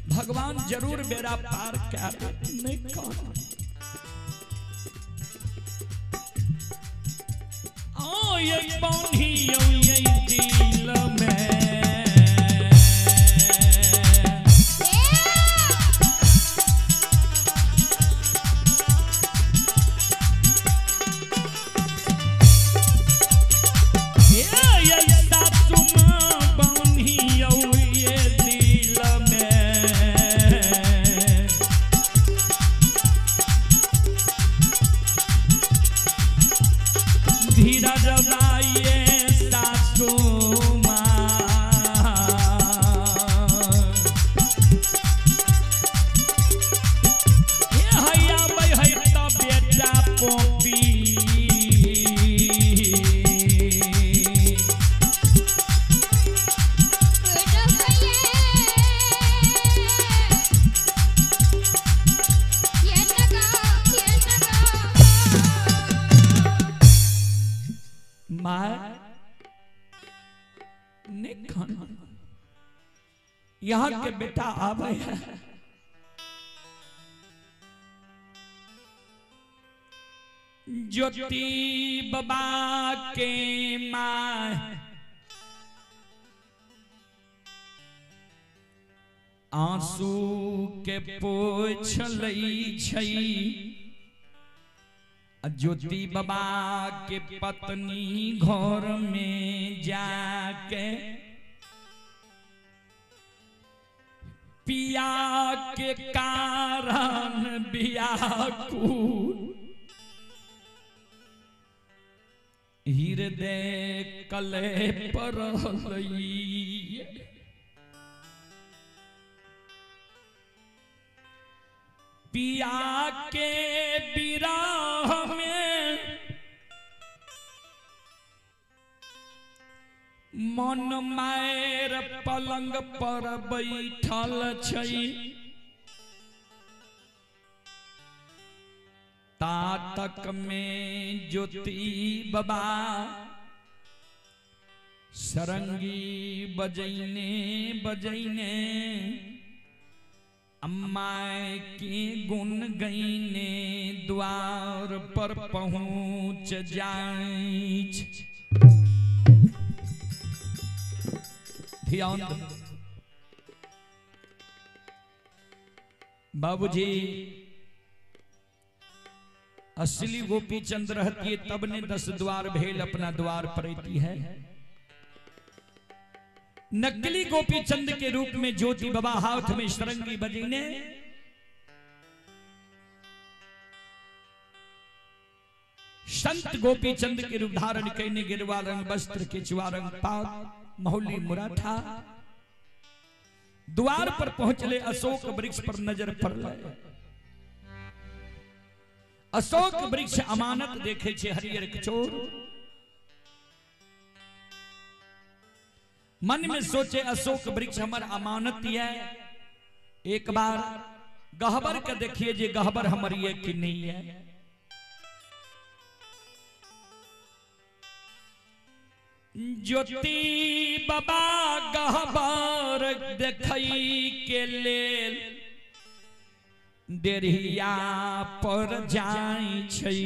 भगवान जरूर बेड़ा पार कर, नहीं कानू। ओ ये बान्हियो ये दिल में, धीरज बाइए सासू माँ, हे हैया बै है त बेटा पोपी, यहाँ के बेटा आवे है, ज्योति बाबा के माँ आंसू के पोछ लै छै, ज्योति बाबा के पत्नी घर में जाके पिया के कारण बियाकुल हृदय कले पर पिया के विरह में मन मार पलंग पर बैठल छै, तातक में ज्योति बाबा सरंगी बजैने बजैने अम्मा के गुण गईने द्वार पर पहुँच जाय। ध्यान बाबूजी, असली गोपी चंद्र रहती है तब ने 10 द्वार भेल अपना द्वार पर है। नकली गोपी चंद के रूप में ज्योति बाबा हाथ में सरंगी बजीने संत गोपी चंद के रूप धारण करने गिरवा रंग वस्त्र केचुआ रंग पाग मौली मुराठा द्वार पर पहुंचले, अशोक वृक्ष पर नजर पड़ले। अशोक वृक्ष अमानत देखे छे हरियर चोर, मन में सोचे अशोक वृक्ष हमर अमानत है, एक बार गहबर के देखिए जे गहबर हमर ये कि नहीं है। ज्योति बाबा गहबर देखई के लेल देरिया पर जाय छै,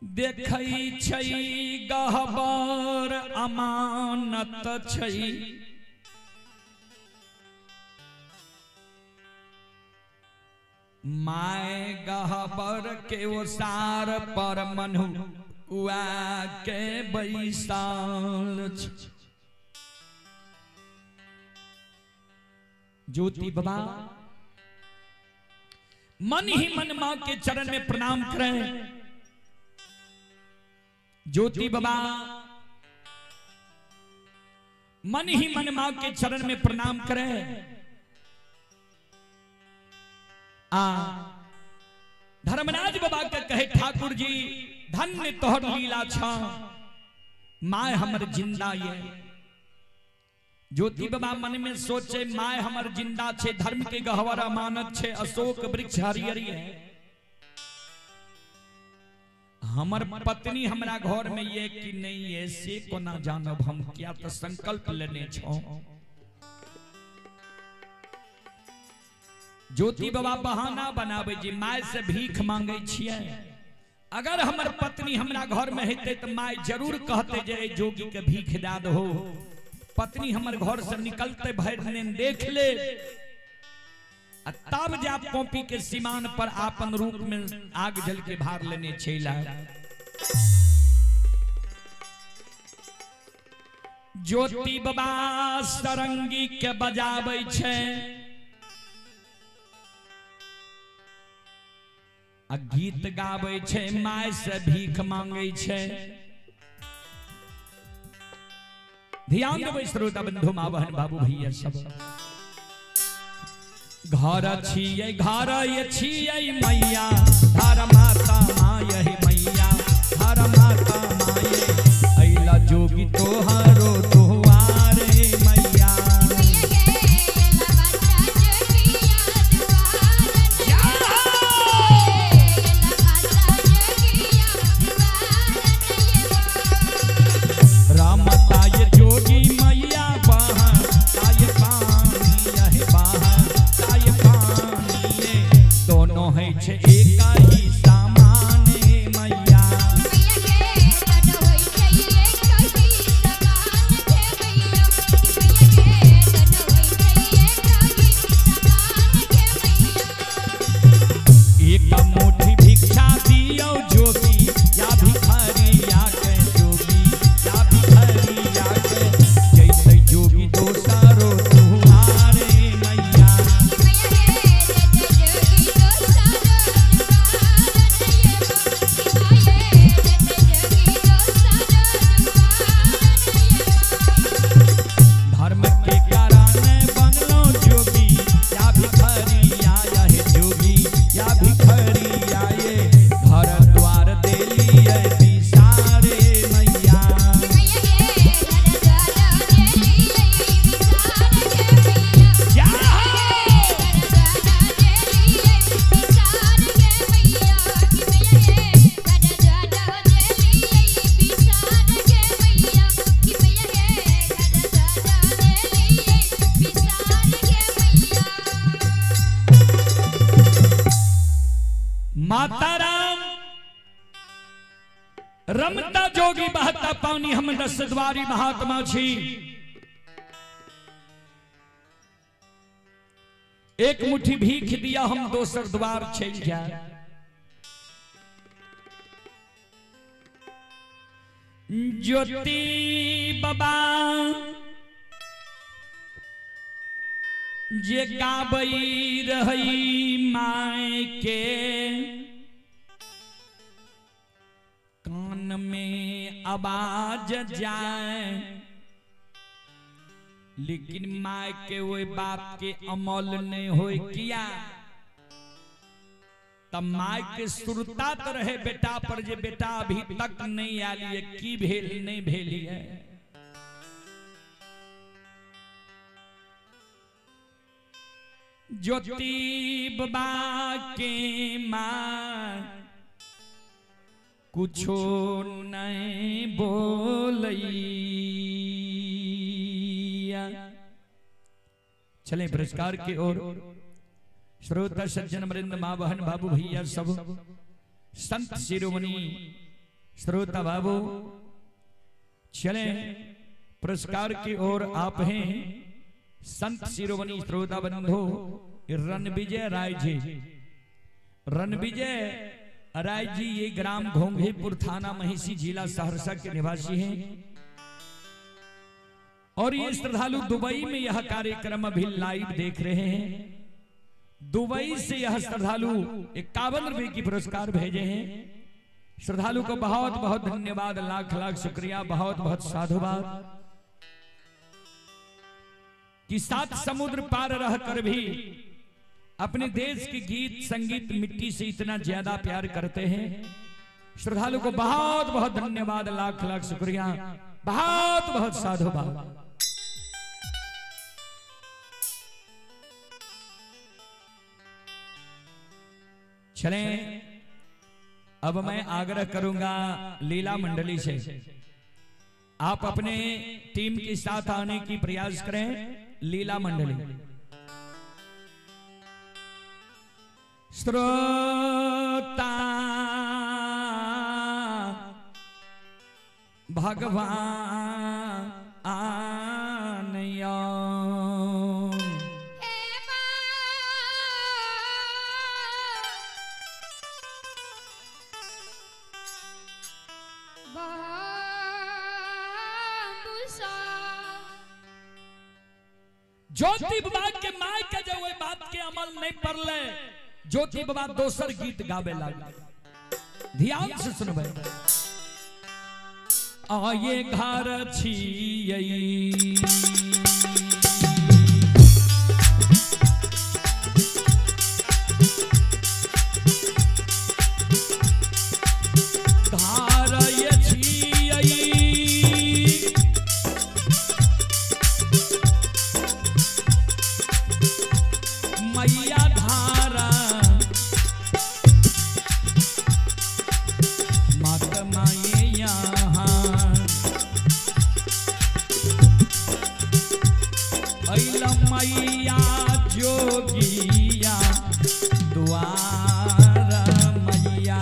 देखै छै गहबर अमानत छै, my गहबर के ओसार पर मनुआ के बैसाल छै। ज्योति बाबा मन ही मन मां के चरण में प्रणाम करें। ज्योति बाबा मन ही मन मां के चरण में प्रणाम करें। आ धर्मराज बाबा के कहे ठाकुर जी धन्य तोहर लीला छा, my हमर जिंदा ये। ज्योति बाबा मन में सोचे my हमर जिंदा छे, धर्म के गहवर अमानत छे, अशोक वृक्ष हरियरी है, हमर पत्नी हमरा घर में ये कि नहीं ये से कोना जानब हम, क्या तो संकल्प लेने छो। ज्योति बाबा बहाना बनावे जी my से भीख मांगे छिए, अगर हमर पत्नी हमरा घर में हेते तो my जरूर कहते जे जोगी के भीख दा दो। पत्नी हमर घर से निकलते भर दिन देख ले, तब जा कॉपी के सीमान पर आपन रूप में आग जल के भार लेने छेला। ज्योति बाबा सरंगी के बजाबै छे आ गीत गाबै छे, my से भीख मांगे छे। ध्यान देबै श्रोता बंधु माँ बहन बाबू भैया सब। घर छियै घर ये छियै मैया, धर माता my हे मैया, धर माता my अइला जोगी तोहारो तोहार हे मैया। रामता ये जोगी मैया बहा ताय पानी यह बहा ताय पानी ये, दोनों है छे एक ही सामान हे मैया। एक मुट्ठी भिक्षा दियो जोगी या भिखारिया के जोगी या भिखारिया के, जैसे जोगी दोसारो तुम्हारे मैया। धर्म के कारण बनलो जोगी या भिखारिया यह जोगी या भिखारिया ये, घर द्वार देलिए बिसारे मैया। माता राम रमता जोगी बहता पानी, हम दस द्वारी महात्मा छी। एक मुट्ठी भीख दिया हम दोसर द्वार चल जाए। ज्योति बाबा जे गाबई रही my के कान में आवाज जाए, लेकिन my के वो बात के अमल नहीं होए किया। तब my के सुरता तो रहे बेटा पर, जे बेटा अभी तक नहीं आली है, की भेल नहीं भेली है। ज्योति बाबा के माँ कुछो नहीं बोलैया। चले पुरस्कार की ओर। श्रोता सज्जन वृंद माँ बहन बाबू भैया सब संत शिरोमणि श्रोता बाबू, चले पुरस्कार की ओर। आप हैं संत शिरोमणि श्रोता बंधु रणविजय राय जी। रणविजय राय जी ये ग्राम घोंघीपुर थाना महिषी जिला सहरसा के निवासी हैं और ये श्रद्धालु दुबई में यह कार्यक्रम अभी लाइव देख रहे हैं। दुबई से यह श्रद्धालु 51 रुपए की पुरस्कार भेजे हैं। श्रद्धालु को बहुत बहुत धन्यवाद, लाख लाख शुक्रिया, बहुत बहुत साधुवाद कि सात समुद्र पार रहकर भी अपने देश की गीत संगीत मिट्टी से इतना ज्यादा प्यार करते हैं। श्रद्धालु को बहुत बहुत धन्यवाद, लाख लाख शुक्रिया, बहुत बहुत साधुवाद। चलें, अब मैं आग्रह करूंगा लीला मंडली से, आप अपने टीम के साथ आने की प्रयास करें। लीला मंडली श्रोता भगवान ज्योति बाबा के my के जो वही बात के अमल नहीं पड़ले, ज्योति बाबा दोसर गीत गावे लागले। ध्यान से सुनबे। आये घर छियै घर ये छियै मैया धारा मात माये यहाँ अइल मैया जोगिया द्वार मैया।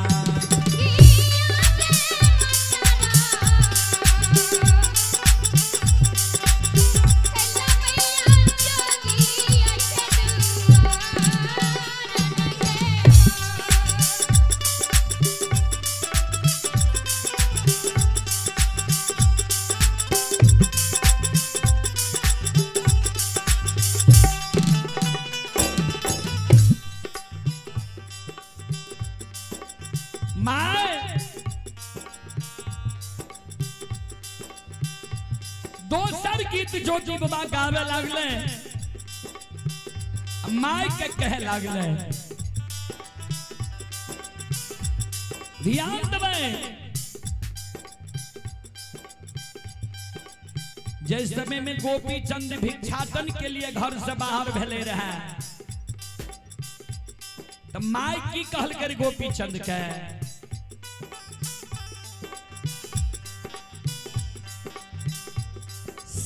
दोसर गीत ज्योति बाबा गावे लागले, my के कहे लागले। ध्यान देबै, जिस समय में गोपी चंद भिक्षाटन के लिए घर से बाहर भेले रहे, तो my की कहल कर गोपी चंद के,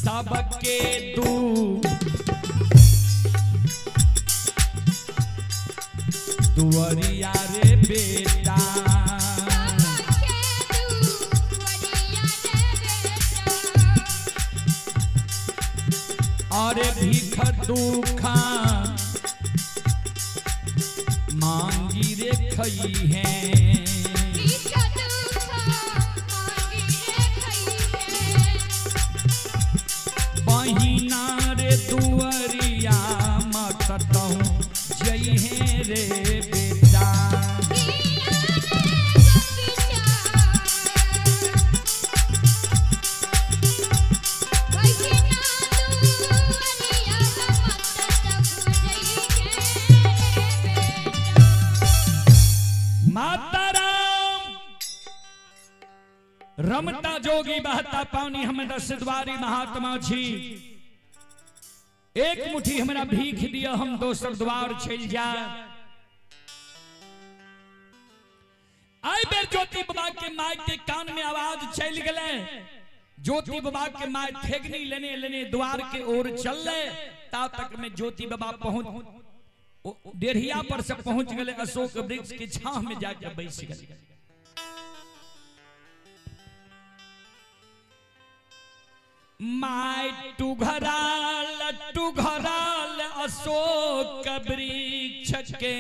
सबके दू दुआरिया रे बेटा, और भीख दुखा मांगी रे खई है, बहिना रे दुआरिया मत तहु जई है रे बेटा। माता राम रमता जोगी बहता पानी, हम दस द्वारी महात्मा छी, एक मुट्ठी हमरा भीख दिया हम दोसर द्वार चल जाए। आई बेर ज्योति बाबा के my के कान में आवाज चल गले, ज्योति बाबा के my ठेगनी लेने लेने द्वार के ओर चल ले, ता तक में ज्योति बाबा पहुंच डेढ़िया पर से पहुंच गए, अशोक वृक्ष की छांव में जाकर बैस गए। My टुघराल अशोक वृक्ष के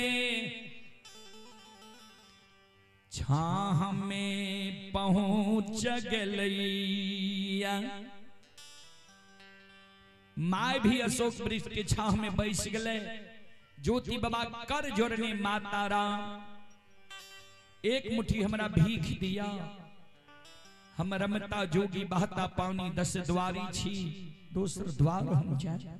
छाह में पहुंच गलैया। My भी अशोक वृक्ष के छाह में बैस गए। ज्योति बाबा कर जोड़ने माता राम एक मुट्ठी हमरा भीख दिया, हम रमता जोगी बहता पानी 10 द्वारी छी, दोसर द्वार हम जाए।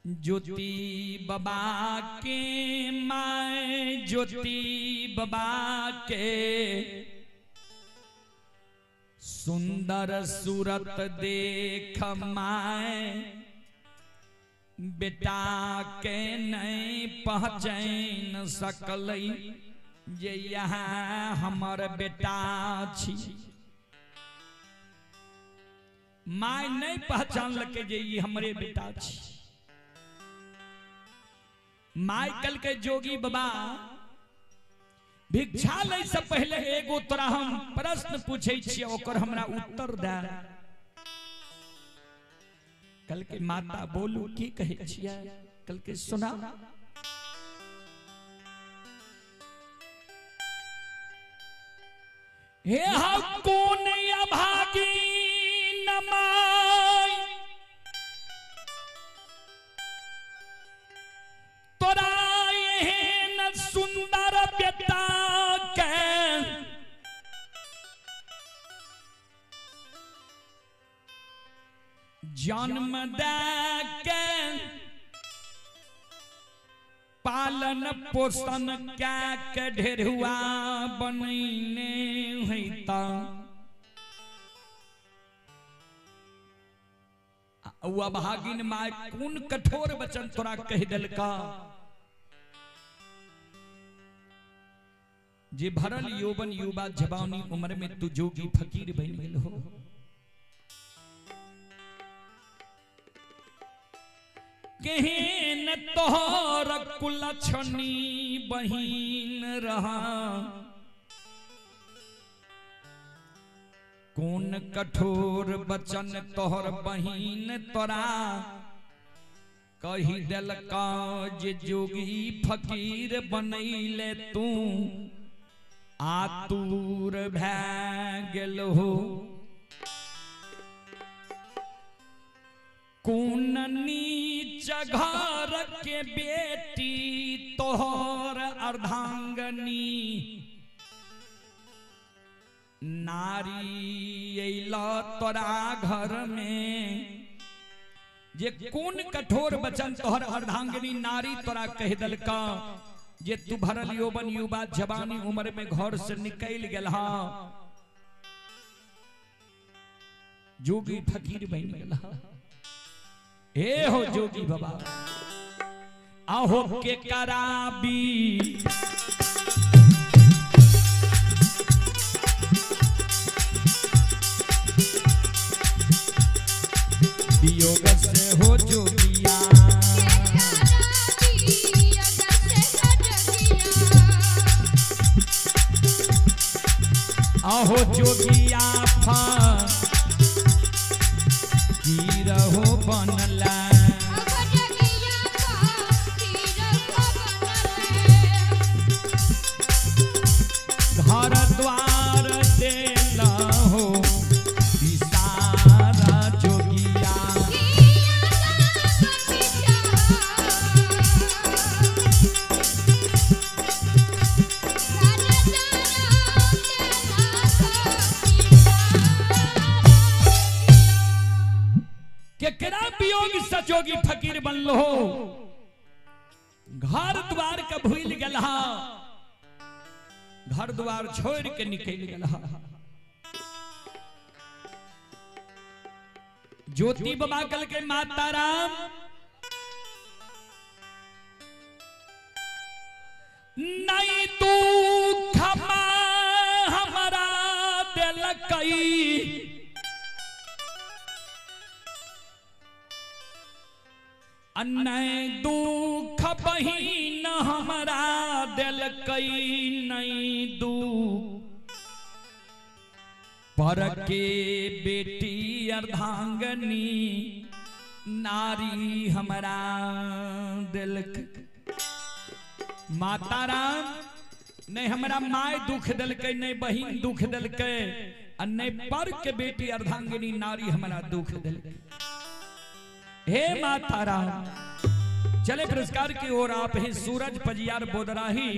ज्योति बाबा के my ज्योति बाबा के सुंदर सूरत देख my बेटा के नहीं पहचान सकलई जे यहाँ हमर बेटा छी। My नहीं पहचान लके जे ई हमरे बेटा छी। माइकल के जोगी बाबा भिक्षा लै से पहले एगो तोरा हम प्रश्न पूछे छियै, ओकर हमरा उत्तर दे। कल के माता बोलू की कहै छियै, कल के सुना। हे हा कोन अभागी नमाई तोरा एहन सुंदर बेटा के जन्म दे के पालन पोषण कै के ढेरुआ बनैने होता। अभागिन my कोन कठोर वचन तोरा कह दिलका जे भरल यौवन युवा जवानी उम्र में तू जोगी फकीर बन गेल हो। केहन तोहर कुलछनी बहिन रहा, कोन कठोर वचन तोहर बहिन तोरा कही दिलका जे जोगी फकीर बनैले तू आतुर भै गेल हो। कोन नीच घर के बेटी तोहर अर्धांगनी नारी अइल तोरा घर में, जे कोन कठोर वचन तोहर अर्धांगनी नारी तोरा कह दिलका जे तू भरल यौवन युवा जवानी उम्र में घर से निकल गेल हा, जोगी फकीर बन गेल हा। हे हो जोगी बाबा आहो के कराबी वियोग से हो जोगिया, आहो जोगिया फा की रहो बनला, घर द्वार देला हो इशारा जोगिया। केकरा वियोग से जोगी फकीर बनलो हो, घर द्वार के भूल गेल हा, घर द्वार छोड़ के निकल गेल हा। ज्योति बाबा कल के माता राम नहीं दुख हमरा दिलकई नहीं दुख बहिन हमरा दिलकई नहीं दुख पर के बेटी अर्धांगनी नारी हमरा दिलक। माता राम नहीं हमरा my दुख देलकै, नहीं बहिन दुख देलकै, आ नहीं पर के बेटी अर्धांगिनी नारी हमरा दुख देलकै। हे माता राम। चले पुरस्कार की ओर। आप हैं सूरज पजियार बोदराही,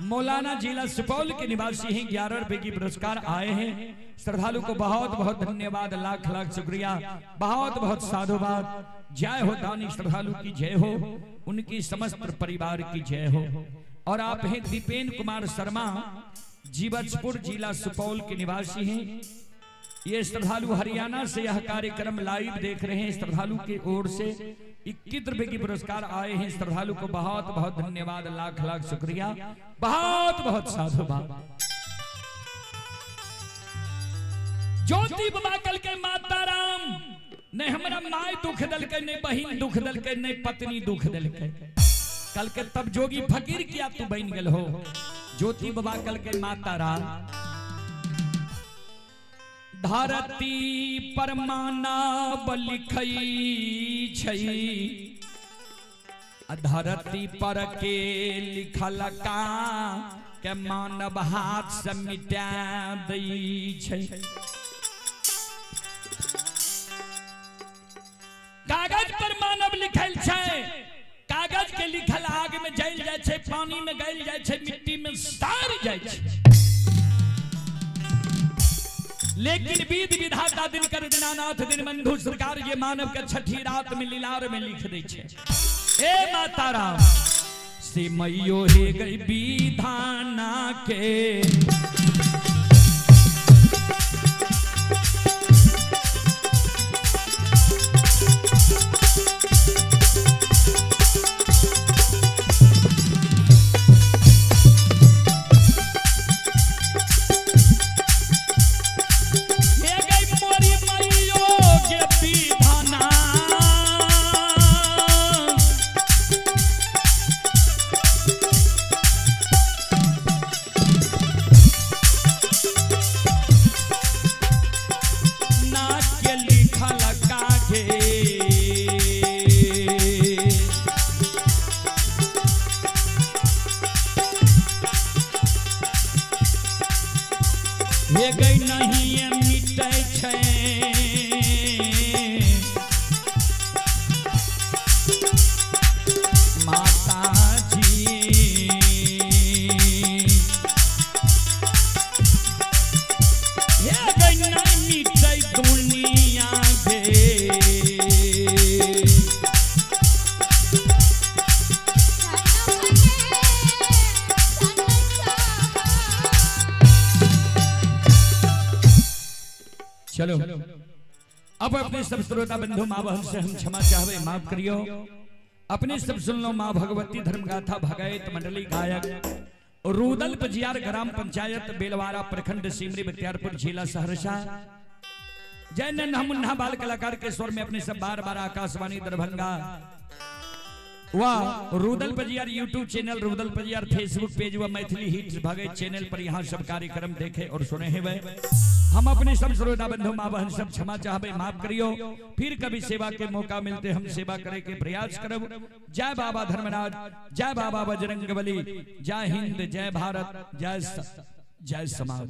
मौलाना जिला सुपौल के निवासी हैं। 11 रुपए की पुरस्कार आए हैं। श्रद्धालु को बहुत बहुत धन्यवाद, लाख लाख शुक्रिया, बहुत बहुत साधुवाद। जय हो दानी श्रद्धालु की जय हो, उनकी समस्त परिवार की जय हो। और आप हैं दीपेन कुमार शर्मा, जीवछपुर जिला सुपौल के निवासी हैं। ये श्रद्धालु हरियाणा से यह कार्यक्रम लाइव देख रहे हैं। श्रद्धालु की ओर से 21 रुपए की पुरस्कार आए हैं। श्रद्धालु को बहुत बहुत धन्यवाद, लाख लाख शुक्रिया, बहुत बहुत साधुवाद। ज्योति बाबा कल के माता राम ने हमरा my दुख दलके, ने बहिन दुख दलके, ने पत्नी दुख दलके। कल के तब जोगी फकीर किया तू बन गल हो। ज्योति बाबा कल के माता राम धरती पर मानव लिखई छई, धरती पर के लिखल का के मानव हाथ से मिटा दै छै। कागज पर मानव लिखल छै, कागज के लिखल आग में जल जाय छै, पानी में गल जाय छै, मिट्टी में सड़ जाय छै। लेकिन विध विधाता दिनकर दीनानाथ दीनबंधु सरकार ये मानव के छठी रात में लीलार में लिख दे छे। ए माता राम से मैयो हे गई विधाना के, हे गई नहीं मिटै छै। माता जी हे गई नहीं मिटै दुनिया गे। चलो अब अपने सब श्रोता बंधु माँ बहन से हम क्षमा चाहवे, माफ करियो। अपने सब सुन लो माँ भगवती धर्मगाथा भगैत मंडली गायक रूदल पजियार ग्राम पंचायत बेलवारा प्रखंड सिमरी बख्तियारपुर जिला सहरसा। जय नन्हा मुन्ना बाल कलाकार के स्वर में अपने सब बार बार आकाशवाणी दरभंगा वाह Rudal Pajiyar YouTube channel, Rudal Pajiyar Facebook page व मैथिली हिट भगैत चैनल पर यहाँ सब कार्यक्रम देखे और सुने हैं। वे हम अपने सब श्रोता बंधु माँ बहन सब क्षमा चाहबे, माफ करियो। फिर कभी सेवा के मौका मिलते हम सेवा करे के प्रयास करब। जय बाबा धर्मराज, जय बाबा बजरंगबली, जय हिंद, जय भारत, जय जय समाज।